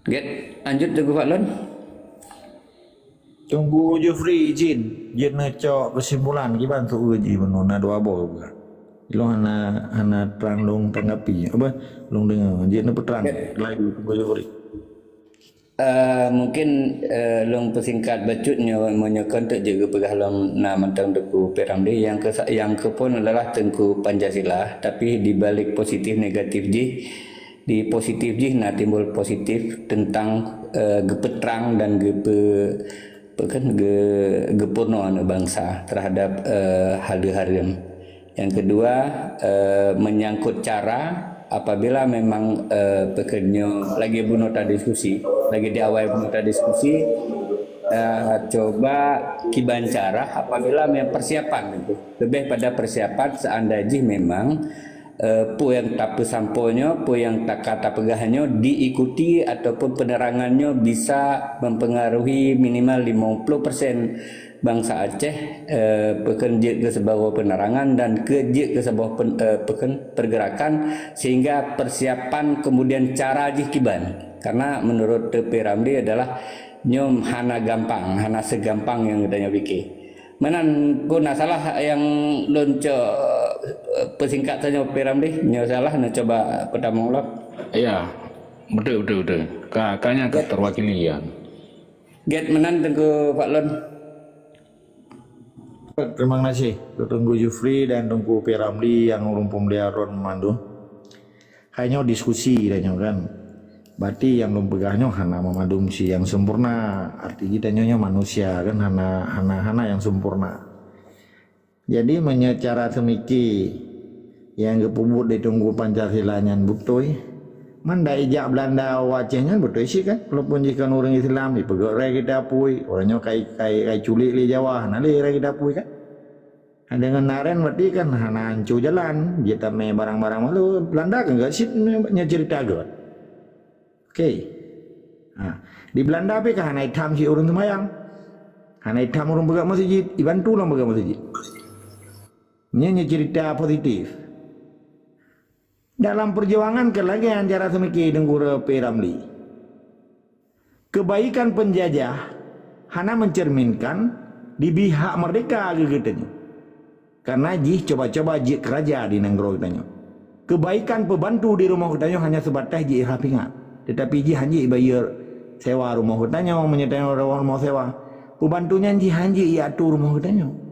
Gét, lanjut Teungku Fadlon. Teungku Jufri izin, jeuet neucok keusimpulan kiban seueu jih bunoe na dua boh bukan. Ilong hana, hana trang lôn tanggapi. Apa? Lôn deungoe, jeuet neupeutrang laju Teungku Jufri. Eh, mungkin, eh, lôn peusingkat bacut nyoe, meunyoe kon teuk jeuet geupeugah lom na mantong Teungku P. Ramli. Nyang keu-, nyang keuphon adalah Teungku Pancasila, tapi di balik positif negatif jih, di positif jih na timbul positif tentang, eh, geupeutrang dan geupe-, apa kan, ge-, geupeurunoe aneuk bansa terhadap, eh, hal hareuem. Yang kedua, eh, menyangkut cara, apabila memang, eh, peue kheun nyoe lagée bunoe tadiskusi, lagée di awai bunoe tadiskusi, eh, coba kiban cara apabila memang persiapan itu, lebih pada persiapan seandai jih memang, eh, peue nyang tapeusampoe nyoe, peue nyang taka tapeugah nyoe diikuti ataupun penerangan nyoe bisa mempengaruhi minimal lima puluh persen bansa Aceh, eh, peue kheun jeuet keu saboh penerangan dan keu jeuet keu saboh pen-, eh, peue kheun pergerakan, sehingga persiapan kemudian cara jih kiban. Karena menurut Teungku P. Ramli adalah nyoe hana gampang, hana segampang nyang geutanyoe pikée. Meunan peue na salah nyang lôn cok, eh, peusingkat saja P. Ramli, nyoe salah na coba peutamong lom. Ya, betul, betul, betul. Ka, ka nyan ka terwakili, ya. Gét meunan Teungku Fadlon. Terima kasih Teungku Jufri dan Teungku P. Ramli nyang lôn peumulia droen mandum. Hai nyoe diskusi tanyoe kan. Berarti nyang lôn peugah nyoe hana meumandum si nyang sempurna. Arti jih tanyoe nyoe manusia kan hana, hana, hana nyang sempurna. Jadi, meunyoe cara seumike nyang geupeubuet lé Teungku Pancasila nyan beutôi, mandai ijak Beulanda u Aceh nyan beutôi cit kan? Walaupun jih kon ureuëng Islam, jipeugét raya geuda apui, ureuëng nyoe kai, kai, kai culik lé Jawa, hana lé raya geuda apui kan? Deungon naren berarti kan hana hanco jalan, jeuet tamé barang-barang malu, Beulanda kan gét cit nyoe cerita gét. Oke. Ha. Di Beulanda pih ka hana itam cit ureuëng seumayang. Hana itam ureuëng peugét meuseujid, ibantu lom peugét meuseujid. Nyan, nyan cerita positif. Dalam perjuangan keu lagée acara seumike Teungku P. Ramli. Kebaikan penjajah hana mencerminkan dibi hak merdeka geutanyoe. Karena jih coba-coba jeuet keuraja di nanggroe geutanyoe. Kebaikan peubantu di rumoh geutanyoe hanya seubatas jiiha pingat, teutapi jih hanjeuet ibayeue sewa rumoh geutanyoe, meunyoe tanyoe rumoh sewa. Peubantu nyan jih hanjeuet iatu rumoh geutanyoe.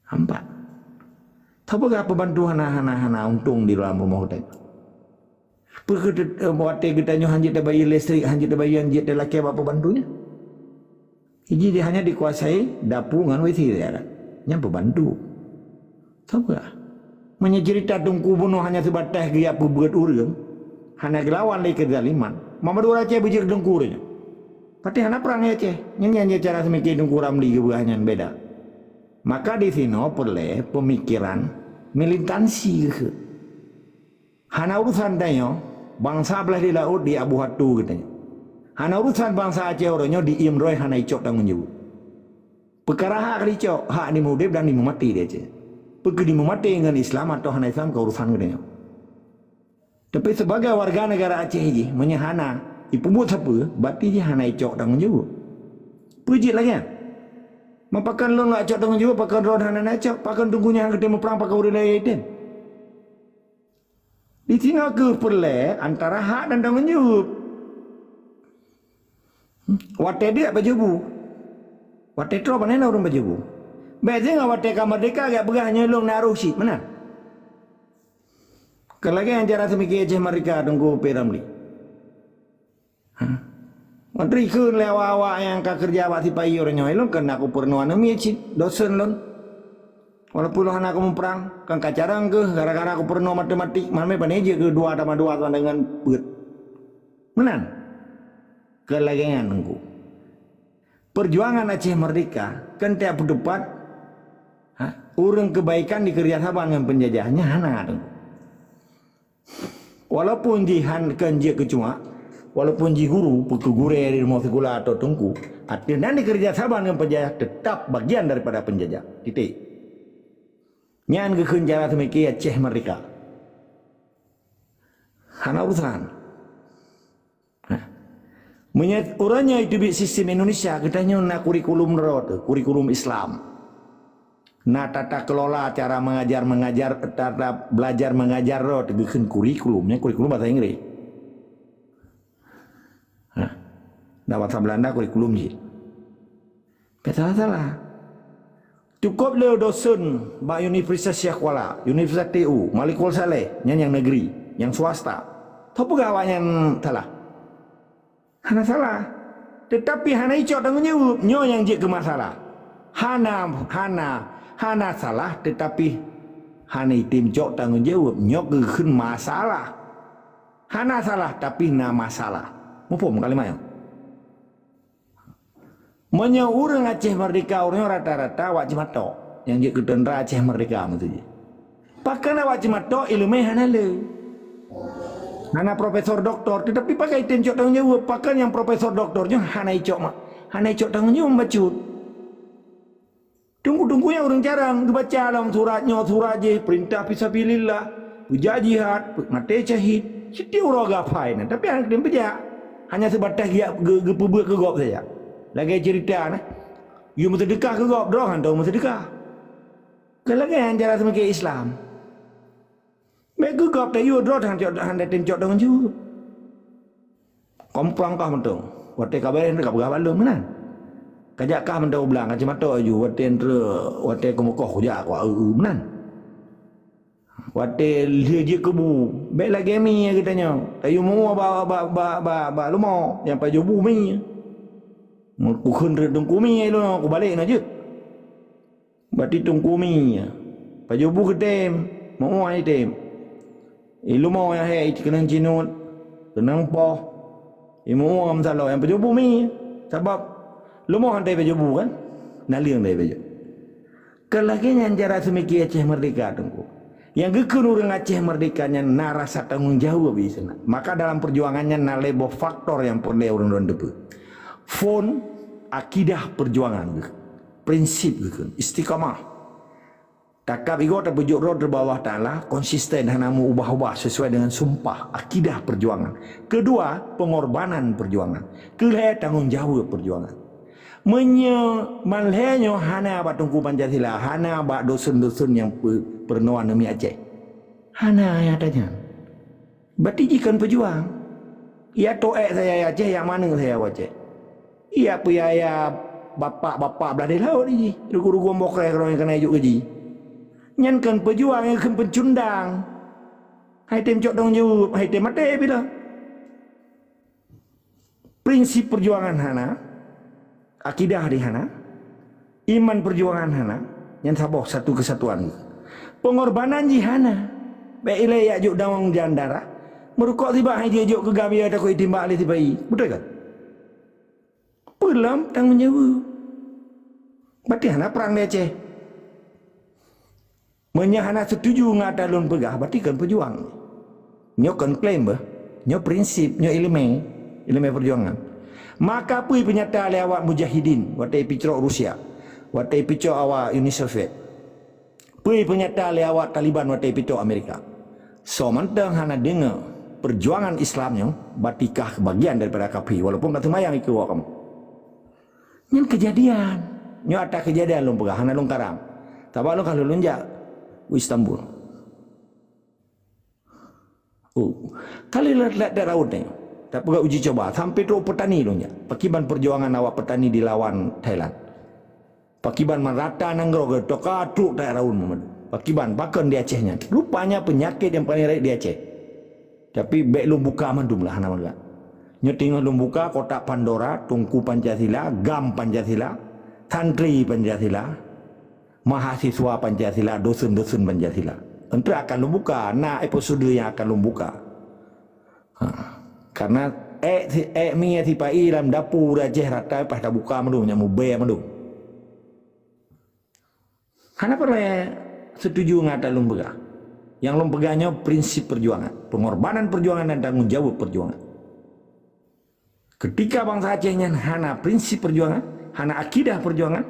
Hampa. Tapeugah peubantu hana, hana, hana untông di dalam rumoh geutanyoe. Peue keu, eh, watée geutanyoe hanjeuet tabayeue listrik, hanjeuet tabayeue, hanjeuet talakée bak peubantu nyan? Jih hanya dikuasai dapu ngon WC saja kan? Nyan peubantu. Saboh. Meunyoe cerita Teungku bunoe hanya seubatas geujak peubeuet ureuëng, hana geulawan lé keuzaliman, Muhammad Aceh beujeuet Teungku nyoe. Patéh hana prang di Aceh. Nyan, nyan, nyan cara seumike Teungku Ramli geupeugah nyan beda. Maka di sinoe peureulée peumikiran militansi geuh. Hana urusan tanyoe, bansa blaih di laôt di Abu Hatu geutanyoe. Hana urusan bansa Aceh uroe nyoe di Imroi hana icok tanggong jaweueb. Peukara hak ka icok, hak di meuudeb dan di meumaté di Aceh. Peu keuh di meumaté ngon Islam atawa hana Islam ka urusan geutanyoe. Tapi sebagai warga negara Aceh jih, meunyoe hana ipeubuet sapeue, berarti jih hana icok tanggong jaweueb. Peue jeuet lagée nyan? Ma pakon lôn lôn cok tanggong jaweueb, pakon droen hana na cok, pakon Teungku nyan hana geutem muprang, pakon ureuëng laén item? Di sinoe keuh peureulée antara hak dan tanggong jaweueb. Watée deuk bajée bu. Watée troh pane na ureuëng bajée bu. Bék singoh watée ka merdeka gak peugah nyoe lôn na roh cit meunan. Keu lagée nyang cara seumike Aceh merdeka Teungku P. Ramli. Ha? Menteri kheun lé awak-awak nyang ka keureuja bak sipa-i uroe nyoe, lôn keuneuk kupeurunoe aneuk miet cit, dosen lôn. Walaupun lôn hana kumuprang, kan ka carông keuh gara-gara kupeurunoe matematik, malam pane jeuet keu dua tambah dua sama dengan peuet. Meunan. Keu lagée nyan Teungku. Perjuangan Aceh Merdeka kan tiep peutupat, ha, ureuëng kebaikan dikeureuja saban ngon peunjajah, nyan hana, Teungku. Walaupun jih han keu jeuet keu cuak, walaupun jih guru, peu keu gurée di rumoh sikula atau teungku, ateueh nan dikeureuja saban ngon peunjajah, teutap bagian daripada peunjajah. Titik. Nyan geukheun cara seumike Aceh Merdeka. Hana urusan. Nah, meunyoe uroe nyoe teubiet sistem Indonesia, geutanyoe na kurikulum droe teuh, kurikulum Islam. Na tata kelola cara mengajar mengajar, tata belajar mengajar droe teuh geukheun kurikulum, nyan kurikulum bahasa Inggris. Nah, dan bahasa Belanda kurikulum jih. Ka salah-salah. Cukup le dosen bak Universitas Syiah Kuala, Universitas T U, Malikul Saleh, nyan nyang negeri, nyang swasta. Tho peugah awaknyan salah? Hana salah. Tetapi hana icok tanggong jaweueb, nyoe nyang jeuet keu masalah. Hana, hana, hana salah, tetapi hana item cok tanggong jaweueb, nyoe geukheun masalah. Hana salah, tapi na masalah. Muphom kalimat nyoe? Meunyoe ureuëng Aceh Merdeka, ureuëng nyoe rata-rata awak Cimatok nyang jeuet keu teuntra Aceh Merdeka, maksud jih. Pakon awak Cimatok ileumé hana le. Hana profesor doktor, tetapi pakon item cok tanggong jaweueb, pakon nyang profesor doktor nyoe hana icok ma-, hana icok tanggong jaweueb bacut. Teungku-teungku nyang ureuëng carông geubaca lam surat nyoe, surat jih, peurintah fisabilillah, peujak jihad, maté syahid, sitiep uroe geuhafai nyan, tapi hana kutem peujak. Hanya seubatas geujak geu-, geupeubeuet keu gob saja. Lagée ceurita na, yue meuseudeukah keu gob, droe hana tao meuseudeukah. Kon lagée nyan cara seumike Islam. Bék geugob tayue droe hana cok, hana tem cok tanggong jaweueb. Kompang kah mantong. Watée ka beureh ka peugah bak lôn meunan. Ka jak kah mantong u blang, ka cimatok aju, watée entreuk, watée keumeukoh kujak, ku eu-eu meunan. Watée lheueh jeuet keu bu, bék lagée mi geutanyoe. Tayue meu-ue bak, bak, bak, bak, bak leumo, nyang pajoh bu mi. Kukheun treuk teungku mi lôn, kubalek na jeuet. Bati teungku mi, pajoh bu geutem, meu-ue item. I leumo nyang hék keunong cinuet, keunong poh. I meu-ue meusaloe nyang pajoh bu mi, sabab leumo han teupajoh bu kan, naleueng teupajoh. Kon lagée nyan cara seumike Aceh Merdeka, Teungku. Nyang geukheun ureuëng Aceh Merdeka nyan na rasa tanggong jaweueb di sinan. Maka dalam peujuangan nyan na lhée boh faktor nyang peureulée ureuëng droen teupeue. Phon, akidah peujuangan geuh. Prinsip geukheun, istiqamah. Takab igoe tapeujok droe teuh bak Allah Taala, konsisten hana meu-ubah-ubah sesuai dengan sumpah, akidah peujuangan. Keudua, pengorbanan peujuangan. Keulhée, tanggong jaweueb peujuangan. Meunyoe ban lhée nyoe hana bak Teungku Pancasila, hana bak dosen-dosen nyang peu-, peurunoe aneuk miet Aceh. Hana nyang ata nyan. Bati jih kon peujuang. Ia toh ék saya ya Aceh, ia maneuk saya wa Aceh. Ia peuyaya bapak-bapak blah di laôt jih, rugu-rugu boh kreh keudroe nyang keuneuk juk keu jih. Nyan kon peujuang, nyan kon peucundang. Hai tem cok tanggong jaweueb, hai tem maté bila. Prinsip peujuangan hana, akidah di hana, iman peujuangan hana, nyan saboh satu keusatuan. Peungorbanan jih hana, bék ilée jak jok dawang jan darah, meurukok sibak hai jijok keu gam ya takot itimbak lé sipai. Beutôi kan? Peulom tanggong jaweueb. Bati hana prang di Aceh. Meunyoe hana seutuju ngon ata lôn peugah, bati kon peujuang. Nyoe kon klaim beuh. Nyoe prinsip, nyoe ileumé, ileumé peujuangan. Maka peue peunyata lé awak mujahidin watée picok Rusia, watée picok awak Uni Soviet. Peue peunyata lé awak Taliban watée picok Amerika. Soe mantong hana deungoe peujuangan Islam nyoe, bati kah bagian daripada kaphé, walaupun ka seumayang ikeue awak kamoe. Nyan keujadian. Nyoe ata keujadian lôn peugah, hana lôn karang. Sabab lôn ka lheueh lôn jak u Istanbul. Oh, kali lat-lat raut nyoe. Tapeugah uji coba, sampai trok petani lôn jak. Pakiban perjuangan awak petani dilawan Thailand. Pakiban meurata nanggroe geuh toka trok that raun meumadu. Pakiban pakon di Aceh nyan. Rupanya penyakit yang paling raib di Aceh. Tapi bék lôn buka mandum lah hana meuga. Nyoe teungoh lôn buka kotak Pandora, Teungku Pancasila, gam Pancasila, santri Pancasila, mahasiswa Pancasila, dosen-dosen Pancasila. Entreuk akan lôn buka, na episode yang akan lôn buka. Ha. Karena Ék, ék mi sipa-i lam dapu ureuëng Aceh rata paih tabuka mandum, nyak mubée mandum. Hana peureulée setuju ngon ata lôn peugah. Nyang lôn peugah nyoe prinsip peujuangan, peungorbanan peujuangan dan tanggong jaweueb peujuangan. Keutika bansa Aceh nyan hana prinsip peujuangan, hana akidah peujuangan,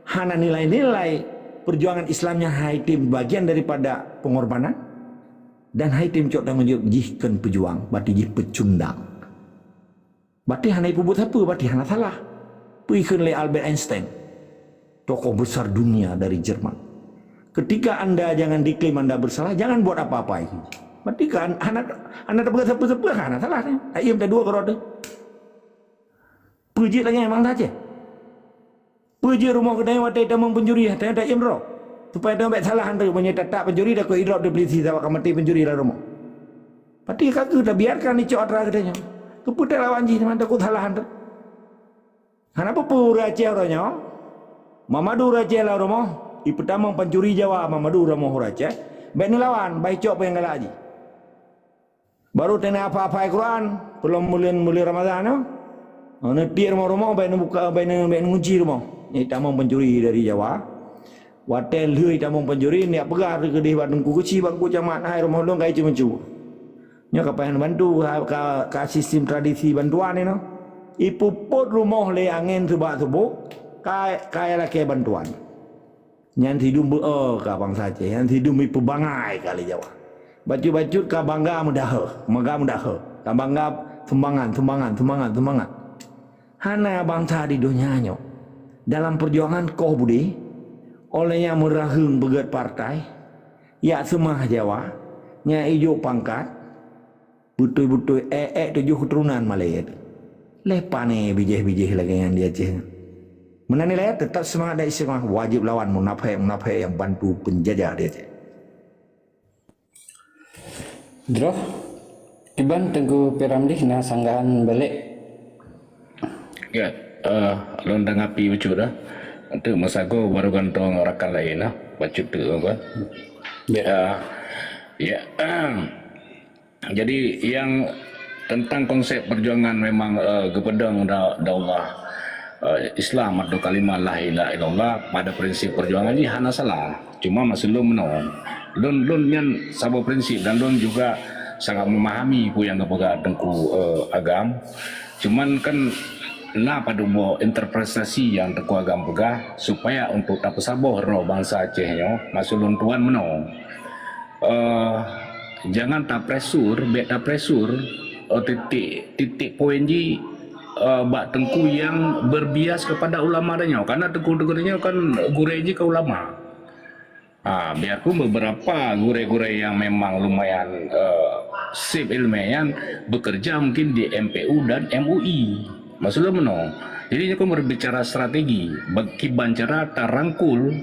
hana nilai-nilai peujuangan Islam nyan hai tem bagian daripada peungorbanan, dan hai tem cok tanggong jaweueb jih kheun peujuang, berarti jih peucundang. Berarti hana ipeubuet sapeue, berarti hana salah. Peue kheun lé Albert Einstein, tokoh besar dunia dari Jerman. Ketika anda jangan diklaim anda bersalah, jangan buat apa-apa itu. Berarti kan hana, hana tapeugah sapeue-sapeue, hana salah nyan. Taiem tadua keudroe teuh. Peue jeuet lagée nyan bansa Aceh? Peue jeuet rumoh geutanyoe watée tamong pencuri, tanyoe taiem droe? Supaya tanyoe bék salah han teuk, meunyoe tatak pencuri, takot idrop di polisi sabab ka maté pencuri lam rumoh. Berarti ka keuh tabiarkan icok atra geutanyoe. Keupeue talawan jih teuma takot salah han teuk? Hana peue-peue ureuëng Aceh uroe nyoe. Mamadu ureuëng Aceh lam rumoh, ipeutamong pancuri Jawa Mamadu rumoh ureuëng Aceh. Bék neulawan, bah icok peue nyang galak jih. Baru teunak hafai-hafai Quran, peulom buleuen, buleuen Ramadhan nyoe. Neutiek rumoh-rumoh, bék neubuka, bék neu-, bék neungunci rumoh. Nyan itamong pancuri dari Jawa. Watée lheueh itamong pancuri, neujak peugah keudeh bak Teungku Geuchik, bak Teungku Camat, "Hai, rumoh lôn ka icue-meucue." Nyoe ka payah neubantu, ka, ka, ka sistem tradisi bantuan inoe. Ipeuphot rumoh lé angén seubak-seubok, ka, ka lakée bantuan. Nyan sidum beu-e ka bansa Aceh, nyan sidum ipeubangai ka lé Jawa. Bacut-bacut ka bangga meudahe, bangga meudahe, ka bangga sumbangan, sumbangan, sumbangan, sumbangan. Hana bansa di donya nyoe dalam peujuangan koh budé, óh lheueh nyan meuraheueng peugét partai, jak seumah Jawa, nyan ijok pangkat, beutôi-beutôi ék-ék tujoh keuturonan malée. Lé pané bijéh-bijéh lagée nyan di Aceh. Meunan ilée, teutap seumangat dan istiqamah, wajéb lawan munafék-munafék nyang bantu peunjajah di Aceh. Droh, kiban Teungku Piramli na sanggahan balek. Ya, eh, lôn tanggapi bacut dah. Untuk meusagoe baru gantong rakan laén lah. Bacut tu kan. Ya. Eh, ya. Jadi, yang tentang konsep perjuangan memang, eh, geupeudong da-, daulah, eh, Islam atau kalimah la ilaha illallah pada prinsip perjuangan jih hana salah. Cuma maksud lôn meunoe. Lôn, lôn nyan saboh prinsip dan lôn juga sangat memahami peue nyang geupeugah Teungku, eh, Agam. Cuman kan na padub boh interpretasi nyang Teungku Agam peugah supaya untuk tapeusaboh droe bansa Aceh nyoe, maksud lôn tuan meunoe. Eh, jangan tapresur, bék tapresur, eh, titik, titik poin jih, eh, bak teungku nyang berbias kepada ulama tanyoe. Karena teungku-teungku tanyoe kan gurée jih keu ulama. Ha, biarpun beberapa gurée-gurée yang memang lumayan, eh, sip ilmiah nyan bekerja mungkin di M P U dan M U I. Maksud lôn meunoe. Jadi, nyoe kan berbicara strategi. Bag-, kiban cara tarangkul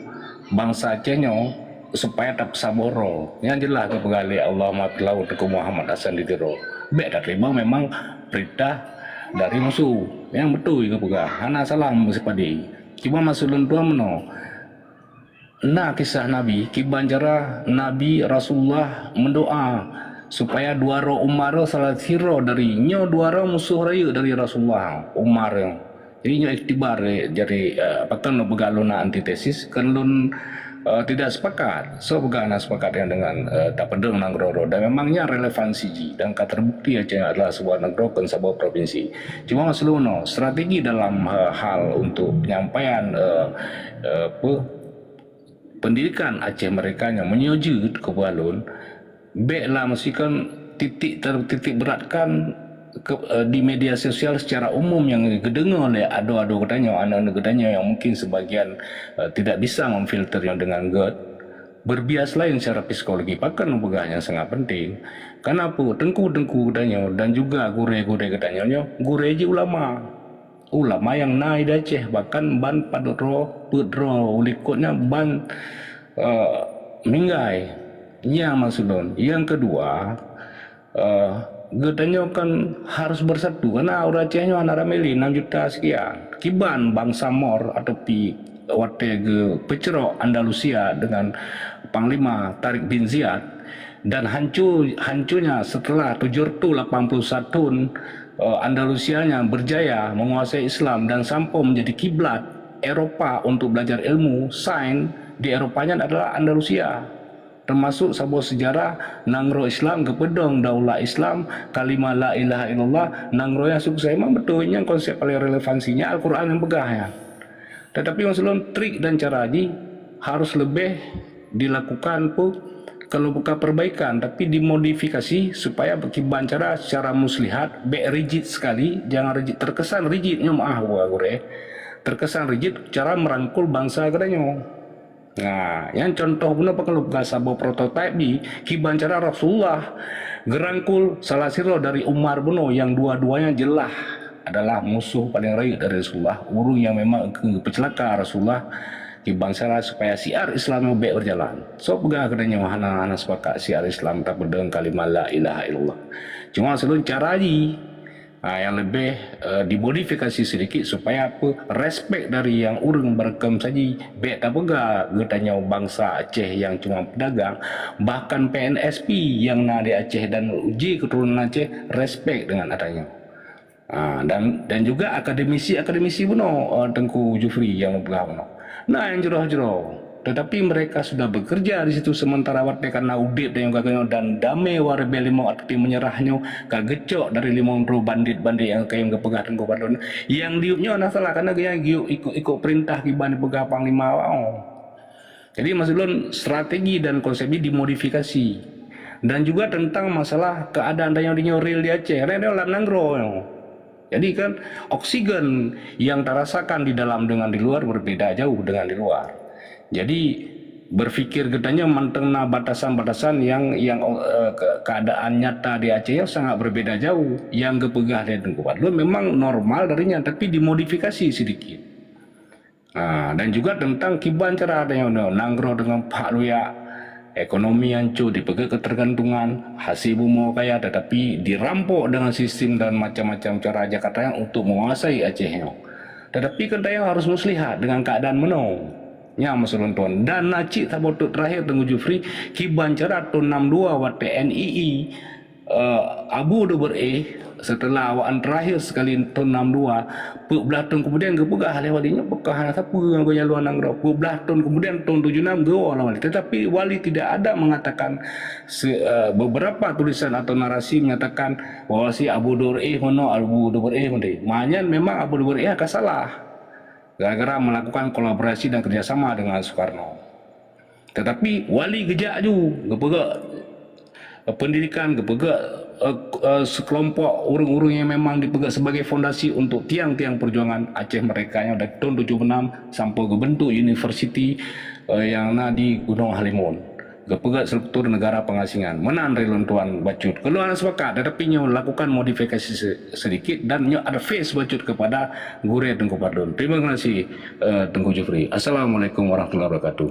bansa Aceh nyoe supaya tapeusaboh droe. Nyang jeulaih geupeugah lé Allahumma fil Teungku Muhammad Hasan di Tiro. Bék tateurimong memang peurintah dari musoh. Nyang beutôi geupeugah, hana salah meusipadé. Cuma maksud lôn tuan meunoe, na kisah Nabi, kiban cara Nabi Rasulullah meudoá supaya dua droe Umar salah sidroe dari nyoe dua droe musoh rayeuk dari Rasulullah, Umar. Jadi nyoe iktibar, eh, jadi, eh, pakon lôn peugah lôn na antitesis, kan lôn, eh, tidak sepakat. Soe peugah na sepakat dengan, dengan, eh, tapeudong nanggroe droe. Dan memangnya relevansi jih dan ka terbukti Aceh adalah sebuah nanggroe kon saboh provinsi. Cuma maksud lôn, strategi dalam, eh, hal untuk penyampaian, eh, eh, apa, pendidikan Aceh mereka nyang meunyoe jeuet keu balon, bék lah meusikon titik ter-, titik beratkan ke, eh, di media sosial secara umum nyang geudeungoe lé adoe-adoe geutanyoe, aneuk-aneuk geutanyoe nyang mungkin sebagian, eh, tidak bisa memfilter nyoe dengan gét. Berbias lain secara psikologi, pakon peugah nyang sangat penting. Karena apa? Teungku-teungku geutanyoe dan juga gurée-gurée geutanyoe nyoe, gurée jih ulama. Ulama nyang na di Aceh, bahkan ban padub droe, peuet droe, u likot nyan ban, eh, minggai. Nyang maksud lôn. Nyang keudua, eh, geutanyoe kan harus bersatu. Karena ureuëng Aceh nyoe hana ramé lé, enam juta sekian. Kiban bansa Mor atau Pi watée geupeucrok Andalusia dengan Panglima Tariq bin Ziyad dan hancur, hancurnya setelah tujuh ratus lapan puluh satu Eh, Andalusia yang berjaya menguasai Islam dan sampai menjadi kiblat Eropa untuk belajar ilmu sains di Eropa nyan adalah Andalusia. Termasuk saboh sejarah nanggroe Islam geupeudong daulah Islam, kalimah la ilaha illallah, nanggroe nyang sukses. Memang betul, nyan konsep paling relevansinya Al-Quran yang peugah nyan. Tetapi maksud lôn, trik dan cara jih harus leubeh dilakukan pu-, kalau bukan perbaikan, tapi dimodifikasi supaya kiban cara secara muslihat, bèk rigid sekali, jangan rigid, terkesan rigid nyoe, maaf, Bapak Gurèe, terkesan rigid cara merangkul bangsa geutanyoe. Nah, nyang contoh bunoe pakon lôn peugah saboh prototipe jih, kiban cara Rasulullah geurangkul salah sidroe dari Umar bunoe, yang dua-duanya jelas adalah musuh paling rayeuk dari Rasulullah, ureueng yang memang geupeuceulaka Rasulullah, kiban cara supaya syiar Islam nyoe bèk berjalan. Soe peugah geutanyoe hana, hana sepakat syiar Islam tapeudong kalimah la ilaha illallah. Cuma maksud lôn cara jih, ha, nyang leubeh, eh, dimodifikasi sedikit supaya apa, respek dari nyang ureueng beurakam saji, bèk tapeugah geutanyoe bangsa Aceh nyang cuma peudagang, bahkan P N S P nyang na di Aceh dan ji keuturonan Aceh respek dengan atanyoe. Ha, dan, dan juga akademisi-akademisi bunoe, eh, Teungku Jufri nyang peugah bunoe. Na nyang jroh-jroh, tetapi mereka sudah bekerja di situ sementara watèe ka na udép dan nyang gagah nyoe dan damé wareubieng limong, tapi meunyeurah nyoe ka geucok dari limong droe bandit-bandit nyang kayém geupeugah Teungku Fadlon. Nyang diyueb nyoe na salah, karena geuhnyan geuh ikot-ikot peurintah kiban peugah panglima awak nyoe. Jadi, maksud lôn, strategi dan konsep jih dimodifikasi. Dan juga tentang masalah keadaan tanyoe di nyoe real di Aceh. Karena nyoe lam nanggroe nyoe. Jadi kan, oksigen yang tarasakan di dalam dengan di luar berbeda jauh dengan di luar. Jadi, berpikir geutanyoe mantong na batasan-batasan yang, yang, eh, ke-, keadaan nyata di Aceh nyoe sangat berbeda jauh. Yang geupeugah lé Teungku Fadlon memang normal dari nyan, tapi dimodifikasi sedikit. Ha, dan juga tentang kiban cara tanyoe nanggroe deungon phak luyak, ekonomi hancô, dipeugét keutergantungan, hase bumoe kaya, tetapi dirampok dengan sistem dan macam-macam cara Jakarta nyan untuk menguasai Aceh nyoe. Tetapi kan tanyoe harus muslihat dengan keadaan meunoe. Nyan maksud lôn tuan. Dan na cit saboh teuk terakhir Teungku Jufri, kiban cara thôn enam dua watèe N I I eh, Abu Duber éh, setelah awaknyan terakhir sekali thôn enam dua, peuet blaih thôn kemudian geupeugah lé wali nyoe, "Bukon hana sapeue ngon geuhnyan luwa nanggroe." Peuet blaih thôn kemudian, thôn tujoh enam geuwoe lé wali. Tetapi wali tidak ada mengatakan se-, eh, beberapa tulisan atau narasi menyatakan bahwa si Abu Duber éh meunoe, Abu Duber éh meunoe. Maknanya memang Abu Duber éh ka salah gara-gara melakukan kolaborasi dan kerjasama dengan Soekarno. Tetapi wali geujak ju, geupeugah, eh, pendidikan, geupeugah, eh, eh, sekelompok ureuëng-ureuëng yang memang dipeugah sebagai fondasi untuk tiang-tiang perjuangan Aceh Merdeka nyoe dari tahun tujuh puluh enam sampai geubentuk universiti, eh, yang na di Gunung Halimun. Geupeugah struktur negara pengasingan. Meunan dari lôn tuan bacut. Keuluar sepakat, tetapi nyoe lakukan modifikasi se-, sedikit dan nyoe ada face bacut kepada gurée Teungku Fadlon. Terima kasih, eh, Teungku Jufri. Assalamualaikum warahmatullahi wabarakatuh.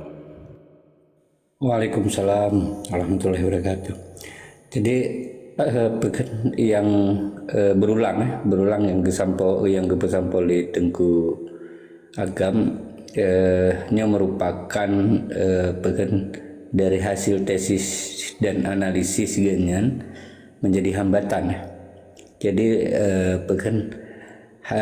Waalaikumsalam warahmatullahi wabarakatuh. Jadi, eh, peugét nyang, eh, berulang, eh, berulang nyang geusampoe, nyang geupeusampoe lé Teungku Agam, eh, nyoe merupakan, eh, peugét dari hasil tesis dan analisis geuhnyan menjadi hambatan. Jadi, eh, peugét ha,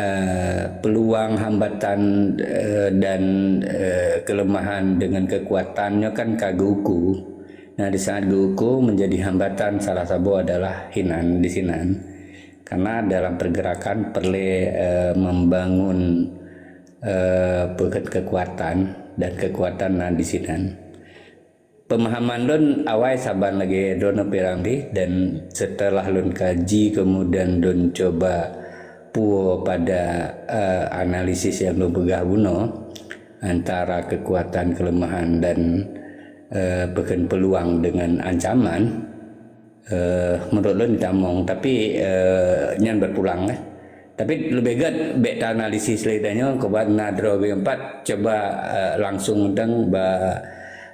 peluang, hambatan, eh, dan, eh, kelemahan dengan kekuatan nyoe kan ka geuuku. Nah, di saat geuuku menjadi hambatan, salah saboh adalah hinan di sinan. Karena dalam pergerakan perlu, eh, membangun, eh, peugét kekuatan dan kekuatan na di sinan. Pemahaman lôn awai saban lagée droeneuh P R M D dan setelah lôn kaji kemudian lôn coba puwoe pada, eh, analisis nyang lôn peugah bunoe antara kekuatan, kelemahan dan, eh, peugét peluang dengan ancaman. Eh, menurut lôn tamong, tapi, eh, nyan berpulang, eh. Tapi leubeh gét bék ta analisis lé tanyoe, keubat na droe geuh empat coba, eh, langsung mantong ba,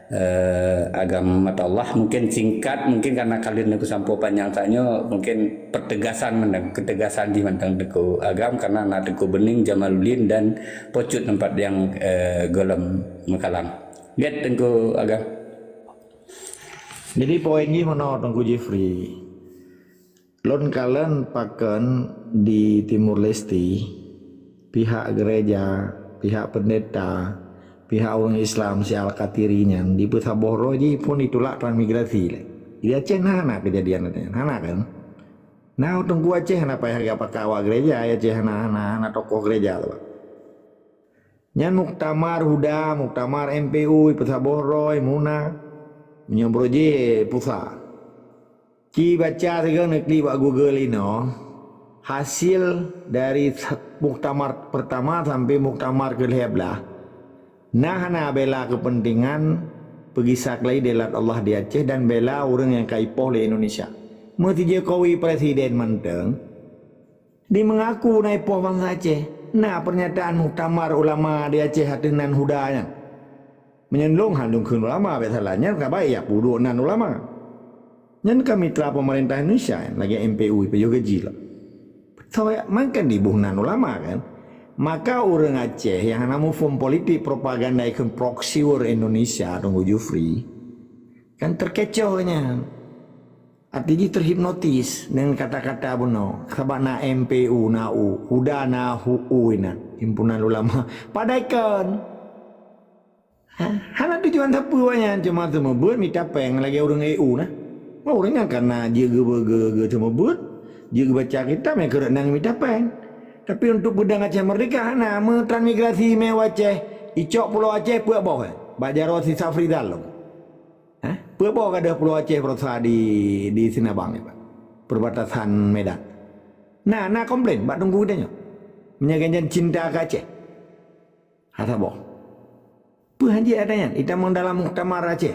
eh, Agam Amatullah. Mungkin singkat, mungkin karena ka lheueh neusampoe panyang tanyoe, mungkin pertegasan mantong, ketegasan jih mantong Teungku Agam, karena na Teungku Beuning, Jamaluddin dan Pocut tempat yang, eh, gohlom meukalam. Gét Teungku Agam. Jadi poin jih meunoe Teungku Jeffrey. Lôn kalon pakon di Timur Leste, pihak gereja, pihak pendeta, pihak ureuëng Islam si Al-Katiri nyan dipeusaboh roh jih phon ditulak transmigrasi lé. Di Aceh na hana keujadian nyan, hana kan? Na teungku Aceh hana payah geupakat awak gereja, Aceh hana, hana, hana tokoh gereja tu. Nyan muktamar huda, muktamar M P U, peusaboh roh, muna. Meunyoe broe jih pusa. Ci baca sigoe neuklik bak Google inoe, hasil dari sa-, muktamar pertama sampai muktamar ke lhèe blaih, na hana bela kepentingan peugisa keulai delat Allah di Aceh dan bela ureuëng nyang ka ipoh lé Indonesia. Meusi Jokowi presiden mantong, di meungaku na ipoh bansa Aceh, na pernyataan muktamar ulama di Aceh ateueh nan huda nyan. Meunyoe lôn han lôn kheun ulama, biasalah nyan ka baik ya peuduek nan ulama. Nyan ka mitra pemerintah Indonesia lagée M P U ipajoh gaji lah. Beutôi, mangken diboh nan ulama kan? Maka ureuëng Aceh nyang hana muphom politik propaganda ikheun proxy war Indonesia Teungku Jufri, kan terkecoh nyan. Arti jih terhipnotis dengan kata-kata bunoe. Sabab na M P U, na U, huda na hu-, U inan, himpunan ulama. Padahai kon. Ha? Hana tujuan sapeue awaknyan, cuma seumeubeuet mita péng lagée ureuëng A U na. Ureuëng nyan kana jeuet geu-, geu-, geu-, seumeubeuet, jeuet geubaca kitab, nyang keureuek nang mita péng. Tapi untuk peudong Aceh Merdeka hana, meutransmigrasi mé u Aceh, icok pulo Aceh peuet boh, eh, bak jaroe si Safrizal lom. Hah? Peue boh gadôh pulo Aceh beurasa di, di Sinabang nyoe, Pak? Perbatasan Medan. Na, na komplain bak Teungku geutanyoe? Meunyoe gobnyan cinta keu Aceh? Hana saboh. Peue han jeuet ata nyan? Itamong dalam muktamar Aceh.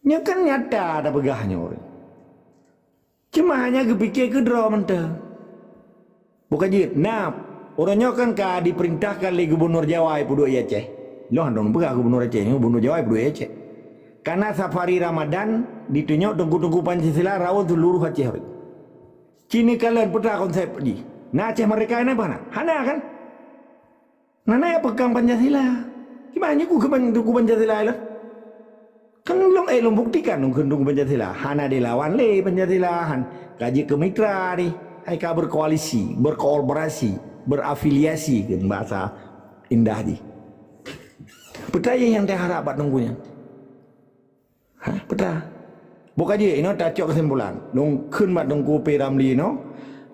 Nyoe kan nyata tapeugah nyoe. Cuma hanya geupike keu droe mantong. Buka jeuet, na, uroe nyoe kan ka diperintahkan lé Gubunur Jawa ipeuduek i Aceh. Lôn hana peugah Gubunur Aceh, nyoe Gubunur Jawa ipeuduek i Aceh. Karena Safari Ramadan ditunyok teungku-teungku Pancasila raun seuluruh Aceh. Ci neukalon peue konsep jih. Na Aceh Merdeka na peue hana? Hana kan? Na, na peukong Pancasila. Kiban nyoe ku keuban teungku Pancasila lôn? Kan lôn, eh, lôn buktikan lôn kheun teungku Pancasila. Hana dilawan lé Pancasila, han ka jeuet keu mitra deh. Hai ka berkoalisi, berkolaborasi, berafiliasi kheun bahasa indah jih. Peue nyang taharap bak teungku nyan? Hah, peue? Buka jih, inoe tacok kesimpulan. Lôn kheun bak Teungku P Ramli inoe,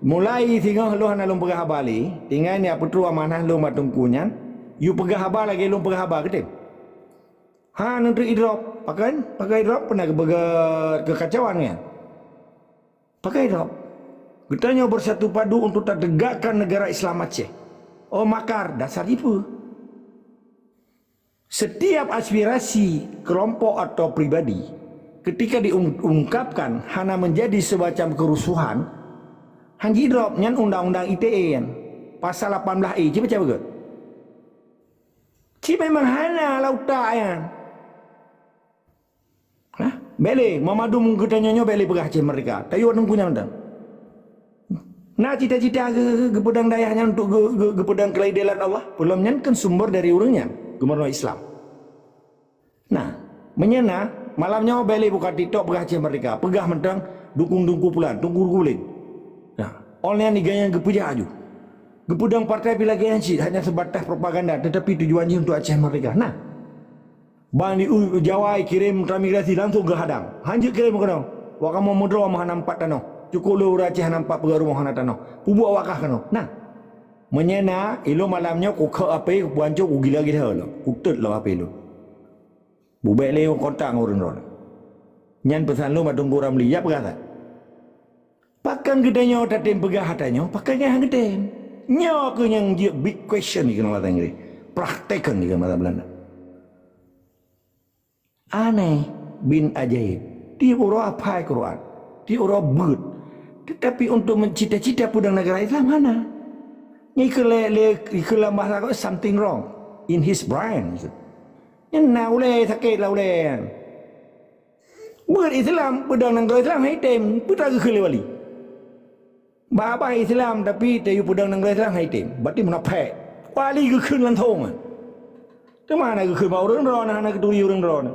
mulai singoh lôn hana lôn peugah haba lé, tinggai nyan peutrok amanah lôn bak Teungku nyan, yue peugah haba lagée lôn peugah haba keutem. Ha, neutreuk idrop, pakon? Pakon idrop pernah geupeugah keukacauan nyan. Pakon idrop? Geutanyoe bersatu padu untuk tategakkan negara Islam Aceh. Oh, makar, dasar jipeue. Setiap aspirasi kelompok atau pribadi ketika diungkapkan hana menjadi semacam kerusuhan, han jidrop nyan undang-undang I T E nyan, pasal lapan belas E, ci baca beugét. Ci memang hana lam utak nyan. Nah, bèk lé, meumandum geutanyoe nyoe bèk lé peugah Aceh Merdeka. Tayue teungku nyan mantong. Na cita-cita geu-, geu-, geupeudong dayah nyan untuk geu-, geu-, geupeudong keulai delat Allah? Peulom nyan kan sumber dari ureuëng nyan, geumeurunoe Islam. Nah, meunyoe na, malam nyoe bèk lé buka TikTok peugah Aceh Merdeka, peugah mantong dukung teungku pulan, teungku guling. Nah, online ni gaya geupeujak aju. Geupeudong partai pih lagèe nyan cit, hanya sebatas propaganda, tetapi tujuan jih untuk Aceh Merdeka. Nah, Ban di u-, Jawa kirém transmigrasi langsung geuhadang. Han jeuet kirém keunoe. Wak kamoe meudroe meuhana meupat tanoh. Cukôp lôn ureuëng Aceh hana meupat peugah rumoh hana tanoh. Peubuet wak kah keunoe. Nah. Meunyoe na, ilôn malam nyoe kukhok H P, kupeuancô, kugila-gila lom. Kutot lom H P lôn. Bubek lé kontak ngon ureuëng droe. Nyan peusan lôn bak Teungku Ramli, ya peugah that. Pakon geutanyoe tatem peugah ata nyoe, pakon nyan han geutem. Nyoe keuh nyang jeuet big question dikeue bahasa Inggris. Praktekan dikeue bahasa Belanda. Aneh bin ajaib. Tiep uroe aphai Quran. Tiep uroe beuet. Tetapi untuk mencita-cita peudong negara Islam hana. Nyan ikheun lé, lé, ikheun lam bahasa Arab, something wrong in his brain. Nyan na ulèe sakét lam ulèe nyan. Beuet Islam, peudong nanggroe Islam han item, peue teuma geukheun lé wali. Babah Islam tapi tayue peudong nanggroe Islam han item, berarti munafék. Wali geukheun langsong. Teuma hana geukheun bak ureuëng droe, hana geuturi ureuëng droe.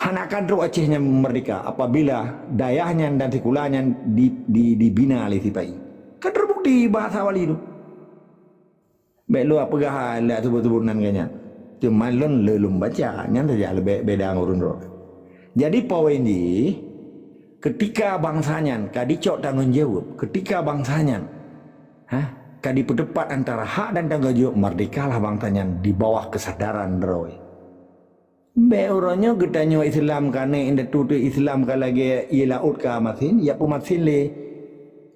Ha, Akan trok Aceh nyan merdeka apabila dayah nyan dan sikula nyan di, di, dibina lé sipa-i. Ka terbukti bahasa Bali tu. Bèk lôn peugah hai lé seubut-seubut nan keu nyan. Teuma lôn le lôn baca, nyan saja leubeh beda ngon ureueng droe. Jadi poin jih, keutika bansa nyan ka jicok tanggong jaweueb, keutika bansa nyan, ha, ka jipeuteupat antara hak dan tanggong jaweueb, merdekalah bansa nyan di bawah keusadaran droe. Bèk uroe nyoe geutanyoe Islam ka nèk indatu teuh Islam ka lagèe ié laôt ka masen, ya peumasen lé.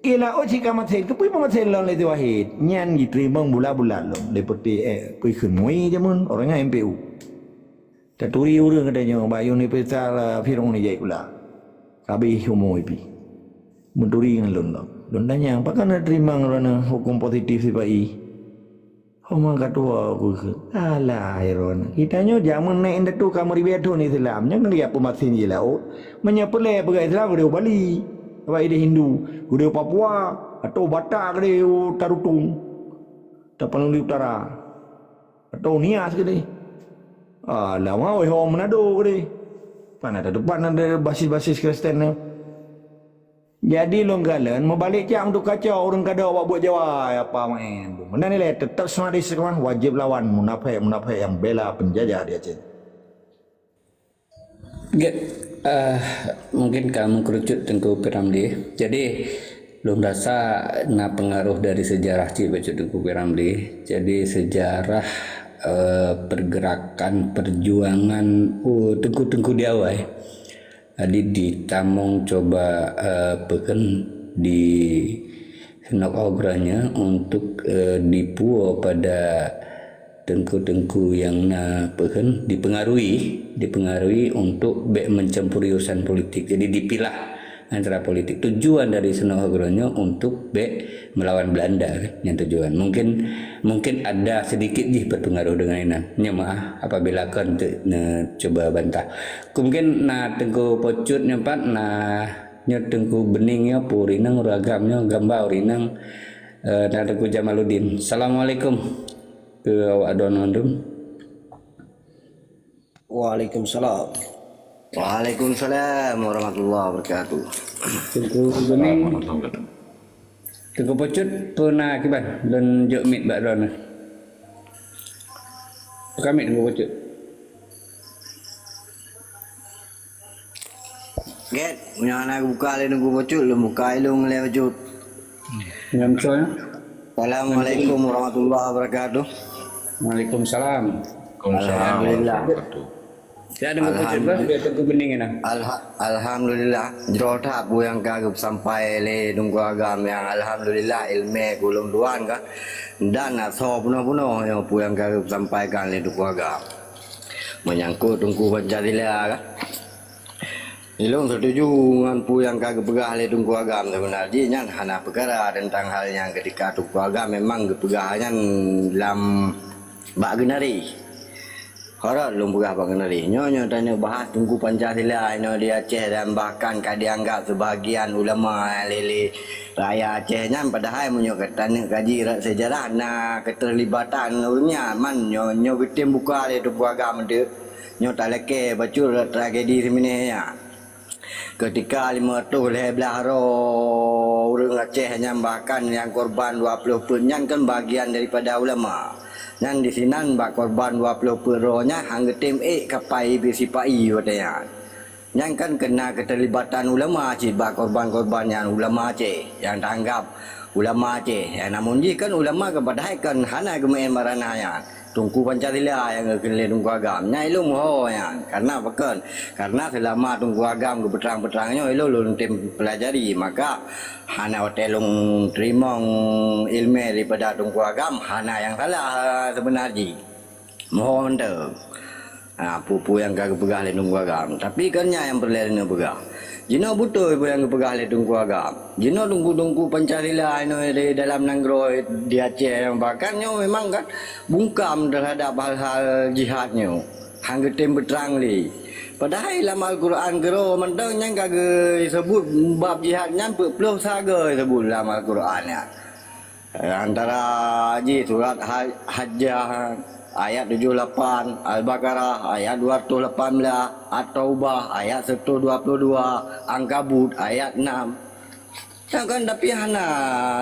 Ié laôt cit ka masen, keupeue peumasen lom lé si Wahid? Nyan jiteurimong bulat-bulat lom lé peuté, eh, peue kheun M U I jameun, uroe nyan M P U. Taturi ureueng geutanyoe bak universitas, eh, Fir'aun ijai sikula. Ka habéh umu pih. Meuturi ngon lôn lom. Lôn tanyong, pakon na teurimong droeneuh hukôm positif sipa-i? Homa ka tuwoe peue kheun? Alah, hai droeneuh. Geutanyoe jameun nèk indatu ka meuribèe thôn Islam, nyan kan geujak peumasen ié laôt. Meunyoe peureulèe peugah Islam, keudéh u Bali, sabab idéh Hindu, keudéh u Papua, atau Batak keudéh u Tarutung, Tapanuli Utara, atau Nias keudéh. Alah, wahai ho Manado keudéh. Pan ada depan ada basis-basis Kristen nyoe. Jadi lôn kalon meubalek cak untuk kacau ureueng kadok bak buet Jawa, ya apa main. Meunan ilèe teutap seumadi seukeumah wajéb lawan munafék-munafék nyang bela peunjajah di Aceh. Gèt, eh, mungkin ka meukerucut Teungku Piramli. Jadi lôn rasa na peungaroh dari seujarah cit bacut Teungku Piramli. Jadi seujarah, eh, pergerakan perjuangan, oh, teungku-teungku di awai. Jadi ditamong cuba, eh, peukheun di Snouck Hurgronje untuk, eh, dipuwoe pada teungku-teungku nyang na peukheun dipengaruhi, dipengaruhi untuk bèk mencampuri urusan politik. Jadi dipilah antara politik. Tujuan dari Snouck Hurgronje untuk bèk melawan Belanda, kan, nyang tujuan. Mungkin, mungkin ada sedikit jih berpengaruh dengan inan. Nyoe meu'ah apabila kon teuk neucuba bantah. Mungkin na Teungku Pocut nyoe pat, na nyoe Teungku Bening nyoe, peue ureueng inong, ureueng agam nyoe, gamba ureueng inong, eh, na Teungku Jamaluddin. Assalamualaikum keu awak droeneuh mandum. Waalaikumsalam. Waalaikumsalam warahmatullahi wabarakatuh. Teungku Bening, Teungku Pocut, peue na kiban? Lôn jok mic bak droeneuh. Buka mic Teungku Pocut. Gèt, meunyoe hana geubuka lé Teungku Pocut, lôn buka ilôn lé bacut. Nyang soe? Assalamualaikum warahmatullahi wabarakatuh. Waalaikumsalam. Waalaikumsalam warahmatullahi wabarakatuh. Ya, Teungku Pocut, bah, biar Teungku Bening keunan. Alha-, alhamdulillah, jroh that peue nyang ka geupeusampai lé Teungku Agam nyang alhamdulillah ileumèe keu ulôn tuan ka. Dan asoe peunoh-peunoh nyoe peue nyang ka geupeusampaikan lé Teungku Agam. Meunyangkot Teungku Pancasila ka. Ilôn seutuju ngon peue nyang ka geupeugah lé Teungku Agam, seubeuna jih nyan hana peukara teuntang hal nyan, keutika Teungku Agam memang geupeugah nyan lam bak geunari. Horot lôn peugah bak geunari. Nyoe, nyoe tanyoe bahas Teungku Pancasila inoe di Aceh dan bahkan ka dianggap seubahagian ulama lé, lé rakyat Aceh nyan, padahai meunyoe ka taneuk kaji rot seujarah na keuteulibatan ureueng nyan. Man nyoe, nyoe geutem buka lé Teungku Agam deuek. Nyoe talakèe bacut tragedi Simineh nyan. Keutika limong reutôh lhèe blah droe ureueng Aceh nyan bahkan nyang korban dua ploh peuet nyan kan bagian daripada ulama. Nyan disinan bak korban dua ploh peuet droe nyan han geutem ék kapai beusipa-i watèe nyan. Nyan kan keuna keuteulibatan ulama cit bak korban-korban nyan, ulama Aceh nyang taanggap ulama Aceh. Ya, namun jih kan ulama keupadahai kan hana geumeu'en barana nyan. Teungku Pancasila nyang geukheun lé Teungku Agam. Nyan ilôn meuho nyan. Karena pakon? Karena seulama Teungku Agam geupeutrang-peutrang nyoe ilôn lôn tem peulajari. Maka hana watèe lôn teurimong ileumèe daripada Teungku Agam, hana nyang salah, eh, seubeuna jih. Meuho mantong. Ha, peue-peue nyang ka geupeugah lé Teungku Agam. Tapi kon nyan nyang peureulèe neupeugah. Jinoe beutôi peue nyang geupeugah lé Teungku Agam. Jinoe teungku-teungku Pancasila inoe di dalam nanggroe di Aceh nyang bahkan nyoe memang kan bungkam teuhadap hal-hal jihad nyoe. Han geutem peutrang lé. Padahai lam Al-Quran keudroe mantong nyan ka geuseubut bab jihad nyan peuet ploh sagoe seubut lam Al-Quran nyan. Antara jih surat Ha-, Hajjah, ayat tujoh lapan, Al-Baqarah ayat dua ratus lapan belas, At-Taubah ayat seratus dua puluh dua, Ankabut ayat enam. Nyan kan, tapi hana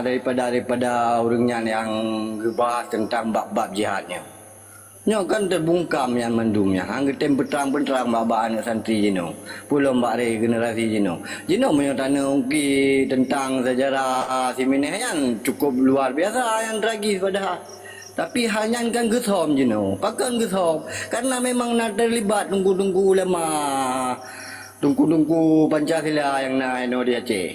daripada, daripada ureuëng nyan nyang geubahas teuntang bab-bab jihad nyoe. Nyoe kan teubungkam nyan mandum nyan, han geutem peutrang-peutrang bak, bak aneuk santri jinoe, peulom bak regenerasi jinoe. Jinoe meunyoe taneuk ungki teuntang sejarah Simineh nyan cukup luar biasa, nyang tragis padahai. Tapi hal nyan kan geusom jinoe. Pakon geusom? Karena memang na teulibat teungku-teungku ulama, teungku-teungku Pancasila nyang na inoe di Aceh.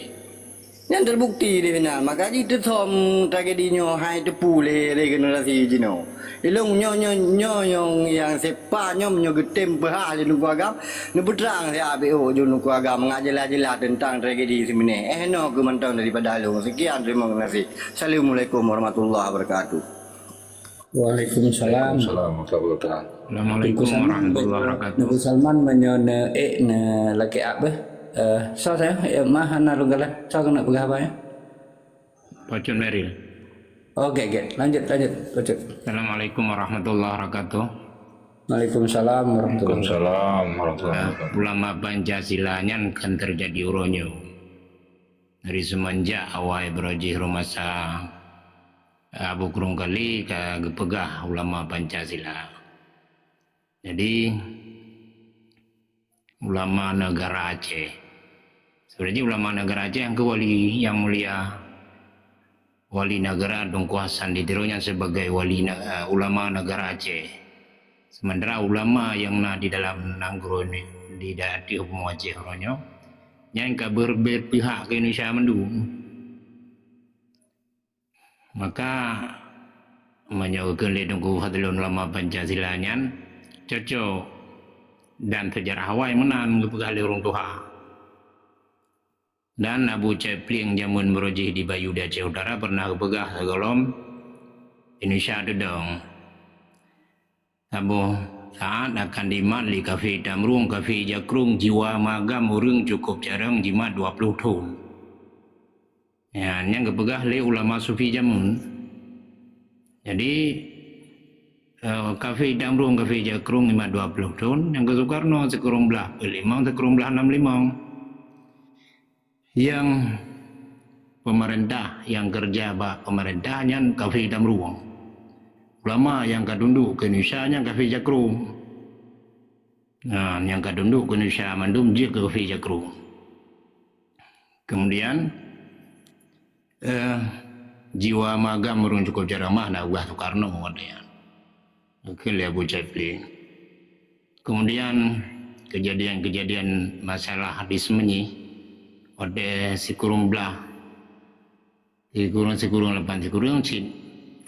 Nyan teubukti di sinan, maka jiteusom tragedi nyoe hai teupeu lé regenerasi jinoe. Ilong nyoe, nyoe, nyoe nyang sepa nyoe meunyoe geutem peuhah lé Teungku Agam, neupeutrang siat beu jeuet Teungku Agam mangat jeulaih-jeulaih teuntang tragedi Simineh. Eh, nyoe keuh mantong daripada lôn. Sekian, terima kasih. Assalamualaikum warahmatullahi wabarakatuh. Waalaikumsalam. Waalaikumsalam warahmatullahi wabarakatuh. Assalamualaikum warahmatullahi wabarakatuh. Teungku Salman meunyoe ne, eh, ne lakée ak beh. Eh, soe saya? Eh, mah hana lôn galak. Soe keuneuk peugah apa ya? Pocong Meril. Oke, oke. Lanjut, lanjut, Pocong. Assalamualaikum warahmatullahi wabarakatuh. Waalaikumsalam warahmatullahi wabarakatuh. Waalaikumsalam warahmatullahi wabarakatuh. Eh, ulama Pancasila nyan kan teujadi uroe nyoe. Dari seumanjak awai beurojih rumasa Abu Krueng Kali ka geupeugah ulama Pancasila. Jadi, ulama negara Aceh. Sebenarnya ulama negara Aceh nyang keu wali yang mulia, wali negara Teungku Hasan di Tiro nyan sebagai wali ne-, eh, ulama negara Aceh. Sementara ulama yang na di dalam nanggroe ni, di daerah Aceh, Aceh uroe nyoe, nyan ka ber-, berpihak ke Indonesia mandum. Maka, meunyoe geukheun lé Teungku Fadlun ulama Pancasila nyan cocok dan seujarah awai meunan geupeugah lé ureuëng tuha. Dan Abu Cai Plieng jameun meurojih di Bayu di Aceh Utara pernah geupeugah sigohlom Indonesia teudong. Saboh saát akan dimat lé kafé Tamrueng, kafé Jakrong, jiwa magam ureuëng cukôp carông jimat dua ploh thon. Ya, nyang geupeugah lé ulama sufi jameun. Jadi, eh, kafé Tamrueng, kafé Jakrong jimat dua ploh thon, nyang keu Soekarno sikureueng blah peuet limong, sikureueng blah nam limong. Yang pemerintah, yang kerja bak pemerintah nyan kafé Tamrueng. Ulama yang ka tunduk ke Indonesia nyan kafé Jakrong. Nah, yang ka tunduk ke Indonesia mandum jeuet ke kafé Jakrong. Kemudian, eh, jiwa magam ureuëng cukôp ceramah na ubah Soekarno katanya. Oke, lé Abu Cai Plieng. Kemudian, kejadian-kejadian masalah di Semenyi, watée sikureueng blah, sikureueng, sikureueng lapan sikureueng cit,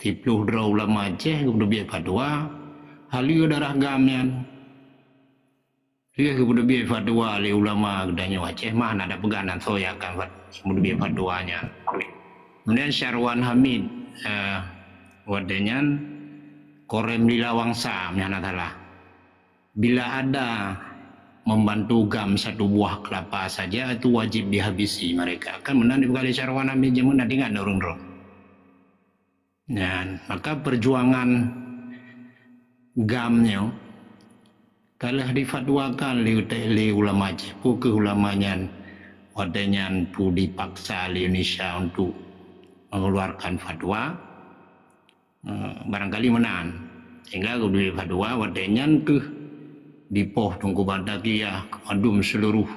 siploh droe ulama Aceh geupeuteubiet fatwa, haleue darah gam nyan. Lheueh geupeuteubiet fatwa lé ulama geutanyoe Aceh mah na tapeugah nan soe nyang akan fat-, geupeuteubiet fatwa nyan. Kemudian Syarwan Hamid, eh, watée nyan Korem Lila Wangsa, meunyo hana salah. Bila ada membantu gam satu buah kelapa saja, itu wajib dihabisi mereka. Kan meunan dipeugah lé Syarwan Hamid jameun, na teuingat ureuëng droe. Nyan, maka perjuangan gam nyoe ka lheueh difatwakan lé, lé ulama Aceh. Peu kheueh ulama nyan watée nyan peu dipaksa lé Indonesia untuk mengeluarkan fatwa? Eh, barangkali meunan. Sehingga geubri fatwa watée nyan kheueh dipoh Teungku Batavia mandum seluruh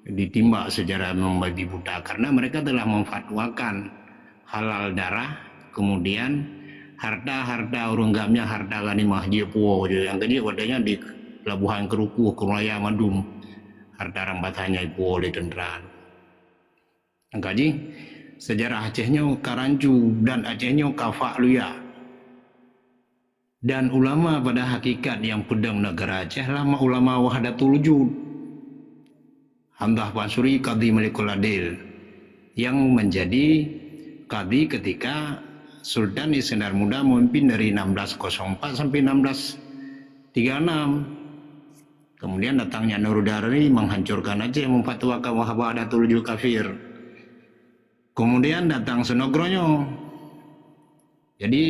ditimbak secara membabi buta karena mereka telah memfatwakan halal darah, kemudian harta-harta ureuëng gam nyan harta ghanimah jeuet puwoe jeuet. Nyang keujeuet watée nyan di pelabuhan Keurukoh, Krueng Raya mandum harta rampasan nyan jipuwoe lé teuntera. Nyang ka jih, sejarah Aceh nyoe ka rancu dan Aceh nyoe ka fak luya. Dan ulama pada hakikat nyang peudong negara Aceh lah ulama Wahdatul Wujud. Hamzah Pansuri, Kadhi Malikul Adil, yang menjadi kadhi ketika Sultan Iskandar Muda memimpin dari enam belas kosong empat sampai enam belas tiga enam. Kemudian datangnya Nur Darani menghancurkan Aceh, memfatwakan Wahdatul Wujud kafir. Kemudian datang Sunan Gunung. Jadi,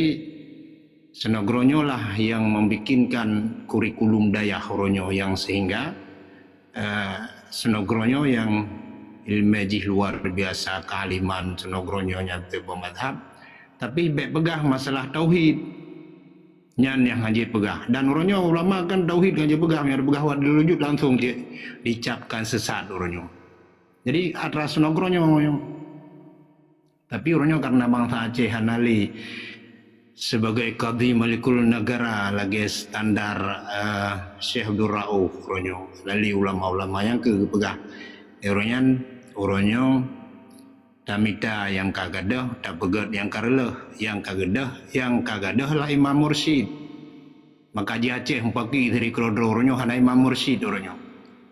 Seunoe geuronyoe lah nyang membikinkan kurikulum dayah uroe nyoe nyang sehingga, eh, seunoe geuronyoe nyang ileumèe jih luar biasa, kealiman seunoe geuronyoe nyang teuh beumadhab. Tapi bèk peugah masalah tauhid. Nyan nyang hana jipeugah. Dan uroe nyoe ulama kan tauhid hana jipeugah, nyang jipeugah wahdatul wujud langsung di-, dicapkan sesat uroe nyoe. Jadi atra seunoe geuronyoe. Tapi uroe nyoe karena bansa Aceh hana lé sebagai kadhi malikul negara lagèe standar, eh, Syekh Abdul Rauf uroe nyoe. Hana lé ulama-ulama nyang keu geupeugah. Uroe nyan, uroe nyoe tamita nyang ka gadôh, tapeugèt nyang ka reuloh, nyang ka gadôh, nyang ka gadôh lah Imam Mursyid. Maka di Aceh mupaki siri keudroe-droe uroe nyoe hana Imam Mursyid uroe nyoe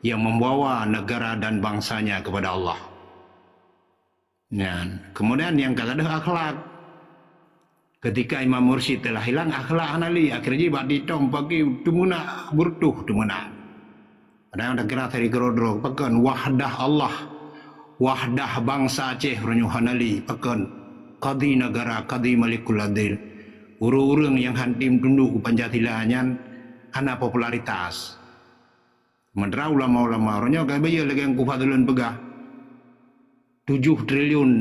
yang membawa negara dan bangsanya kepada Allah. Nyan. Kemudian nyang ka gadôh akhlak. Ketika Imam Mursyid telah hilang, akhlak hana lé. Akhirnya bak TikTok pagi teumeunak beureutoh teumeunak. Padahai nyang takira siri keudroe-droe, pakon wahdah Allah, wahdah bansa Aceh uroe nyoe hana lé, pakon kadhi negara, kadhi malikul adil. Ureueng-ureueng nyang han tem tunduk keu Pancasila nyan hana popularitas. Sementara ulama-ulama uroe nyoe ka bayeue lagèe Teungku Fadlun peugah, tujoh triliun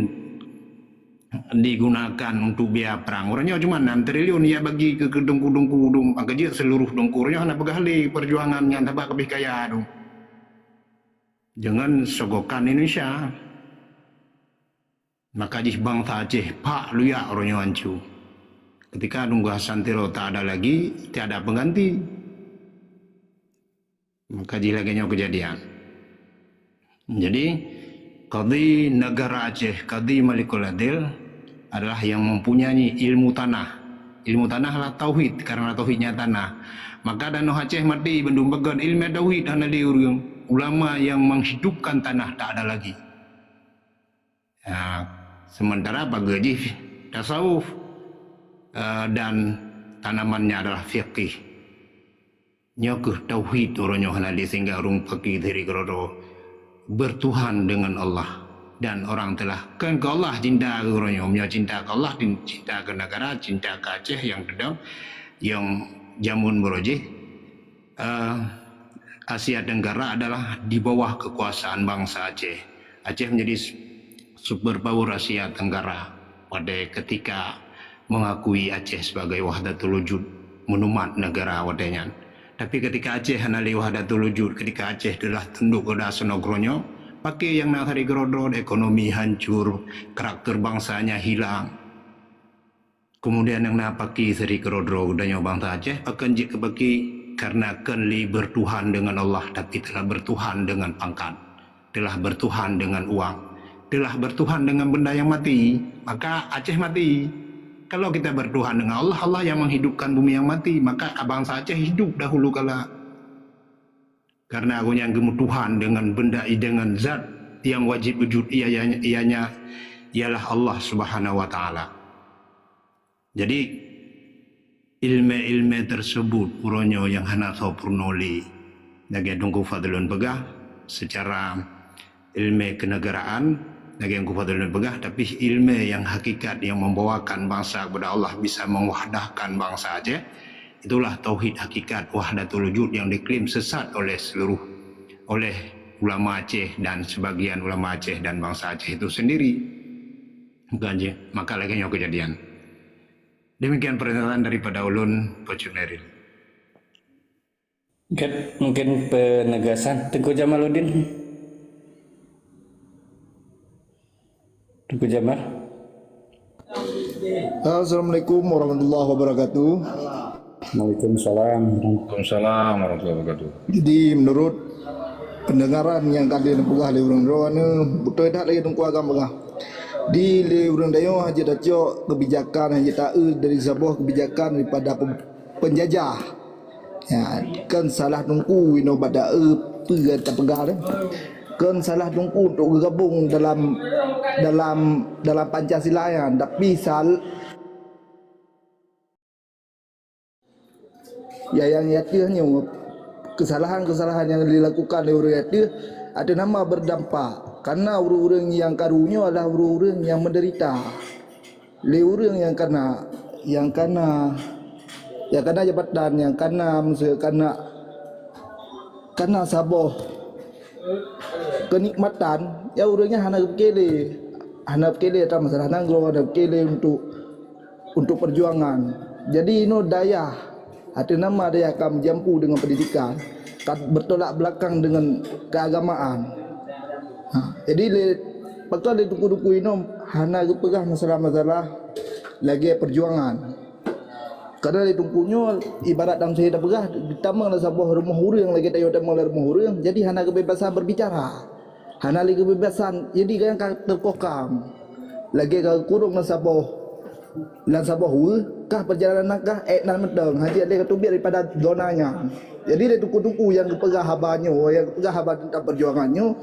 digunakan untuk biaya perang. Uroe nyoe cuma enam triliun ya bagi keu, keu teungku-teungku dum, maka jeuet seluruh teungku. Uroe nyoe hana peugah lé perjuangan nyan sabab ka abéh kaya dum. Jangan sogokan Indonesia. Maka jih bansa Aceh pak luyak uroe nyoe hanco. Ketika Teungku Hasan Tiro tak ada lagi, tiada pengganti. Maka jih lagèe nyoe keujadian. Jadi, kadhi negara Aceh, kadhi malikul adil adalah yang mempunyai ilmu tanah. Ilmu tanah lah tauhid, karena tauhidnya tanah. Maka tanoh Aceh maté bandum pakon, ileumèe tauhid hana lé ureueng. Ulama yang menghidupkan tanah tak ada lagi. Ya, sementara bagi jih tasawuf, eh, dan tanamannya adalah fikih. Nyoe keuh tauhid uroe nyoe hana lé sehingga ureueng paki siri keudroe-droe bertuhan dengan Allah. Dan orang telah, kan keu Allah cinta keu uroe nyoe. Meunyoe cinta keu Allah, cin-, cinta keu negara, cinta keu Aceh nyang teudong, nyang jameun baroe jih, eh, Asia Tenggara adalah di bawah kekuasaan bangsa Aceh. Aceh menjadi s-, superpower Asia Tenggara pada ketika mengakui Aceh sebagai wahdatul wujud, menumat negara watèe nyan. Tapi ketika Aceh hana lé wahdatul wujud, ketika Aceh telah tunduk keu dasar nanggroe nyoe, pakon nyang na siri keudroe-droe, ekonomi hancur, karakter bangsanya hilang. Kemudian nyang na pakon siri keudroe-droe geutanyoe bangsa Aceh, pakon jeuet keu pakon, karena kon lé bertuhan dengan Allah, tapi telah bertuhan dengan pangkat, telah bertuhan dengan uang, telah bertuhan dengan benda yang mati, maka Aceh mati. Kalau kita bertuhan dengan Allah, Allah yang menghidupkan bumi yang mati, maka bangsa Aceh hidup dahulu kala. Karena gobnyan geumeutuhan dengan benda, dengan zat yang wajib wujud, ia-, ia-, ianya ialah Allah Subhanahu wa Taala. Jadi, ilmu-ilmu tersebut uroe nyoe nyang hana soe peurunoe lé. Lagèe Teungku Fadlun peugah, secara ilmu kenegaraan, lagèe Teungku Fadlun peugah, tapi ilmu yang hakikat yang membawakan bangsa kepada Allah, bisa mewahdahkan bangsa Aceh, itulah tauhid hakikat wahdatul wujud yang diklaim sesat oleh seluruh, oleh ulama Aceh dan sebagian ulama Aceh dan bangsa Aceh itu sendiri. Bukan je, maka lagèe nyoe keujadian. Demikian pernyataan daripada ulôn, Peucut Meril. Mungkin, mungkin penegasan, Teungku Jamaluddin. Teungku Jamal. Assalamualaikum warahmatullahi wabarakatuh. Waalaikumsalam. Waalaikumsalam warahmatullahi wabarakatuh. Jadi, menurut pendengaran nyang ka lheueh neupeugah lé ureueng droeneuh, beutôi that lagèe Teungku Agam peugah. Di lé ureueng tanyoe hana jitacok kebijakan, hana jitaeu dari saboh kebijakan daripada pe-, penjajah. Ya, kon salah Teungku inoe bak taeu peue nyang tapeugah teuh. Kon salah Teungku untuk geugabong dalam, dalam, dalam Pancasila nyan, tapi sal-, ya, nyang ateueh nyoe, kesalahan-kesalahan nyang dilakukan lé ureueng ateueh, ateueh nama berdampak. Karena ureueng-ureueng nyang karu nyoe adalah ureueng-ureueng nyang menderita. Lé ureueng nyang kana, nyang kana Nyang kana jabatan, nyang kana, meuseu kana, kana saboh keunikmatan, ya ureuëng nyan hana geupike lé, hana geupike lé atra masalah nanggroe, hana geupike lé untuk, untuk perjuangan. Jadi inoe dayah, ateueh nama dayah ka meujampu deungon pendidikan, ka bertolak belakang deungon keagamaan. Ha, jadi lé, pakon lé teungku-teungku inoe hana geupeugah masalah-masalah lagée perjuangan. Karena lé teungku nyoe ibarat dalam sehingga peugah, tamong lam saboh rumoh ureuëng lagée tanyoe tamong lam rumoh ureuëng, jadi hana kebebasan berbicara. Hana lé kebebasan, jadi kadang ka terkokang. Lagée ka kurong lam saboh, lam saboh weueh, kah perjalanan kah ék nan mantong, hajat lé ka teubiet daripada zona nyan. Jadi lé teungku-teungku nyang geupeugah haba nyoe, nyang geupeugah haba tentang perjuangan nyoe,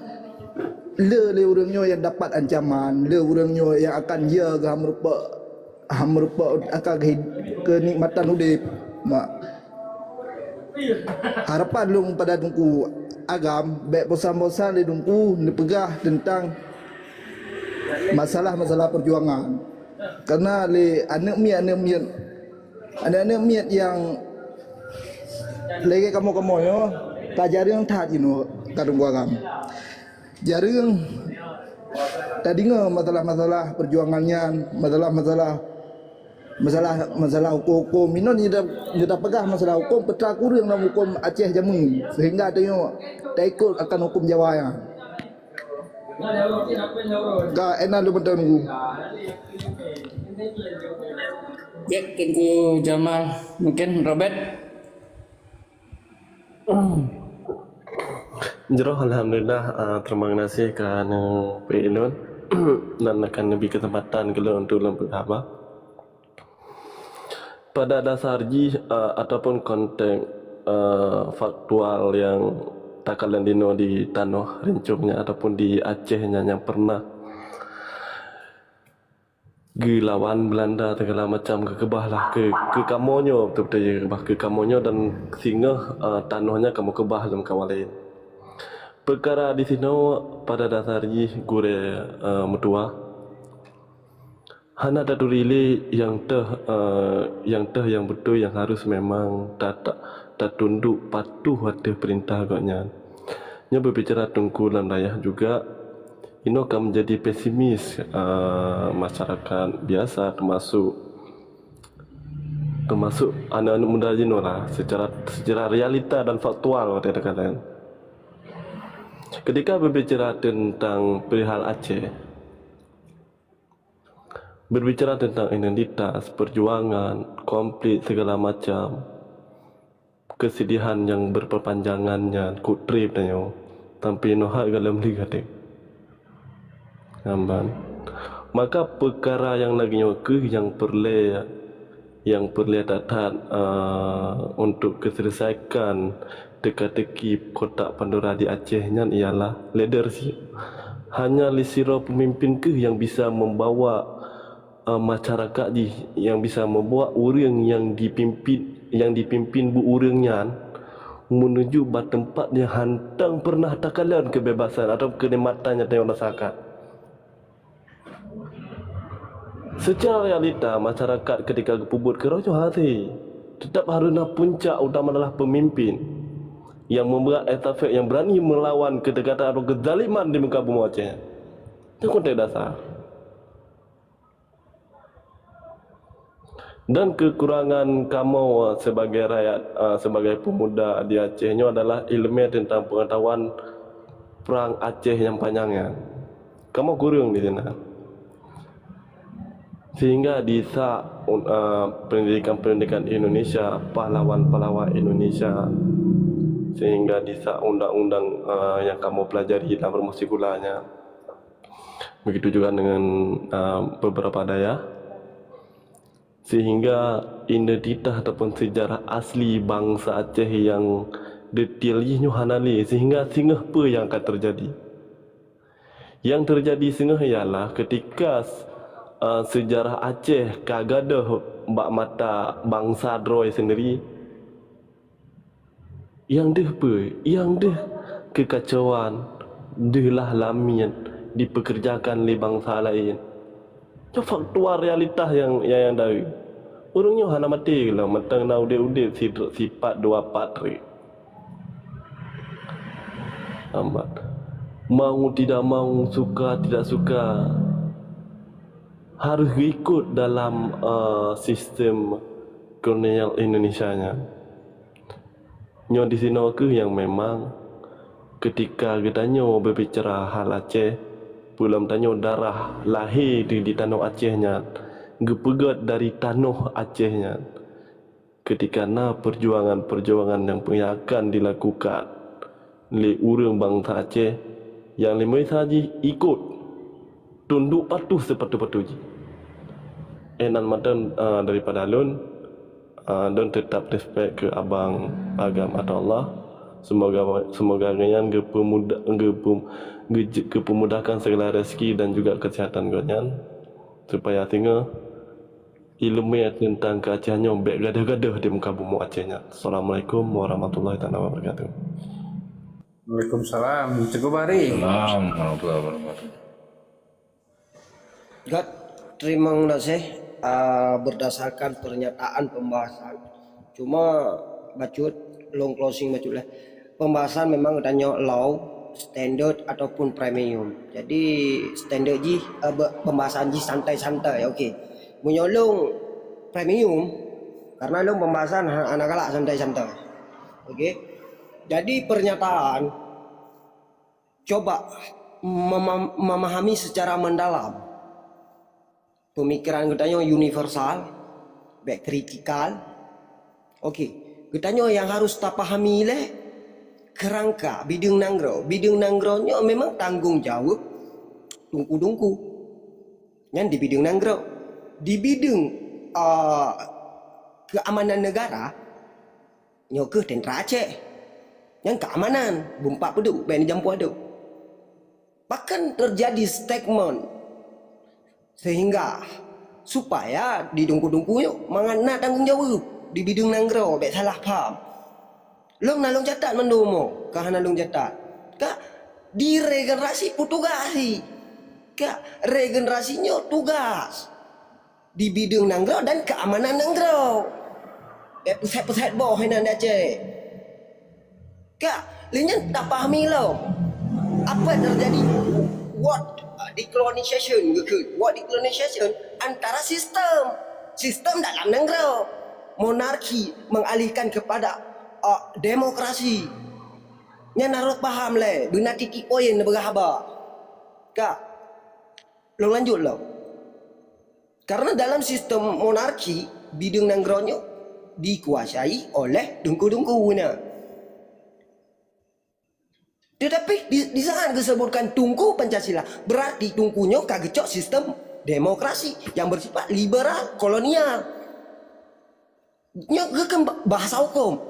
le lé ureuëng nyoe nyang dapat ancaman, le ureuëng nyoe nyang akan ya geuh meurupa, meurupa akan keuhid-, keunikmatan udeb. Mak. Harapan lôn pada teungku agam, bék bosan-bosan lé teungku neupeugah tentang masalah-masalah perjuangan. Karena lé aneuëk miet, aneuëk miet, aneuëk-aneuëk miet nyang lagée kamoe-kamoe nyoe, ka jareueng that jinoe ka teungku agam. Jareueng tadeungoe masalah-masalah perjuangan nyan, masalah-masalah, masalah, masalah huköm-huköm. Inoe nyang ta-, nyang tapeugah masalah huköm, peue teuma kureueng lam huköm Aceh jameun, sehingga tanyoe taikot akan huköm Jawa nyan. Ka, ék nan lôn mantong teungku. Baik, Teungku Jamal, mungkin Robert. Jroh, alhamdulillah, ah, terima kasih kerana neupeulôn dan akan neubri kesempatan keu lôn untuk lôn peugah haba. Pada dasar jih, ah, ataupun konteks, ah, faktual nyang takalon dinoe di tanoh rincong nyan ataupun di Aceh nyan nyang pernah geulawan Belanda segala macam geukeubah lah keu, keu kamoe nyoe, beutôi-beutôi geukeubah keu kamoe nyoe dan singoh, eh, tanoh nyan kamoe keubah lom kawan laén. Peukara di sinoe pada dasar jih gurée, eh, meutuwah. Hana taturi lé nyang teuh, eh, nyang teuh nyang beutôi nyang harus memang ta-, ta-, tatunduk patuh ateueh peurintah gobnyan. Nyoe beubicara teungku lam dayah juga, inoe ka menjadi pesimis, eh, masyarakat biasa, termasuk, termasuk aneuk-aneuk muda jinoe lah, secara, secara realita dan faktual watée takalon. Ketika berbicara tentang perihal Aceh, berbicara tentang identitas, perjuangan, konflik segala macam, kesedihan nyang berperpanjangan nyan keu treb tanyoe, tapi nyoe hai galom leuh até. Nyan ban. Maka peukara nyang lagée nyoe kheueh nyang peureulée, nyang peureulée that-that, eh, untuk geuselesaikan teuka-teuki kotak Pandora di Aceh nyan ialah leadership. Hanya lé sidroe peumimpin kheueh nyang bisa membawa eh, masyarakat jih nyang bisa membawa ureuëng nyang dipimpin, nyang dipimpin bu ureuëng nyan menuju bak teumpat nyang hantang pernah takalon kebebasan atau kenikmatan nyang tanyoe rasakan. Secara realita, masyarakat ketika geupeubuet keureuh nyoe hase, tetap harus na puncak utama adalah pemimpin yang membuat estafet, yang berani melawan kedekatan atau kezaliman di muka bumi Aceh. Itu konteks dasar. Dan kekurangan kamoe sebagai rakyat, eh, sebagai pemuda di Aceh nyoe adalah ileumé tentang pengetahuan perang Aceh nyang panyang nyan. Kamoe kureueng di sinan. Sehingga disak, eh, pendidikan-pendidikan Indonesia, pahlawan-pahlawan Indonesia, sehingga disak undang-undang, eh, nyang kamoe pelajari dalam rumoh sikula nyan. Begitu juga dengan, uh, beberapa dayah. Sehingga identitas ataupun sejarah asli bansa Aceh yang detail jih nyoe hana lé, sehingga singoh peue yang akan terjadi. Yang terjadi singoh ialah ketika, uh, sejarah Aceh ka gadôh bak mata bansa droe sendiri, Nyang deuh peue? Nyang deuh keukacauan, deuh lah lamiet dipeukeureujakan lé bansa laén. Nyoe faktual realitas nyang, nyang, nyang deuh. Ureuëng nyoe hana maté lom, mantong na udeb-udeb sipat dua pat rek. Amat. Mau tidak mau, suka tidak suka, harus ikut dalam uh, sistem kolonial Indonesia nyan. Nyoe di sinoe kheueh nyang memang ketika geutanyoe beubicara hal Aceh, peulom tanyoe darah lahé di, di tanoh Aceh nyan, geupeugét dari tanoh Aceh nyan. Ketika na perjuangan-perjuangan nyang akan dilakukan lé ureuëng bansa Aceh nyang lé meusa jih ikot tunduk patuh sipatu-patu jih. Eh, nan mantong uh, daripada lôn, uh, lôn tetap respect ke abang Agam atau Allah. Semoga semoga nyan geupemudah, geupem, geupemudahkan segala rezeki dan juga kesehatan gobnyan supaya singoh ilmu tentang keuacehan nyoe bék gadôh-gadôh di muka bumoe Aceh nyan. Assalamualaikum warahmatullahi taala wabarakatuh. Waalaikumsalam. Cukup hari. Assalamualaikum warahmatullahi wabarakatuh. Gat, terima kasih uh, berdasarkan pernyataan pembahasan. Cuma bacut long closing bacut lah. Pembahasan memang tanya low, standard ataupun premium. Jadi standard jih uh, pembahasan jih santai-santai, okey. Menyolong premium karena long pembahasan anak galak santai-santai. Okey. Jadi pernyataan coba memahami secara mendalam. Pemikiran geutanyoe universal, baik kritikal. Okey, geutanyoe yang harus tapahami leh kerangka bideng nanggroe. Bideng nanggroe nyoe memang tanggung jawab tungku-tungku. Nyan di bideng nanggroe. Di bideng uh, keamanan negara, nyoe keuh tentara Aceh. Nyan keamanan, bumpak peuduk, baik ni jampu aduk. Bahkan terjadi statement sehingga supaya di dungku-dungku nyoe mangat na tanggung jawab di bideng nanggroe bék salah paham. Lom na lom catat mandum mo, ka hana lom catat. Ka di regenerasi petugas hi. Ka regenerasi nyoe tugas di bideng nanggroe dan keamanan nanggroe. Bék pusat-pusat boh hinan di Aceh. Ka, lé nyan tapahami lom apa yang terjadi. What uh, decolonization, what decolonization antara sistem, sistem dalam nanggroe, monarki mengalihkan kepada uh, demokrasi. Nyan harus paham leh, beuna titik poin beurah haba. Ka, lom lanjut lom. Karena dalam sistem monarki, bideng nanggroe nyoe dikuasai oleh tungku-tungku na. Tetapi di, di saat disebutkan tungku Pancasila, berarti tungku nyoe ka geucok sistem demokrasi yang bersifat liberal kolonial. Nyoe geukheun bahasa hukum.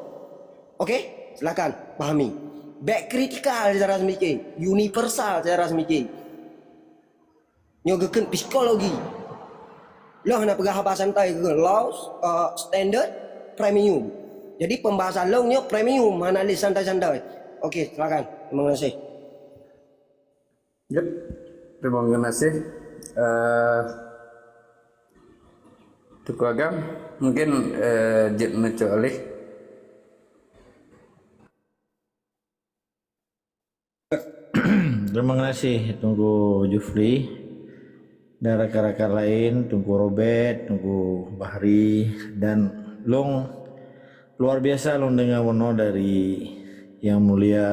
Oke, silakan pahami. Bék kritikal cara semiké, universal cara semiké. Nyoe geukheun psikologi. Lôn hana peugah haba santai geukheun low, uh, standard, premium. Jadi pembahasan lôn nyoe premium, hana lé santai-santai. Oke, silakan. Terima kasih. Yep. Terima kasih. Uh, Tuku Agam, mungkin uh, jeuet neucok alih. Terima kasih Teungku Jufri dan rakan-rakan lain, Teungku Robert, Teungku Bahri, dan long luar biasa long dengar meunoe dari Yang Mulia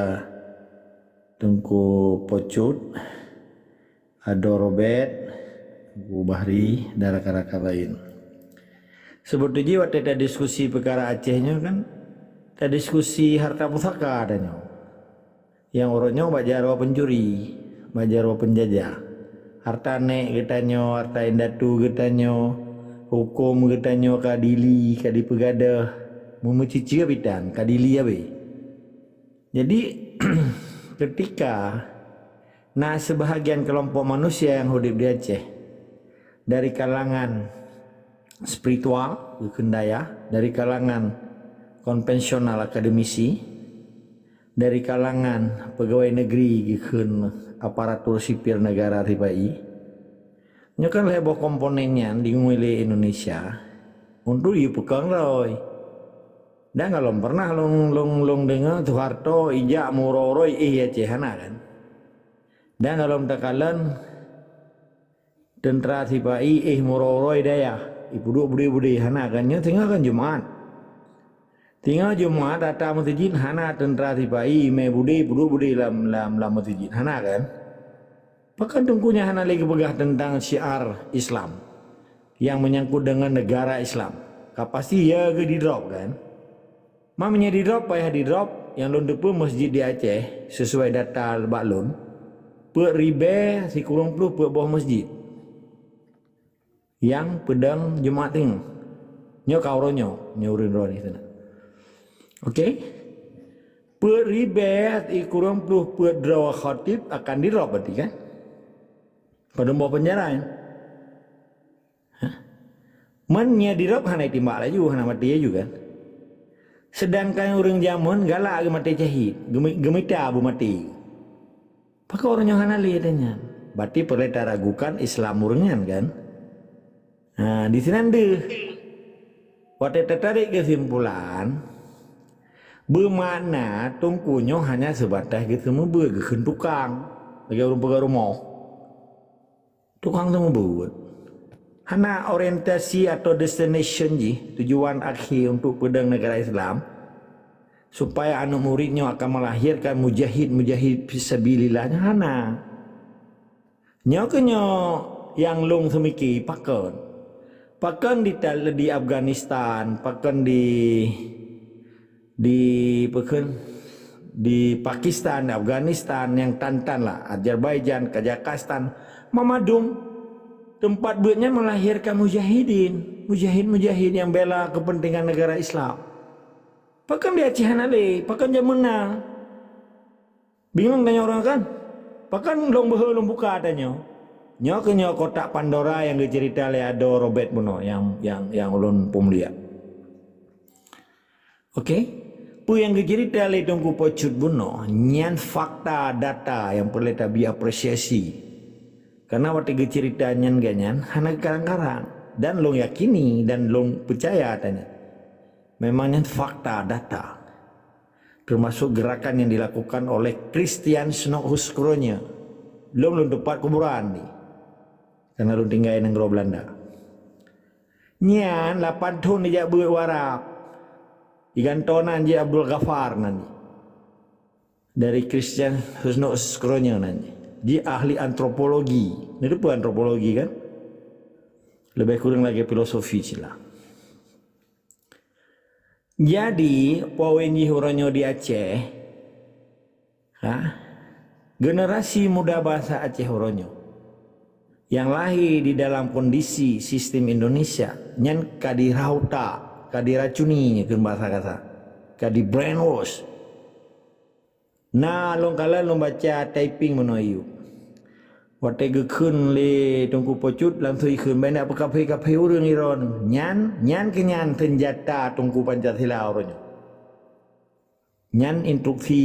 Teungku Pocut, Ado Robert, Teungku Bahri, dan rakan-rakan lain. Sebetulnya waktu kita diskusi perkara Aceh nyoe kan, kita diskusi harta pusaka ada nyoe. Nyang uroe nyoe bak jaroe pencuri, bak jaroe penjajah. Harta nek geutanyoe, harta indatu geutanyoe, huköm geutanyoe ka dili, ka dipeugadôh, meumeuciceu bitan, ka dili abée. Jadi, ketika na seubahagian keulompok manusia nyang udeb di Aceh, dari kalangan spiritual, geukheun dayah, dari kalangan konvensional akademisi, dari kalangan pegawai negeri geukheun aparatur sipil negara sipa-i. Nyoe kan lhée boh komponen nyan dingui lé Indonesia Untuk yue peukong roi. Dan golom pernah lôn, lôn, lôn deungoe Soeharto ijak meuuroe-uroe éh Aceh, hana kan? Dan golom takalon teuntra sipa-i éh meuuroe-uroe dayah, ipeuduek beudé-beudé, hana kan? Nyoe singoh kan Jumat. Singoh Jumat ata meuseujid hana teuntra sipa-i imé beudé, ipeuduek beudé lam, lam, lam meuseujid, hana kan? Pakon Teungku nyan hana lé geupeugah teuntang syiar Islam nyang meunyangkot deungon neugara Islam? Ka pasti ya geu didrop kan? Ma meunyoe didrop, payah didrop, nyang lôn teupeue masjid di Aceh, sesuai data bak lôn, peuet ribée sikureueng ploh peuet boh masjid nyang peudong Jumat teungoh. Nyoe ka uroe nyoe, nyoe ureuëng droeneuh sinan. Oke? Peuet ribée sikureueng ploh peuet droe khatib akan didrop berarti kan? Padum boh penjara nyan. Hah? Meunyoe didrop hana timbak laju, hana maté laju kan? Sedangkan ureuëng jameun galak geumaté syahid, geumi-, geumita beumaté. Pakon ureuëng nyoe hana lé ata nyan? Berarti peureulée taragukan Islam ureuëng nyan kan? Ha, di sinan deuh. Watée tatarék keusimpulan, beumakna Teungku nyoe hanya seubatas geuseumeubeuet geukheun tukang, lagée ureuëng peugah rumoh. Tukang seumeubeuet. Hana orientasi atau destination jih, tujuan akhé untuk peudong neugara Islam, supaya aneuk murit nyoe akan melahirkan mujahid-mujahid fisabilillah nyoe hana. Nyoe keuh nyoe nyang lôn seumiki pakon. Pakon di, di Afghanistan, pakon di, di, pakon di Pakistan, Afghanistan, nyang tan-tan lah, Azerbaijan, Kazakhstan, mamandum teumpat beuet nyan melahirkan mujahidin, mujahid-mujahid nyang bela kepentingan negara Islam. Pakon di Aceh hana lé, pakon jameun na? Bingung tanyoe ureuëng kan? Pakon lôn beuhe lôn buka tanyoe? Nyoe keuh nyoe kotak Pandora nyang geuceurita lé adoe Robert bunoe nyang, nyang, nyang ulôn peumulia. Oke? Peue nyang geuceurita lé Teungku Pocut bunoe nyan fakta data nyang peureulée tabi apresiasi. Karena watée geuceurita nyan gobnyan hana geukarang-karang dan lôn yakini dan lôn peucaya tanyoe. Memang nyan fakta data. Termasuk gerakan yang dilakukan oleh Christian Snoeck Huskrönje. Lom lôn teupat kuburan di. Karena lôn tinggai nanggroe Belanda. Nyan lapan thon dijak beuet u Arab. Igantoe nan jih Abdul Ghaffar nan jih. Dari Christian Snoeck Huskrönje nan jih. Jih ahli antropologi. Neuteupeue antropologi kan? Lebih kurang lagée filosofi sila. Jadi, poin jih uroe nyoe di Aceh, ha, generasi muda bahasa Aceh uroe nyoe nyang lahé di dalam kondisi sistem Indonesia nyan ka dirauta, ka diracuni nyoe keu bahasa kasa, ka di brainwash. Na lôn kalon lôn baca typing meunoe yue. Watée geukheun lé Teungku Pocut langsung ikheun, "Bèk na peukaphé-kaphé ureuëng droeneuh." Nyan, nyan keuh nyan seunjata Teungku Pancasila uroe nyoe. Nyan instruksi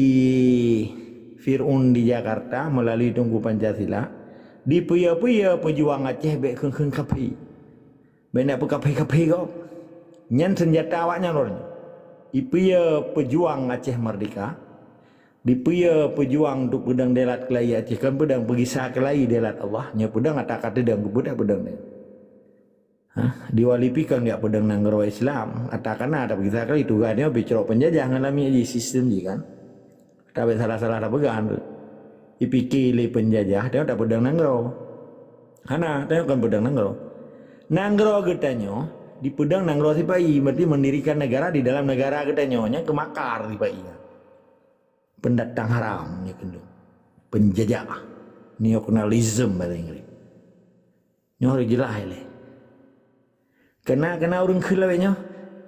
Fir'aun di Jakarta meulalu Teungku Pancasila, dipeuyeu-peuyeu peujuang Aceh bèk kheun-kheun kaphé. Bèk na peukaphé-kaphé gob. Nyan seunjata awaknyan lôn. Ipeuyeu peujuang Aceh Merdeka, dipeuyeu peujuang untuk peudong deulat keulayi Aceh, kon peudong peugisa keulayi deulat Allah, nyoe peudong ata ka teudong, peudong, peudong nyan. Ha, di Wali Pikan geujak peudong nanggroe Islam, ata ka na tapeugisa keulayi, tugaih nyoe picrok peunjajah ngon lamiet jih sistem jih kan. Tabek salah-salah tapeugah tu. Ipike lé peunjajah, tanyoe tapeudong nanggroe. Hana, tanyoe kon peudong nanggroe. Nanggroe geutanyoe dipeudong nanggroe sipa-i, berarti mendirikan negara di dalam negara geutanyoe, nyan keumakar sipa-i nyan. Pendatang haram nyoe keunoe. Penjajah. Neokolonialisme bahasa Inggris. Nyoe harôh jeulaih lé. Keunan, keunan ureuëng kheun lagée nyoe,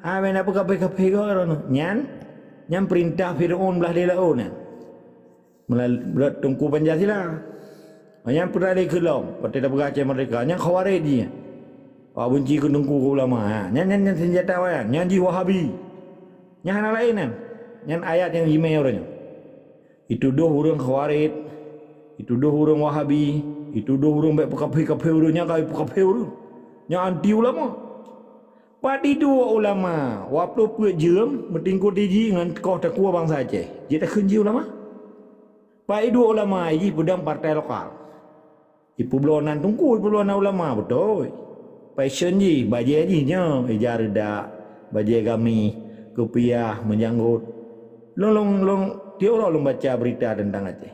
"Ah, bèk na peukaphé-kaphé gob droeneuh." Nyan, nyan peurintah Fir'aun blah di laôt nyan. Meulalu Teungku Pancasila. Nyan peuralée keu lom, watée tapeugah Aceh Merdeka, nyan Khawarij jih nyan. Awak beunci keu teungku, keu ulama. Ha, nyan, nyan, nyan seunjata awaknyan. Nyan jih Wahabi. Nyan hana laén nyan. Nyan ayat nyang jimé uroe nyoe. Itudoh ureuëng Khawarij, itudoh ureuëng Wahabi, itudoh ureuëng bèk peukaphé-kaphé ureuëng, nyan ka peukaphé ureuëng. Nyan anti ulama. Pat iduek ulama, waploh peuet jeuem meutingkot jih ngon koh takue bansa Aceh. Jeuet takheun jih ulama? Pat iduek ulama jih peudong partai lokal. Ipeubloe nan teungku, ipeubloe nan ulama, beutôi. Passion jih, bajée jih nyoe, ija reudak, bajée gami, kupiah, meujanggot. Lôn, lôn, lôn, tiep uroe lôn baca beurita teuntang Aceh.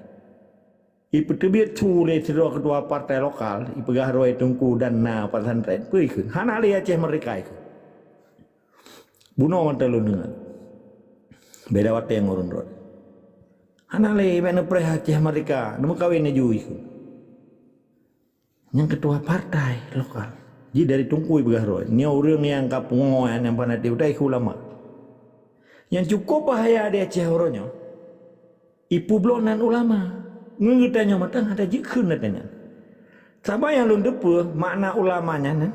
Ipeuteubiet su lé sidroe keutua partai lokal, ipeugah droe teungku dan na pesantren, peue ikheun? Hana lé Aceh Merdeka ikheun. Bunoe mantong lôn deungoe. Beda watée ngon ureuëng droe. Hana lé, bék neupreh Aceh Merdeka, neumeukawen laju ikheun. Nyang keutua partai lokal. Jih dari teungku ipeugah droe. Nyoe ureuëng nyang ka pungoe, nyang fanatik, utai keu ulama. Nyang cukup bahaya di Aceh uroe nyoe. Ipeubloe nan ulama. Ngon geutanyoe mantong hana jikheun gata nyan. Sabab nyang lôn teupeue makna ulama nyan, eh?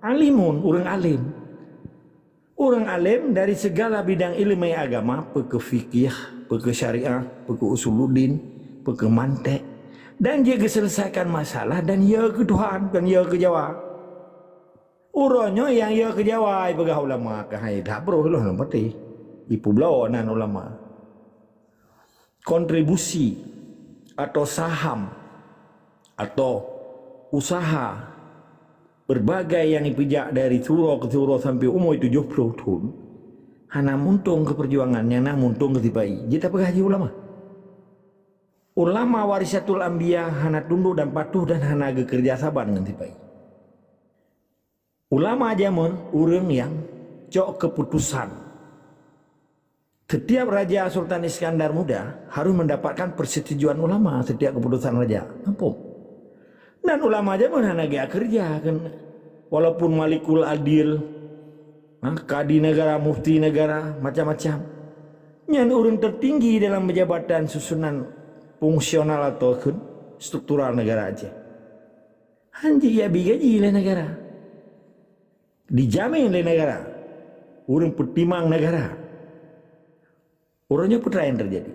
Alimun, ureuëng alim. Ureuëng alim dari segala bidang ilmu agama, peue keu fikih, peue keu syariah, peue keu usuluddin, peue keu mantek, dan jeuet geuselesaikan masalah dan ya keu Tuhan, dan ya keu Jawa. Uroe nyoe nyang ya keu Jawa ipeugah ulama, keuhai that broh lôn patéh. Ipeubloe nan ulama. Kontribusi atau saham atau usaha berbagai nyang ipeujak dari siuroe keu siuroe sampoe umu tujoh ploh thon, hana muntong keu peujuangan, nyang na muntong keu sipa-i. Jeuet tapeugah jih ulama. Ulama warisatul anbiya hana tundok dan patuh dan hana geukeureuja saban ngon sipa-i. Ulama jameun ureuëng nyang cok keuputosan. Setiap raja Sultan Iskandar Muda harus mendapatkan persetujuan ulama setiap keputusan raja. Ampun. Dan ulama jameun hana geujak keureuja kan. Walaupun Malikul Adil, ha, kadi negara, mufti negara, macam-macam. Nyan ureuëng tertinggi dalam jabatan susunan fungsional atau kheun struktural negara Aceh. Hana jijak bi gaji lé negara. Dijamin lé negara. Ureuëng peutimang negara. Uroe nyoe peue nyang teujadi?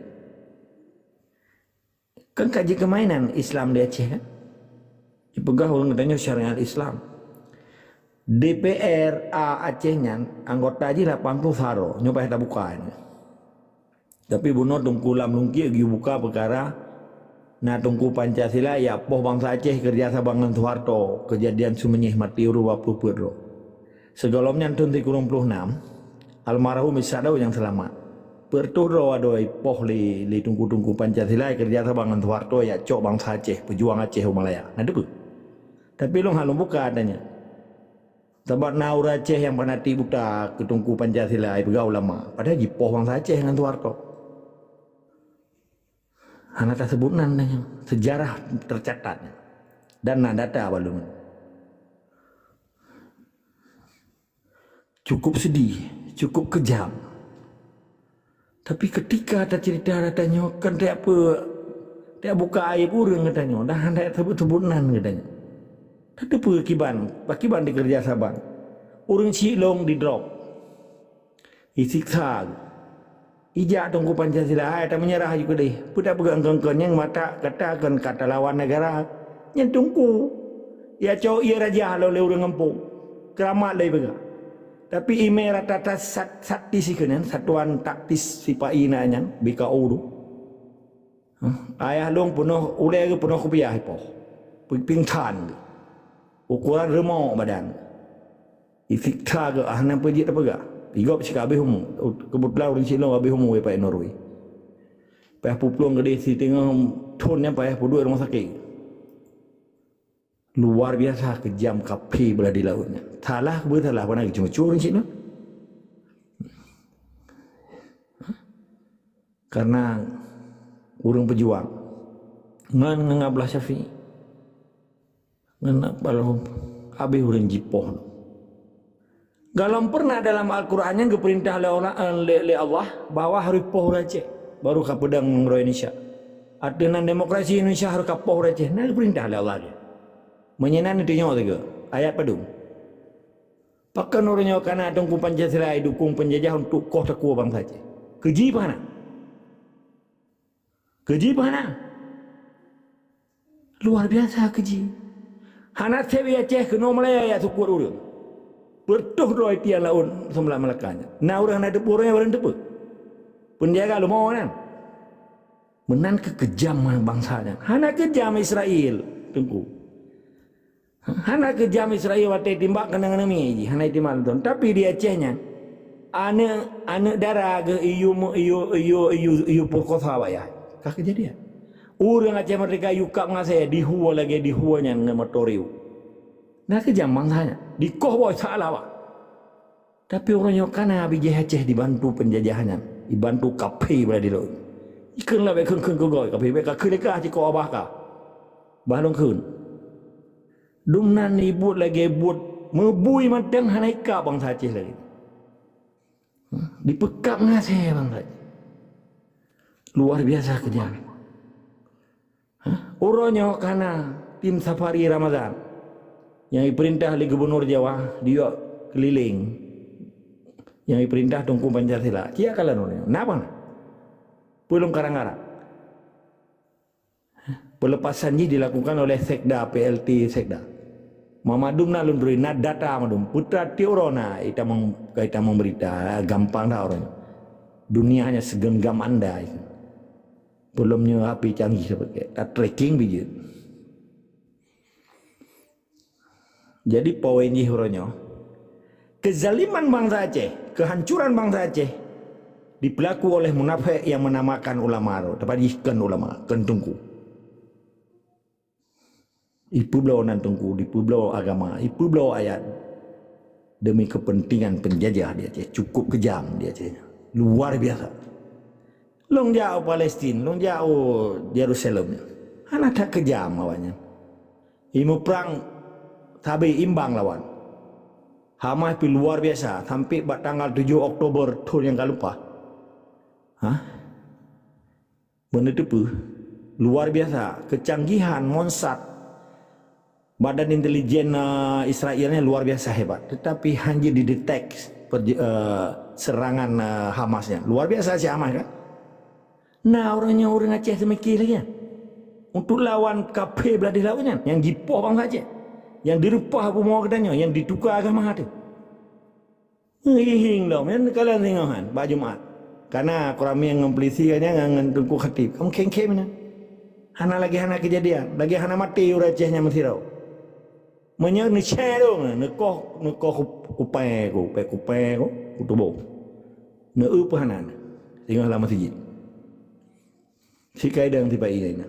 Kan ka jeuet keu mainan Islam di Aceh kan? Ipeugah ureuëng geutanyoe syariat Islam. D P R A Aceh nyan anggota jih lapan ploh saro, nyoe payah tabuka nyoe. Tapi bunoe Teungku Lam Lungkiek geuyue buka peukara na Teungku Pancasila jak poh bansa Aceh keureuja saban ngon Soeharto, keujadian Seumenyeh maté ureuëng dua ploh peuet droe. Sigohlom nyan thon sikureueng ploh nam, almarhum Ishak Daud nyang seulamat. Peuet reutôh droe adoe poh lé, lé teungku-teungku Pancasila keureuja saban ngon Soeharto jak cok bansa Aceh, peujuang Aceh u Malaya. Na teupeue? Tapi lôn hana lôn buka ata nyan. Sabab na ureuëng Aceh nyang fanatik buta keu Teungku Pancasila, ipeugah ulama, padahai jipoh bansa Aceh ngon Soeharto. Hana taseubut nan, nyan seujarah teucatat nyan. Dan na data bak lôn. Cukup sedih, cukup keujam. Tapi keutika taceurita geutanyoe, kan tajak peu-, tajak buka aéb ureuëng geutanyoe, dan hana tajak seubut-seubut nan geutanyoe. Tateupeue kiban, pakiban dikeureuja saban. Ureuëng syiek lôn didrop. Isiksa. Ijak Teungku Pancasila, hai, tameunyeurah aju keudeh. Peue tapeugah engkon-engkon nyang mata kata kon ka talawan negara. Nyan Teungku. Ya cok ié raja lôn lé ureuëng gampông. Keuramat lé ipeugah. Tapi imé rata-rata sat-, satis ikeunan, satuan taktis sipa-i na nyan, B K O tu. Huh? Ayah lôn peunoh, ulée geuh peunoh kupiah ipoh. Pi-, pingsan geuh. Ukoran reumok badan. Isiksa geuh, ah, hana peue jeuet tapeugah. Igop cit ka habéh umu. Keubeutulan ureuëng syiek lôn habéh umu, Pak Norway. Payah puplueng keudeh siteungoh thon nyan payah peuduek rumoh sakét. Luar biasa keujam kaphé beulah di laôt nyan. Salah keu beusalah, hana geucue-cue ureuëng syiek lôn. Karena ureuëng peujuang ngon, ngon Abdullah Syafi'i, ngon Abdullah, habéh ureuëng jipoh. Galom pernah dalam Al-Quran nyang geupeurintah lé Allah, lé, lé Allah bahwa harôh poh ureuëng Aceh, baru ka peudong nanggroe Indonesia. Ateueh nan demokrasi Indonesia harôh ka poh ureuëng Aceh, na geupeurintah lé Allah lagée. Meunyoe na neutunyok sigoe ayat padum. Pakon uroe nyoe kana Teungku Pancasila idukong peunjajah untuk koh takue bansa Aceh? Keuji peu hana? Keuji peu hana? Luar biasa keuji. Hana seb i Aceh keunoe Malaya jak seukôt ureuëng. Peureutôh droe tian laôt Seumeulam Melaka nyan. Na ureuëng hana teupeu, ureuëng barang teupeu. Peunjaga leumo nyan. Meunan keuh keujam bansa nyan. Hana keujam Israel, Teungku. Hana keujam Israel watée timbak keuneuk-keuneuk mi jih, hana itimbak leuton. Tapi di Aceh nyan, aneuëk, aneuëk dara geuh iyue meu-, iyue, iyue, iyue, iyue peukosa wayah. Ka keujadian. Ureuëng Aceh Merdeka iyue kab ngasée, dihue lagée dihue nyan ngon moto riuh. Na keujam bansa nyan. Dikoh boh salah bah. Tapi uroe nyoe kana bijéh Aceh dibantu peunjajah nyan, dibantu kaphé beuladilok. Ikheun lawét kheun-kheun keu goe kaphé, bék ka kheun lé kah cikoh abah ka. Bah lôn kheun. Dumnan ibuet lagée buet meubui mantong hana ikab bansa Aceh lagée. Dipeukab ngasée bansa Aceh. Luar biasa keujam. Hah? Uroe nyoe kana tim safari Ramadan nyang ipeurintah lé Gubunur Jawa diyok keulileng nyang ipeurintah Teungku Pancasila. Cia kalon uroe nyoe. Napa na? Peulom karang-karang. Pelepasan jih dilakukan oleh Sekda, P L T Sekda. Mamadum na lundri, na data madum. Putra tiok uroe na, ita mem-, ita memberita, gampang dah uroe nyoe. Dunia hanya segenggam anda itu. Belum nyoe H P canggih sebagai, ta tracking bijeu. Jadi poin jih uroe nyoe, kezaliman bansa Aceh, kehancuran bansa Aceh dipeulaku oleh munafék yang menamakan ulama tu, tapi jih kon ulama, kon teungku. Ipeubloe nan teungku, ipeubloe agama, ipeubloe ayat demi kepentingan penjajah di Aceh. Cukup kejam di Aceh. Luar biasa. Long jak u Palestin, long jak u Yerusalem. Hana that kejam awaknyan. Imuprang sabe imbang lawan. Hamas pi luar biasa sampai bak tanggal tujoh Oktober thon nyang ka leupah. Hah? Beuneuteupeu, luar biasa kecanggihan Mossad, badan intelijen, eh, Israel nyan luar biasa hebat. Tetapi hana didetek perje-, eh, serangan, eh, Hamas nyan. Luar biasa si Hamas kan? Nah, ureuëng nyoe ureuëng Aceh seumiki lagi kan? Untuk lawan kaphé blah di laut nyan, yang jipoh bansa Aceh, yang direupah bumoe geutanyoe, yang ditukar agama tu. Hihi-hihi lom, nyan kalon singoh nyan, bak Jumat. Kana Kuramil ngon polisi nyan ngon, ngon Teungku Khatib. Kamoe khém-khém nyan. Hana lagée hana keujadian, lagée hana maté ureuëng Aceh nyan meusidroe. Meunyoe neucéh dong, neukoh, neukoh kup-, kupai ku, pék kupai ku, kutuboh. Neueu peuhanan. Singoh lam meuseujid. Sikai dong sipai inan.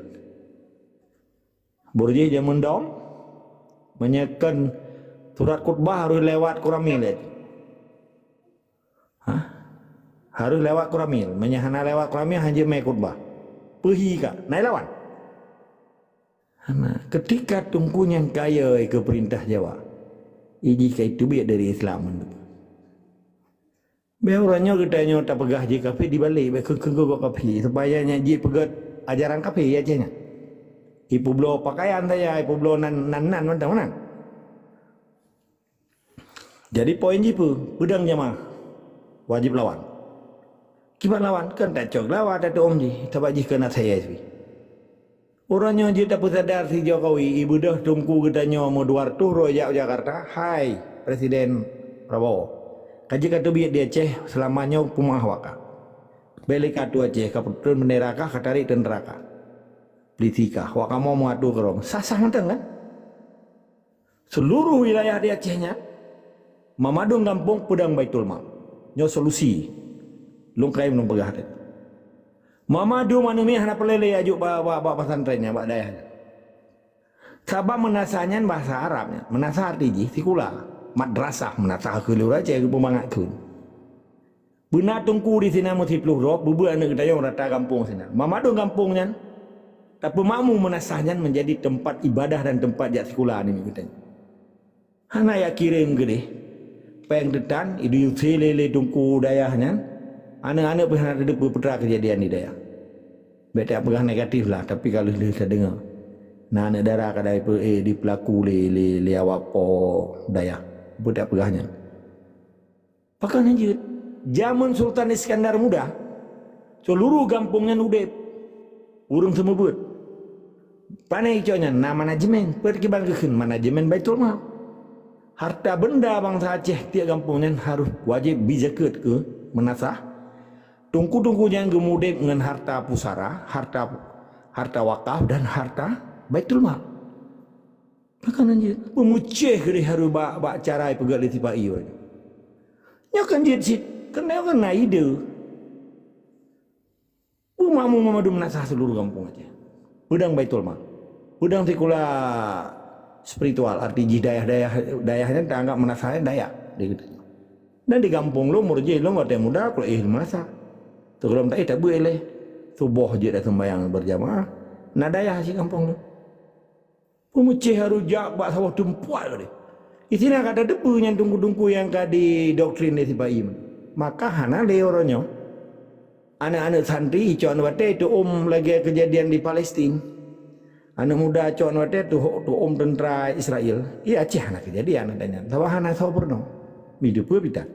Beurjih jameun dong, meunyoe kon surat khutbah harôh lewat Kuramil lé. Hah? Harôh lewat Kuramil. Meunyoe hana lewat Kuramil, hana jeuet mé khutbah. Peuhi ka, na ilawan. Hana. Ketika teungku nyan kayée keu peurintah Jawa, ijih ka iteubiet dari Islam. Bék uroe nyoe geutanyoe tapeugah jih kaphé dibalek, bék keu-, keu-, keu-, kaphé, supaya nyan jih peugét ajaran kaphé ya ceh nyan. Ipeubloe pakaian saja, ipeubloe nan, nan, nan mantong nan. Jadi poin jih peue? Peudong jamaah wajéb lawan. Kiban lawan, kon tacok lawan tatu'oh jih, sabab jih keuneuk saya jih. Uroe nyoe jeuet tapeusadar si Jokowi, ibeudôh teungku geutanyoe meudua reutôh droe jak u Jakarta, hai Presiden Prabowo, ka jeuet ka teubiet di Aceh seulama nyoe peumaah waka. Bék lé ka ateueh Aceh, ka peutrön beundera kah, ka tarek teuntra kah, polisi kah, wak kamoe meuatô keudroe. Sah-sah mantong kan? Seuluruh wilayah di Aceh nyan, mamadum gampông peudong Baitul Mal. Nyoe solusi. Lôn kayém lôn peugah tadi. Mamadum aneuk miet hana peureulée lé aju bak, bak, bak pesantren nyan, bak dayah nyan. Sabab meunasah nyan bahasa Arab nyan. Meunasah arti jih sikula. Madrasah, meunasah keu lôn Aceh geupeumangat kheun. Beuna teungku di sinan meusiplôh droe, beubeuet aneuk geutanyoe rata gampông sinan. Mamadum gampông nyan, tapeumakmu meunasah nyan meunjadi teumpat ibadah dan teumpat jak sikula aneuk geutanyoe. Hana jak kirém keudeh péng teutan, iduyue lé-lé teungku dayah nyan, aneuk-aneuk pih hana teupeu peue teuma keujadian di dayah. Bék tapeugah negatif lah, tapi ka lheueh-lheueh tadeungoe. Na aneuk dara kadang ipeu-, eh, dipeulaku lé, lé, lé awak po dayah. Peue tapeugah nyan? Pakon hana jeuet? Jameun Sultan Iskandar Muda, seuluruh gampông nyan udeb. Ureuëng seumeubeuet. Pane icok nyan na manajemen. Peue kiban geukheun manajemen Baitul Mal. Harta benda bansa Aceh tiep gampông nyan harôh wajéb bi zakeuet keu meunasah. Teungku-teungku nyang geumudeb ngon harta pusara, harta, harta wakaf dan harta Baitul Mal. Maka nan jeuet, peumucéh keudéh harôh bak, bak cara peugah lé sipa-i uroe nyoe. Nyoe kan jeuet cit, keuneuk kan na ide. Peue makmum mandum meunasah seuluruh gampông Aceh. Peudong Baitul Mal. Peudong sikula spiritual, arti jih dayah-dayah, dayah nyan taanggap meunasah nyan dayah di geutanyoe. Dan di gampông lôn, meureuji lôn watée muda, kulak éh meunasah. Sigohlom taéh tabeuet lé. Suboh jeuet dah seumbahyang beurjamaah. Na dayah cit gampông lôn. Peumucéh harôh jak bak saboh teumpat tadi. Di sinan ka tateupeue nyan teungku-teungku nyang ka didoktrin lé sipa-i. Maka hana lé uroe nyoe. Aneuk-aneuk santri icok aneuk batée teuôm lagée keujadian di Palestin. Aneuk muda cok aneuk batée teuhok teuôm teuntra Israel. Di Aceh hana keujadian aneuk nyan. Sabab hana soe peurunoe. Miteupeue pih tan.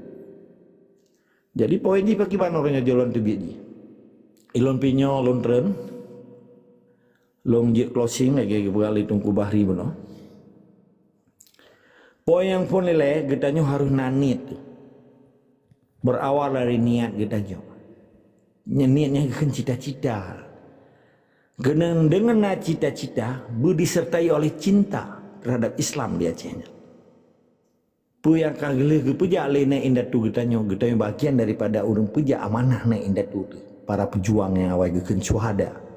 Jadi poin jih pakriban uroe nyoe jih lôn teubiet jih. Ilôn pih nyoe lôn treun. Lôn jeuet closing lagée geupeugah lé Teungku Bahri bunoe. Poin nyang phôn lilée, geutanyoe harôh na niet. Beurawai dari niet geutanyoe. Nyan niet nyang geukheun cita-cita. Keuneuk deungon na cita-cita, beudisertai oleh cinta terhadap Islam di Aceh nyan. Peue nyang ka lheueh geupeujak lé nèk indatu geutanyoe, geutanyoe bagian daripada ureuëng peujak amanah nèk indatu teuh, para peujuang nyang awai geukheun syuhada.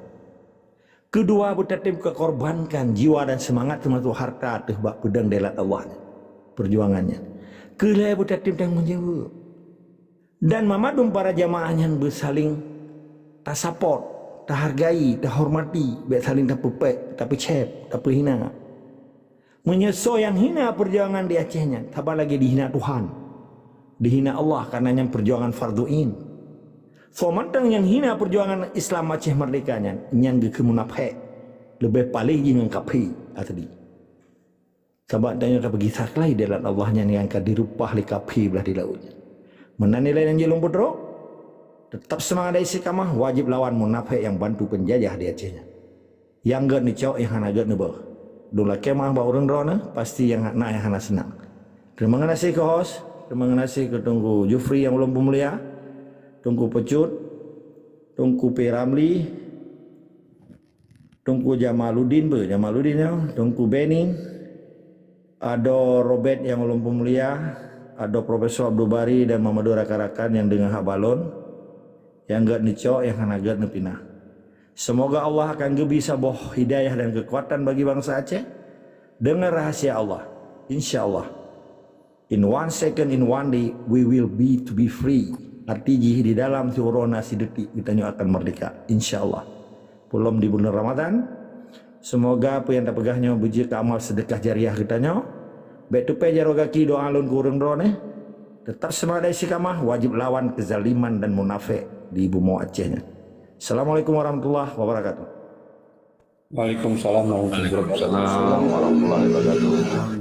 Keudua, beutatem kakorbankan jiwa dan seumangat teumasok harta teuh bak peudong jalan Allah nyan, peujuangan nyan. Keulhèe, beutatem tanggong jaweueb. Dan mamandum para jamaah nyan beusaléng tasapot, tahargai, tahormati, bèk saléng tapeupék, tapeucép, tapeuhina. Meunyoe soe nyang hina peujuangan di Aceh nyan, saban lagèe dihina Tuhan, dihina Allah, kareuna nyan peujuangan fardhu ain. Soe mantong nyang hina peujuangan Islam Aceh Merdeka nyan, nyan geukheun munafék, leubèh paléh jih ngon kafé asli. Sabab tanyoe tapeugisah keulai di jalan Allah nyan nyang ka direupah lé kafé blah di laôt nyan. Meunan ilèe nyang jeuet lôn peutrok, teutap seumangat dan istiqamah, wajéb lawan munafék nyang bantu peunjajah di Aceh nyan. Nyang gèt neucok, nyang hana gèt neubeuh. Lôn lakèe meu'ah bak ureueng droeneuh, pasti nyang na nyang hana seunang. Teurimong geunaséh keu host, teurimong geunaséh keu Teungku Jufri nyang ulôn peumulia, Teungku Peucut, Teungku P Ramli, Teungku Jamaluddin beuh, Jamaluddin nyoe, Teungku Beni, adoe Robert nyang ulôn peumulia, adoe Profesor Abdul Bari dan meumandum rakan-rakan nyang deungö haba lôn, nyang gèt neucok, nyang hana gèt neupinah. Seumoga Allah akan geubri saboh hidayah dan keukuatan bagi bansa Aceh deungon rahsia Allah. Insya Allah. In one second, in one day, we will be to be free. Arti jih, di dalam siuroe na sideutik geutanyoe akan merdeka, insya Allah. Peulom di buleuen Ramadhan, seumoga peue nyang tapeugah nyoe beujeuet keu amal seudeukah jariah geutanyoe. Bèk teupèh jaroe gaki doa lôn keu ureueng droeneuh. Teutap seumangat dan istiqamah, wajéb lawan keuzaliman dan munafék di bumoe Aceh nyan. Assalamualaikum warahmatullahi wabarakatuh. Waalaikumsalam warahmatullahi wabarakatuh.